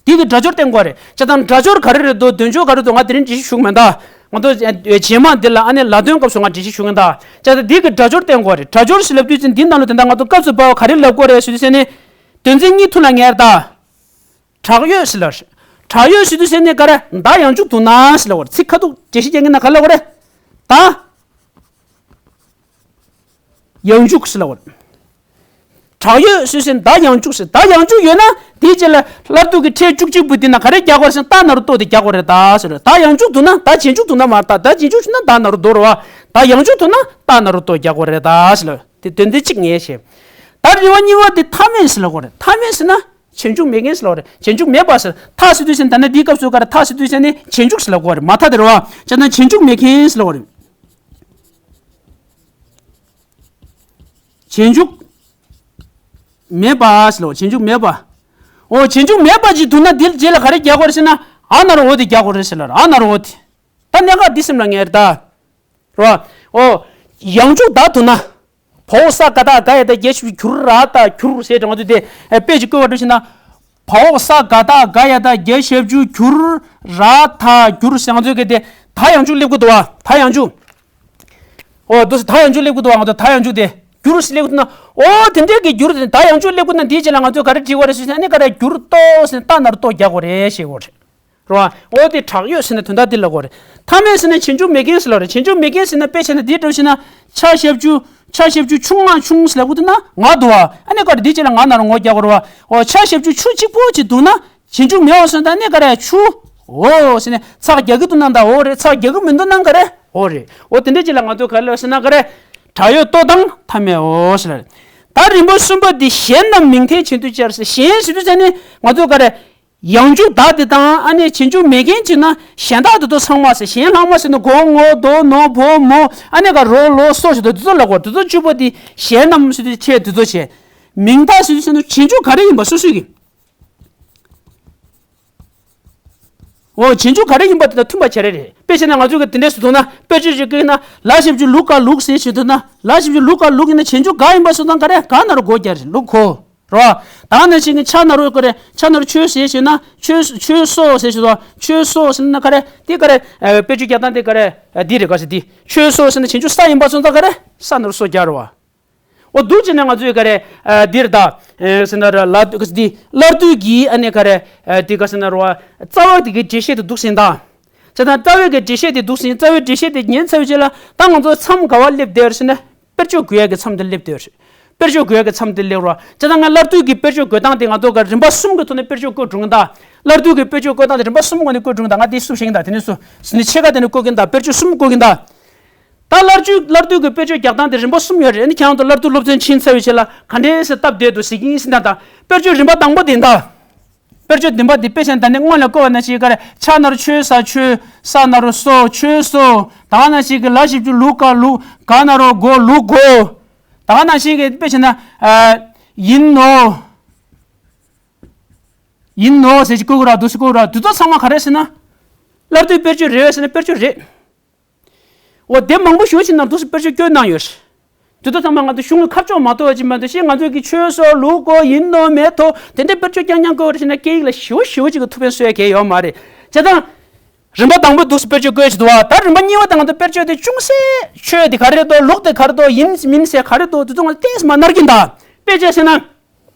འདི་གི་སྒྲ་སྦྱོར་བསྟན་དགོས་རེད། བྱས་ཙང་སྒྲ་སྦྱོར་ག་རེ་རེད་འདུག་དོན་སྦྱོར་ག་རེ་འདུག་ང་དེ་རིང་འགྲེལ་བཤད་ཞུ་གི་མེད་ད། ང་ཚོ་རྗེས་མ་འདི་ལ་ཨ་ནི་ལ་དོན་སྐབས་སུ་ང་འགྲེལ་བཤད་ཞུ་གི་ཡིན་ད། བྱས་ཙང་འདི་གི་སྒྲ་སྦྱོར་བསྟན་དགོས་རེད། སྒྲ་སྦྱོར་ཞེས་ལབ་དུས་ཙམ་འདི་ནང་ལ་དེ་འདྲ་ང་ཚོ་སྐབས་སུ་བབ་པ་ག་རེ་ལབ་དགོས་རེད་ཟེར་དུས་ཙམ་ནས། དོན་ཚན་གཉིས་ཐུག་ལ་ངེས་རེད་ད། དྲག་ཡོད་ཟེར་ལབ་རེད། དྲག་ཡོད་ཟེར་དུས་ཙམ་ནས་ག་རེ། ཟླ་ཡང་འཇུག་འདུག་ན་ཟེར་ལབ་པ་རེད། ཚིག་ཁ་ཐུག་འགྲེལ་བཤད་རྒྱག་གི་ན་ག་རེ་ལབ་དགོས་རེད། ཟླ་ཡང་འཇུག་ཟེར་ལབ་པ་རེད། དྲག་ཡོད་ཟེར་དུས་ཙམ་ཟླ་ཡང་འཇུག་ཟེར། ཟླ་ཡང་འཇུག་ཡོད་ན་དེའི་རྗེས་ལ་སླར་སྡུད་ཀྱི་ཕྲད་བཅུ་གཅིག་པོ་དེ་ན་ག་རེ་རྒྱག་དགོས་རེད་ཟེར་ན། ཟླ་ན་རོ་ལྟོ་དེ་རྒྱག་དགོས་རེད་ད་ཟེར་ལབ། ཟླ་ཡང་འཇུག་འདུག་ན། ཟླ་རྗེས་འཇུག་འདུག་ན་མ་རེད་ད། ཟླ་རྗེས་འཇུག་བྱུང་ན་ཟླ་ན་རོ་ལྟོ་རེད་བ། ཟླ་ཡང་འཇུག་འདུག་ན་ཟླ་ན་རོ་ལྟོ་རྒྱག་དགོས་རེད་ད་ཟེར་ལབ། དེ་དོན་དེ་གཅིག་ངེས་བྱས། ད་རེ་བ་གཉིས་པ་དེ་མཐའ་མེད་ཟེར་ལབ་དགོས་རེད། མཐའ་མེད་ཟེར་ན། རྗེས་འཇུག་མེད་མཁན་ཟེར་ལབ་པ་རེད། རྗེས་འཇུག་མེད་པ་ཟེར། མཐའ་ཟེར་དུས་ཙམ་ད་ནི་འདིའི་སྐབས་སུ་ག་རེ། མཐའ་ཟེར་དུས་ཙམ་ནི་རྗེས་འཇུག་ཟེར་ལབ་དགོས་རེད། མ་མཐའ་དེ་རེད་བ། བྱས་ན་རྗེས་འཇུག་མེད་མཁན་ཟེར་ལབ་དགོས་རེད། རྗེས་འཇུག་མེད་པ་ཟེར་ལབ་དགོས། རྗེས་འཇུག་མེད་པ། འོ་རྗེས་འཇུག་མེད་པ་ཅིག་འདུག་ན་འདིར་རྗེས་ལ་ག་རེ་རྒྱག་དགོས་རེད་ཟེར་ན། ཨ་ན་རོ་འོ་དེ་རྒྱག་དགོས་རེད་ཟེར་ལ། ཨ་ན་རོ་འོ་དེ། ད་གནད་འགག་འདི་སེམས་ལ་ངེས་རེད་ད། རོ། འོ། ཡང་འཇུག་ད་འདུག་ན། བ་འོག་ས་ག་བཏགས་ག་ཡ་བཏགས་གྱ་ཞབས་ཀྱུ་གྱུར་ར་ད་གྱུར་ཟེར་དྲངས་དུས་དེ་དཔེ་ཅིག་བཀོད་པ་འགྲོ་ཕྱིན་ན། བ་འོག་ས་ག་བཏགས་ག་ཡ་བཏགས་གྱ་ཞབས་ཀྱུ་གྱུར་ར་ད་གྱུར་ཟེར་ང་ཚོས་གལ་ཏེ་ད་ཡང་འཇུག་སླེབས་ཀྱི་འདུག་བ། ད་ཡང་འཇུག་འོ་འདུག་སེ་ད་ཡང་འཇུག་སླེབས་ཀྱི་འདུག་བ། ང་ཚོ་ད་ཡང་འཇུག་དེ་གྱུར་སླེབས་ཀྱི་འདུག་ན། འོ་དེ་འདྲའི་གི་གྱུར་དེ་ད་ཡང་འཇུག་སླེབས་ཀྱི་འདུག་ན་འདིའི་རྗེས་ལ་ང་ཚོས་ག་རེ་བྲིས་པ་རེད་ཟེར་ན། ཨ་ནི་ག་རེ་གྱུར་ཏོ་ཟེར་ན་ཏ་ན་རོ་ཏོ་རྒྱག་དགོས་རེད་ཞེས་དགོས་རེད། རེད་བ། འོ་དེ་དྲག་ཡོད་ཟེར་ན་དོན་དག་འདི་ལ་གོ་རེད། མཐའ་མེད་ཟེར་ན་རྗེས་འཇུག་མེད་མཁན་ཟེར་ལ་རེད། རྗེས་འཇུག་མེད་མཁན་ཟེར་ན་དཔེ་བྱས་ན་འདི་འདྲ་ཟེར་ན་ཆ་ཞབས་ཀྱུ་ཆ་ཞབས་ཀྱུ་ཆུ་ང་ཆུང་ཟེར་ལབ་དགོས་འདུག་ན་ང་འདུག་བ། ཨ་ནི་ག་རེ་འདི་ཅི་ལ་ང་ན་རོ་ངོ་རྒྱག་དགོས་རེད་བ། འོ་ཆ་ཞབས་ཀྱུ་ཆུ་གཅིག་པོ་ཅིག་འདུག་ན་རྗེས་འཇུག་མེད་བ་སོང་ད་ནི་ག་རེ་ཆུ། འོ་ཟེར་ནས་ཚག་རྒྱག་གི་འདུག་ན་ད་འོ་རེད། ཚག་རྒྱག་གི་མི་འདུག་ན་ག་རེ་འོ་རེད། འོ་དེ་འདྲ་ཅི་ལ་ང་ཚོ་ག་རེ་ལབ་ཟེར་ན་ག་རེ། དྲག་ཡོད་ལྟོ་དང་མཐའ་མེད་འོ་ཟེར་ལ་རེད། ད་རིམ་པ་གསུམ་པ་འདི་གཞན་རྣམས་མིང་མཐའི་བྱེད་དུ་སྦྱར་ཟེར། གཞན་ཟེར་དུས་ཙ་ནི་ང་ཚོ་ག་རེ། ཡང་འཇུག་ད་དེ་དང་ཨ་ནི་རྗེས་འཇུག་མེད་མཁན་ཅིག་ན་གཞན་དག་དེ་ཚོ་ཚང་མ་ཟེར། གཞན་ལྷག་མ་ཟེར་ན་གོ་ངོ་དོ་ནོ་བོ་མོ་ཨ་ནི་ག་རོ་ལོ་སོ་ཞེས་དེ་ཚོ་ལ་གོ། དེ་ཚོ་བཅུ་པོ་དེ་གཞན་རྣམས་ཟེར་དུས་ཆེ་དེ་ཚོ་བྱས། མིང་མཐའ་ཟེར་དུས་ཟེར་ན་རྗེས་འཇུག་ག་རེ་ཡིན་པ་སོ་སོའི་གི། འོ་རྗེས་འཇུག་ག་རེ་ཡིན་པ་དེ་དང་མཐུན་པ་བྱས་རེད་རེད། དཔེ་བྱས་ན་ང་ཚོ་གི་དེ་འདྲས་སུ་འདུག་ན་དཔེར་བརྗོད་ཅིག་བཀོད་ན་ལ་ཞབས་ཀྱུ་ལུ་ག་ལུག་ཟེར་ཞེས་འདུག་ན་ལ་ཞབས་ཀྱུ་ལུ་ག་ལུག་ཡིན་ན་རྗེས་འཇུག་ག་ཡིན་པ་སོ་དང་ག་རེ་ག་ན་རོ་གོ་རྒྱ་རེད་ལུག་གོ། རོ། ད་ནང་བཞིན་གྱི་ཆ་ན་རོ་ག་རེ། ཆ་ན་རོ་ཆོས་ཟེར་ཞེས་ན་ཆོས་ཆོས་སོ་ཟེར་ཞེས་སོ། ཆོས་སོ་ཟེར་ན་ག་རེ། འདི་ག་རེ། དཔེ་བརྗོད་རྒྱག་སྟངས་འདི་ག་རེ། འདི་རེད་ག་ཟེར་འདི། ཆོས་སོ་ཟེར་ན་རྗེས་འཇུག་ས་ཡིན་པ་སོང་ཙང་ག་རེ། ས་ན་རོ་སོ་རྒྱ་རོ་བ། འོ་འདུག་ཅེ་ན་ང་ཚོས་ག་རེ། འདི་རེད་ད། ཟེར་ན་ར་ལ་འདི་སླར་བསྡུ་གི་ཨ་ནི་ག་རེ། འདི་ག་ཟེར་ན་རོ་བ། རྩ་བ་འདི་གི་འགྲེལ་བཤད་དུ་འདུག་ཟིན་ད། ཟེར་ན་རྩ་བའི་གི་འགྲེལ་བཤད་དེ་འདུག་ཟིན། རྩ་བའི་འགྲེལ་བཤད་དེ་ཉན་ཚར་བའི་རྗེས་ལ་ད་ང་ཚོ་མཚམས་ག་བ་སླེབས་བསྡད་ཟེར་ན། དཔེར་བརྗོད་འགོད་ཡག་གི་མཚམས་དེ་སླེབས་དེ་རེད། དཔེར་བརྗོད་འགོད་ཡག་གི་མཚམས་དེ་སླེབས་རོགས། བྱས་ཙང་ང་སླར་བསྡུ་གི་དཔེར་བརྗོད་འགོད་སྟངས་དེ་ང་ཚོ་ག་རིམ་པ་གསུམ་གི་ཐོག་ནས་དཔེར་བརྗོད་བཀོད་འགྲོ་གི་ཡིན་ད། སླར་བསྡུ་གི་དཔེར་བརྗོད་བཀོད་སྟངས་དེ་རིམ་པ་གསུམ་སྒོ་ནས་བཀོད་འགྲོ་གི་ཡིན་ད། ང་དེ་སུབ་བྱེད་ཀྱི་ཡིན་ད། དེ་ནས་སུ་ཟིན་ནས་ཕྱེད་ཀ་དེ་ནས་བཀོད་ཀྱི་ཡིན་ད། དཔེར་བརྗོད་གསུམ་བཀོད་ཀྱི་ཡིན་ད། ད་སླར་བསྡུ་སླར་བསྡུ་གི་དཔེར་བརྗོད་རྒྱག་སྟངས་དེ་རིམ་པ་གསུམ་ཡོད་རེད། ཨ་ནི་ཁྱེད་རང་ཚོ་སླར་བསྡུ་སློབ་ཚན་ཕྱིན་ཚར་བའི་རྗེས་ལ་ག་འདྲས་སེ་སྟབས་བདེ་འདུག་ཟེར་གྱི་ཡིན་ཟིན་ད། ད་དཔེར་བརྗོད་རིམ་པ་དང་པོ་དེ་ཡིན་ད། དཔེར་བརྗོད་བདུན་པ་འདི་དཔེ་བྱས་ན་ད་ནི་སྔོན་ལ་བཀོད་པ་ནང་བཞིན་ག་རེ། ཆ་ན་རོ་ཆོས་ས་ཆོས། ས་ན་རོ་སོ་ཆོས་སོ། ད་ག་ནང་བཞིན་གྱི་ལ་ཞབས་ཀྱུ་ལུ་ག་ལུག་ག་ན་རོ་གོ་ལུག་གོ། ད་ག་ནང་བཞིན་གྱི་དཔེ་བྱས་ན། ཡིན་ནོ། ཡིན་ནོ་ཟེར་གྱི་བཀོད་གི་ར་འདུག་སེ་བཀོད་གི་ར་འདུག་ད་ཚང་མ་ག་རེ་ཟེར་ན། སླར་བསྡུའི་དཔེར་བརྗོད་རེད་ཟེར་ན་དཔེར་བརྗོད་རེད། འོ་དེབ་མང་པོ་ཞེ་པོ་ཅིག་ནང་འདུག་སེ་དཔེར་བརྗོད་བཀོད་གནང་ཡོད་རེད། དེ་ཚོ་ཚང་མ་ང་ཚོ་གཞུང་གི་ཁ་ཕྱོགས་མ་གཏོགས་ཅིག་མ་གཏོགས་ཤེས། ང་ཚོ་གི་ཆོས་སོ་ལུག་གོ་ཡིན་ནོ་མེད་དོ་དེ་འདྲའི་དཔེར་བརྗོད་རྐྱང་རྐྱང་བཀོད་རེད་ཟེར་ན་སྐད་ཡིག་ལ་ཞེ་པོ་ཞེ་པོ་ཅིག་གི་ཐུགས་ཕན་གསོས་ཡ་གང་ཡོད་མ་རེད། བྱས་ཙང་། རིམ་པ་དང་པོ་འདུག་སེ་དཔེར་བརྗོད་བཀོད་ཅིག་འདུག་བ། ད་རིམ་པ་གཉིས་པ་དང་ང་ཚོ་དཔེར་བརྗོད་དེ་ཅུང་ཟད་ཆོས་དེ་ག་རེ་རེད་དོ་ལུག་དེ་ག་རེ་རེད་དོ་ཡིན་མིན་ཟེར་ག་རེ་རེད་དོ་དེ་ཚོ་ང་ཚོ་ཏོག་ཙམ་མ་ནར་གྱིན་ད། དཔེ་བྱས་ཟེར་ན།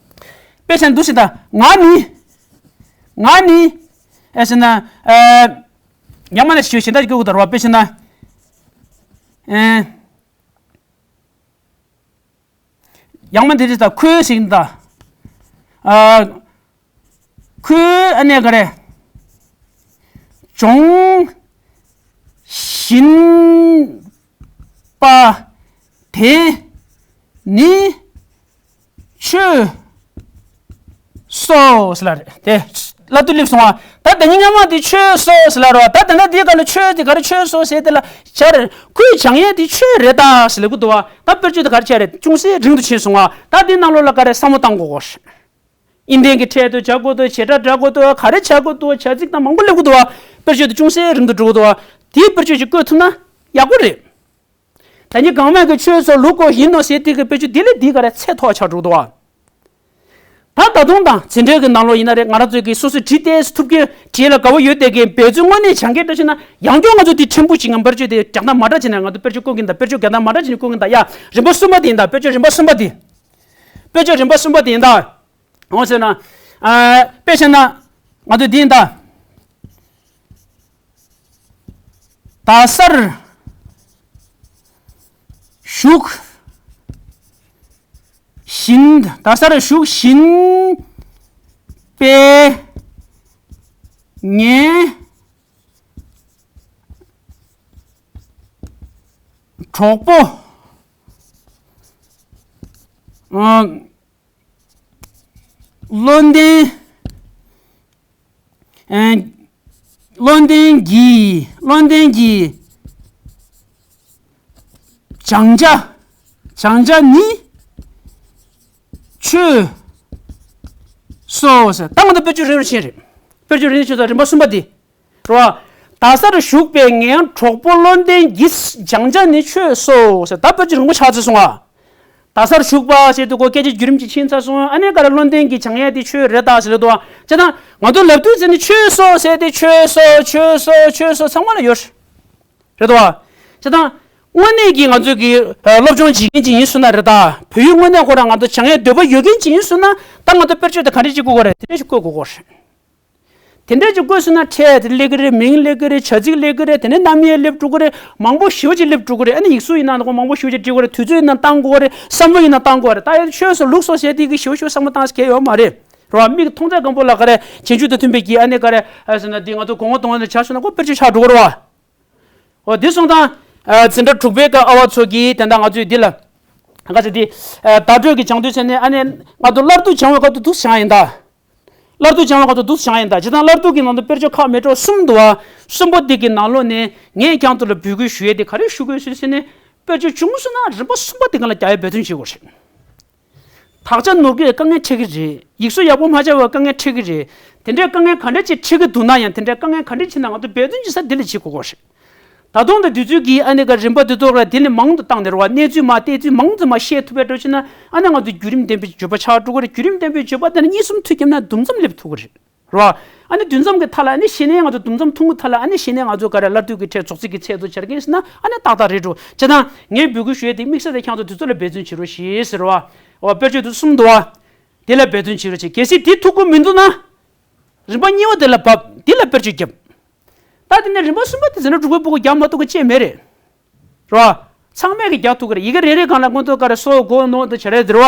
དཔེ་བྱས་ན་འདུག་སེ་ད་ང་ནི། ང་ནི། ཨེ་ཟེར་ན། ཨེ། ཡང་མ་ནས་ཞུ་གཞན་དག་ཅིག་བཀོད་དགོས་ད་རེད་བ། དཔེ་བྱས་ན། ཨེ། ཡང་མ་འདི་རེད་ད་ཁོའི་ཟེར་གྱིན་ད། ཨ། ཁོའི་ཨ་ནེ་ག་རེ། སྦྱོང་བཞིན་པ་དེ་ནི་ཆོས་སོ་ཟེར་ལ་རེད་དེ། སླར་བསྡུ་སླེབས་སོང་བ། ད་དེ་ཉིན་སྔ་མ་དེ་ཆོས་སོ་ཟེར་ལ་རོ། ད་དེ་འདྲ་དེའི་སྐབས་ལ་ཆོས་དེ་ག་རེ་ཆོས་སོ་ཟེར་དེ་ལ་བྱ་རེད། ཁོའི་སྦྱང་ཡས་དེ་ཆོས་རེད་ད་ཟེར་ལབ་གི་འདུག་བ། ད་དཔེར་བརྗོད་དེ་ག་རེ་བྱས་རེད། ཅུང་ཟད་རིང་དུ་ཕྱིན་སོང་བ། ད་དེའི་ནང་ལོགས་ལ་ག་རེ་བསམ་བློ་བཏང་དགོས་གོ། ཨིན་ལྡན་གྱི་ཕྲད་དུ་བྱ་དགོས་འདུག་བྱེད་སྒྲ་སྒྲ་དགོས་འདུག་ག་རེ་བྱ་དགོས་འདུག་བྱ་ཚིག་དང་མང་པོ་སླེབས་དགོས་འདུག་བ། དཔེར་བརྗོད་དེ་ཅུང་ཟད་རིང་དུ་འགྲོ་གི་འདུག་བ། དེའི་དཔེར་བརྗོད་ཅིག་བཀོད་ཐུབ་ན་ཡག་པོ་རེད། ད་ནི་གང་མེད་ཀྱི་ཆོས་སོ་ལུག་གོ་ཡིན་ནོ་ཟེར་དེ་གི་དཔེར་བརྗོད་འདི་ལས་འདི་ག་རེ་ཚད་མཐོ་ཆགས་འགྲོ་གི་འདུག་བ། ད་ད་དུང་དང་འཛིན་གྲྭའི་གི་ནང་ལོགས་ཡིན་ན་རེད། ང་རང་ཚོའི་གི་སོ་སོའི་བྲིས་ཏེ་ཐུབ་ཀྱི་བྲིས་ལ་དགའ་བོ་ཡོད་དེ་གི་འབད་བརྩོན་དངོས་གནས་བྱ་མཁན་འདྲ་ཞིག་ན་ཡང་སྐྱོར་ང་ཚོ་འདི་ཕྲན་བུ་ཞིག་ངམ་དཔེར་བརྗོད་དེ་རྒྱག་ན་མ་འདྲ་བྱས་ན་ང་ཚོ་དཔེར་བརྗོད་བཀོད་གིན་ད། དཔེར་བརྗོད་རྒྱག་ན་མ་འདྲ་བྱས་ནས་བཀོད་གིན་ད། ཡ་རིམ་པ་གསུམ་པ་དེ་ཡིན་ད། དཔེར་བརྗོད་རིམ་པ་གསུམ་པ་དེ། དཔེར་བརྗོད་རིམ་པ་གསུམ་པ་དེ་ཡིན་ད། འོ་ཟེར་ན། ཨ། དཔེ་བྱས་ན། ང་ཚོ་འདི་ཡིན་ད། ད་སར་ཞུགས་བཞིན། ད་སར་ཞུགས་བཞིན་པའི་ངའི་གྲོགས་པོ། ཨ། བློ་ལྡན། ཨ། བློ་ལྡན་གྱིས། བློ་ལྡན་གྱིས། སྦྱང་བྱ། སྦྱང་བྱ་ནི་ཆོས་སོ། སོ་ཟེར། ད་ང་ཚོ་དཔེར་བརྗོད་རེ་རེ་བྱས་རེད། དཔེར་བརྗོད་རེ་རེ་བྱས་ཙང་རིམ་པ་གསུམ་པ་འདི། རེད་བ། ད་སར་བཞུགས་པའི་ངའི་གྲོགས་པོ་བློ་ལྡན་གྱིས། སྦྱང་བྱ་ནི་ཆོས་སོ་ཟེར། ད་དཔེར་བརྗོད་རིང་པོ་ཆགས་ཚར་སོང་ང་། ད་སར་བཞུགས་པ་ཟེར་དུས་ཁོ་སྐད་ཆ་བརྒྱུད་རིམ་གྱིས་ཕྱིན་ཚར་སོང་། ཨ་ནི་ག་རེ་བློ་ལྡན་གྱིས་སྦྱང་ཡས་དེ་ཆོས་རེད་ད་ཟེར་ལབ་འདུག་བ། བྱས་ཙང་ང་ཚོ་ལབ་དུས་ཟེར་ནི་ཆོས་སོ་ཟེར་ཏེ་ཆོས་སོ་ཆོས་སོ་ཆོས་སོ་ཚང་མ་ལ་ཡོད་རེད་འདུག་བ། བྱས་ཙང་དངོས་གནས་ཀྱི་ང་ཚོ་གི་ཨ་སློབ་སྦྱོང་བྱེད་མཁན་ཅིག་ཡིན་སོང་ན་རེད་ད། བོད་ཡིག་དངོས་གནས་ཁོ་རང་ང་ཚོ་སྦྱང་ཡས་འདོད་པ་ཡོད་མཁན་ཅིག་ཡིན་སོང་ན། ད་ང་ཚོ་དཔེར་བརྗོད་དེ་ག་འདྲས་ཅིག་བཀོད་དགོས་རེད། དེ་འདྲས་ཅིག་བཀོད་དགོས་རེད། དེ་འདྲས་ཅིག་བཀོད་སོང་ན་ཕྲད་དེ་སླེབས་ཀྱི་རེད། མིང་སླེབས་ཀྱི་རེད། བྱ་ཚིག་སླེབས་ཀྱི་རེད། དེ་ནས་རྣམ་དབྱེ་སླེབས་འགྲོ་གི་རེད། མང་པོ་ཞེ་པོ་ཅིག་སླེབས་འགྲོ་གི་རེད། ཨ་ནི་ཡིག་གཟུགས་ཡིན་ན་ཁོ་མང་པོ་ཞེ་པོ་ཅིག་འབྲི་དགོས་རེད། དུས་ཚོད་ཡིན་ན་བཏང་དགོས་རེད། བསམ་བློ་ཡིན་ན་བཏང་དགོས་རེད། ད་ཡ་ཆོས་སུ་ལུགས་སོ་ཟེར་དེ་གི་ཞེ་པོ་ཞེ་པོ་བསམ་བློ་བཏང་ས་གལ་ཡོད་མ་རེད། རེད་བ། མིག་མཐོང་ཚད་སྒམ་པོ་ལ་ག་རེ་རྗེས་འཇུག་དང་མཐུན་པའི་གི་ཨ་ནི་ག་རེ་ཨ་ཟེར་ན་འདི་ང་ཚོ་གོ་ངོ་གདོང་ངོ་ནས་བྱ་སོང་ན་ཁོ་དཔེར་བརྗོད་ཆགས་འགྲོ་གི་རེད་བ། འོ་འདི་སོང་ཙང་། ཨ་འཛིན་གྲྭ་དྲུག་པའི་སྐབས་ཨ་བ་ཚོ་གིས་དེ་འདྲ་ང་ཚོས་འདི་ལ། ག་ཚོད་འདི། ཨ་བརྡ་སྤྲོད་ཀྱི་སྦྱང་དུས་ཚེ་ནས་ཨ་ནི་ང་ཚོ་སླར་བསྡུ་སྦྱང་བའི་སྐབས་དུ་འདུག་སྦྱང་ཡིན་ད། སླར་བསྡུ་སྦྱང་བའི་སྐབས་དུ་འདུག་སྦྱང་ཡིན་ད། ཇི་ལྟར་སླར་བསྡུ་གི་ནང་དུ་དཔེར་བརྗོད་ཁག་མེད་འགྲོ་གསུམ་འདུག་བ། གསུམ་པོ་འདི་གི་ནང་ལོགས་ནས་ངས་ཀྱང་དུ་ལ་འབོད་སྐུལ་ཞུ་ཡས་དེ་ག་རེ་ཞུ་དགོས་ཞུས་ཚེ་ནས། དཔེར་བརྗོད་བྱུང་སོང་ན་རིམ་པ་གསུམ་པ་འདི་ག་ལ་རྒྱག་ཡས་འབད་བརྩོན་བྱེད་དགོས་རེད། དག་ཆ་ནོར་གྱི་དཀའ་ངལ་འཕྲད་ཀྱི་རེད། ཡིག་གཟུགས་ཡག་པོ་མ་སྦྱར་བའི་དཀའ་ངལ་འཕྲད་ཀྱི་རེད། དེ་འདྲའི་དཀའ་ངལ་ག་འདྲ་ཅིག་འཕྲད་ཀྱི་འདུག་ན་ཡང་དེ་འདྲའི་དཀའ་ངལ་ག་འདྲ་ཅིག་ན་ང་ཚོ་འབད་བརྩོན་བྱེད་ས་འདི་ལ་བྱེད་དགོས་ཀྱི་རེད། ད་དུང་ད་དུས་ཚོད་ཀྱི་ཨ་ནི་ག་རིམ་པ་འདི་ཚོ་ལ་དེ་ནི་མང་དུ་བཏང་ནས་རེད་བ། གནས་ཚུལ་མ་བལྟས་ཚུལ་མང་ཙམ་མ་བཤད་ཐུབ་པའི་འགྲོ་ཕྱིན་ན་ཨ་ནི་ང་ཚོ་བརྒྱུད་རིམ་ལྡན་པའི་བརྗོད་པ་ཆགས་འགྲོ་གི་རེད། བརྒྱུད་རིམ་ལྡན་པའི་བརྗོད་པ་དེ་ནི་གཉིས་གསུམ་མཐུད་ཀྱི་ན་དུམ་མཚམས་སླེབས་ཐུབ་ཀྱི་རེད། རེད་བ། ཨ་ནི་དུས་མཚམས་ཀྱི་མཐའ་ལ་ཨ་ནི་གཞི་ནས་ང་ཚོ་དུམ་མཚམས་ཐུང་ངུ་མཐའ་ལ་ཨ་ནི་གཞི་ནས་ང་ཚོ་ག་རེ་སླར་བསྡུ་གི་ཕྲད་རྫོགས་ཚིག་གི་ཚད་དུ་སྦྱར་མཁན་ཟེར་ན་ཨ་ནི་ཏག་ཏག་རེད་འགྲོ། བྱས་ཙང་ངས་འབོད་སྐུལ་ཞུ་ཡས་དེ་དམིགས་བསལ་དེ་ཁྱེད་ཚོ་དུས་ཚོད་ལ་འབད་བརྩོན་བྱེད་རོགས་ཞེས་ཟེར་བ། འོ་དཔེར་བརྗོད་དུ་གསུམ་འདུག་བ། དེ་ལ་འབད་བརྩོན་བྱེད་རོགས་བྱེད། གལ་སྲིད་དེ་ཐུགས་ཁུར་མི་འདུག་ན། རིམ་པ་གཉིས་པ་དེ་ལ་བབས། དེ་ལ་དཔེར་བརྗོད་བརྒྱབ། ད་དེ་ནས་རིམ་པ་གསུམ་པ་དེ་ཟེར་ན་དྲུག་པའི་སྤུ་གུ་རྒྱག་མ་ཐུབ་ཀྱི་ཅེས་མེད་རེད། རོ། ཚང་མས་ཀྱི་རྒྱག་ཐུབ་ཀྱི་རེད། ཡི་གེ་རེ་རེ་སྒང་ལ་ཁོང་ཚོ་ག་རེ་སོ་གོ་ནོ་དེ་བྱ་རེད་ཟེར་བ།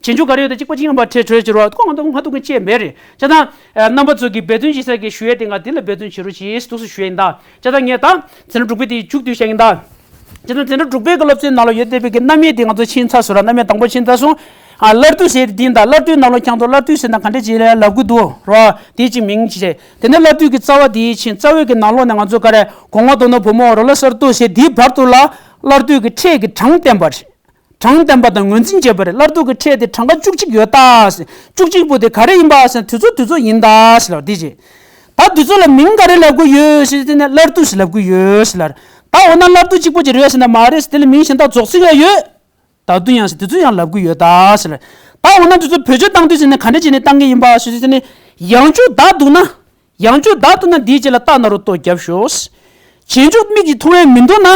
རྗེས་འཇུག་ག་རེ་ཡོད་དེ་གཅིག་པ་གཅིག་རྐྱང་པ་ཁྲལ་གྲོལ་ཟེར་བ་ཁོ་ང་ཚོ་མ་ཐུབ་ཀྱི་ཅེས་མེད་རེད། བྱས་ཙང་། རྣམ་པ་ཚོ་གིས་འབད་བརྩོན་བྱེད་ས་གི་ཞུ་ཡས་དེ་ང་དེ་ལ་འབད་བརྩོན་བྱེད་རོགས་བྱེད་འདུག་སེ་ཞུ་ཡས་ཡིན་ད། བྱས་ཙང་ངས་ད། འཛིན་གྲྭ་དྲུག་པའི་དེ་མཇུག་བསྡུས་བྱ་ཡིན་ད། བྱས་ཙང་འཛིན་གྲྭ་དྲུག་པའི་གི་སློབ་ཚན་ནང་ལ་ཡོད་བསྡད་པའི་གི་རྣམ་དབྱེ་དེ་ང་ཚོ་ཕྱིན་ཚར་སོང་ར། རྣམ་དབྱེ་དང་པོ་ཕྱིན་ཚར་སོང་། ཨ་སླར་བསྡུ་ཟེར་དེ་འདི་ཡིན་ད། སླར་བསྡུའི་ནང་ལོགས་ཀྱང་དུ་སླར་བསྡུ་ཟེར་ན་ག་འདྲ་ཅིག་ལབ་དགོས་འདུག་རོ། དེ་ཅིག་མིང་ཅིག་རེད། དེ་ནས་སླར་བསྡུ་གི་རྩ་བ་དེ་ཕྱིན། རྩ་བའི་གི་ནང་ལོགས་ནས་ང་ཚོ་ག་རེ་གོང་འོག་དོ་ནོ་བུ་མོ་རོ་ལ་གསར་གཏོད་ཟེར་དེའི་བར་དུ་ལ་སླར་བསྡུ་གི་ཕྲད་ཀྱི་གྲངས་བསྟན་པ་རེད། གྲངས་བསྟན་པ་དང་ངོས་འཛིན་བྱས་པ་རེད། སླར་བསྡུ་གི་ཕྲད་དེ་གྲངས་ཀ་བཅུ་གཅིག་ཡོད་ད་ཟེར། བཅུ་གཅིག་པོ་དེ་ག་རེ་ཡིན་པ་ཟེར་ན་དུས་ཚོད་དུས་ཚོད་ཡིན་ད་ཟེར་ལ་འདི་བྱས། ད་དུས་ཚོད་ལ་མིང་ག་རེ་ལབ་དགོས་ཡོད་ཟེར་དེ་ནས་སླར་བསྡུ་ཟེར་ལབ་དགོས་ཡོད་ཟེར་ལ། ད་འོ་ན་སླར་བསྡུ་གཅིག་པོ་ཅིག་རེད་ཟེར་ན་མ་རེད་ཟེར། དེ་ལ་མིང་གཞན་དག་རྫོགས་ཚིག་ཡང་ཡོད། ད་དུང་ཡང་ཟེར་དེ་ཚོ་ཡང་ལབ་གི་ཡོད་ད་ཟེར། ད་འོ་ན་དེ་ཚོ་བེད་སྤྱོད་བཏང་དུས་ཟེར་ནས་ག་འདྲ་བྱས་ནས་བཏང་གི་ཡིན་པ་ཞུ་ཟེར་ནས། ཡང་བསྐྱར་བདག་འདུག་ན། ཡང་བསྐྱར་བདག་འདུག་ན་འདིའི་རྗེས་ལ་རྟགས་ན་རོ་ཏོ་རྒྱབ་ཤོག། རྗེས་འཇུག་མིག་གིས་མཐོང་ཡས་མི་འདུག་ན།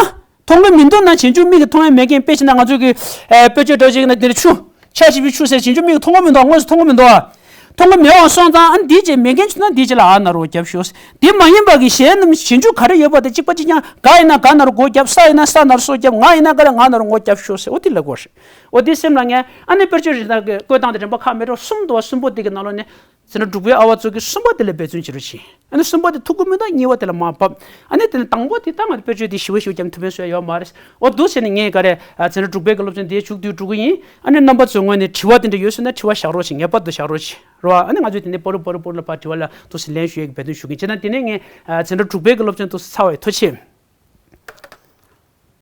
མཐོང་གི་མི་འདུག་ན་རྗེས་འཇུག་མིག་གིས་མཐོང་ཡས་མེད་མཁན། དཔེ་བྱས་ན་ང་ཚོ་གི་ཨེ་དཔེ་བརྗོད་འདྲ་བྱས་ན་འདིར་ཆུ། ཆ་ཞིག་པའི་ཆུ་ཟེར་རྗེས་འཇུག་མིག་གིས་མཐོང་གི་མི་འདུག་དངོས་སུ་མཐོང་གི་མི་འདུག་ཨ། མཐོང་གི་མེད་པ་སོང་ཙང་ཨ་འདིའི་རྗེས་མེད་མཁན་བྱུང་ན་འདིའི་རྗེས་ལ་འ་ན་རོ་རྒྱབ་ཤོག། དེ་མ་ཡིན་པ་གི་གཞན་རྣམས་རྗེས་འཇུག་ག་རེ་ཡོད་པ་དེ་གཅིག་པ་གཅིག་རྐྱང་། ག་ཡིན་ན་ག་ན་རོ་གོ་རྒྱབ། ས་ཡིན་ན་ས་ན་རོ་སོ་རྒྱབ། ང་ཡིན་ན་ག་ལ་ང་ན་རོ་ངོ་རྒྱབ་ཤོག་ཟེར། འོ་དེ་ལབ་དགོས་རེད། འོ་དེ་སེམས་ལ་ངས་ཨ་ནི་དཔེར་བརྗོད་རིགས་དག་གི་བཀོད་སྟངས་དེ་རིམ་པ་ཁག་མེད་འགྲོ་གསུམ་འདུག་བ། གསུམ་པོ་དེ་གི་ནང་ལོགས་ནས་འཛིན་གྲྭ་དྲུག་པའི་ཨ་བ་ཚོ་གིས་གསུམ་པ་དེ་ལ་འབད་བརྩོན་བྱེད་རོགས་བྱེད། ཨ་ནི་གསུམ་པ་དེ་ཐུགས་ཁུར་མི་འདུག་གཉིས་པ་དེ་ལ་མར་བབས། ཨ་ནི་དེ་ནས་དང་པོ་དེ་ད་ང་ཚོ་དཔེར་བརྗོད་དེ་ཞི་བ་ཞིག་རྒྱབ་ཐུབ་མིན་སུ་ཡང་ཡོད་མ་རེད། འོ་འདུག་ཟེར་ནས་ངས་ག་རེ་འཛིན་གྲྭ་དྲུག་པའི་གི་སློབ་ཚན་དེ་མཇུག་བསྡུས་འགྲོ་གི་ཡིན། ཨ་ནི་རྣམ་པ་ཚོའི་ངོས་ནས་དྲི་བ་དེ་འདྲ་ཡོད་སོང་ན་དྲི་བ་བཞག་རོགས་བྱེད། ངེས་པར་དུ་བཞག་རོགས་བྱེད་རོགས། ཨ་ནི་ང་ཚོས་དེ་ནས་པོ་རུ་པོ་རུ་པོ་རུ་ལ་ཕར་དྲི་བ་ལ་འདུག་སེ་ལན་ཞུ་ཡས་ཀྱི་འབད་བརྩོན་ཞུ་གི་ཡིན། བྱས་ན་དེ་ནས་ངས་འཛིན་གྲྭ་དྲུག་པའི་གི་སློབ་ཚན་འདུག་སེ་ཚར་བ་ཡིན། ཐུགས་རྗེ་ཆེ།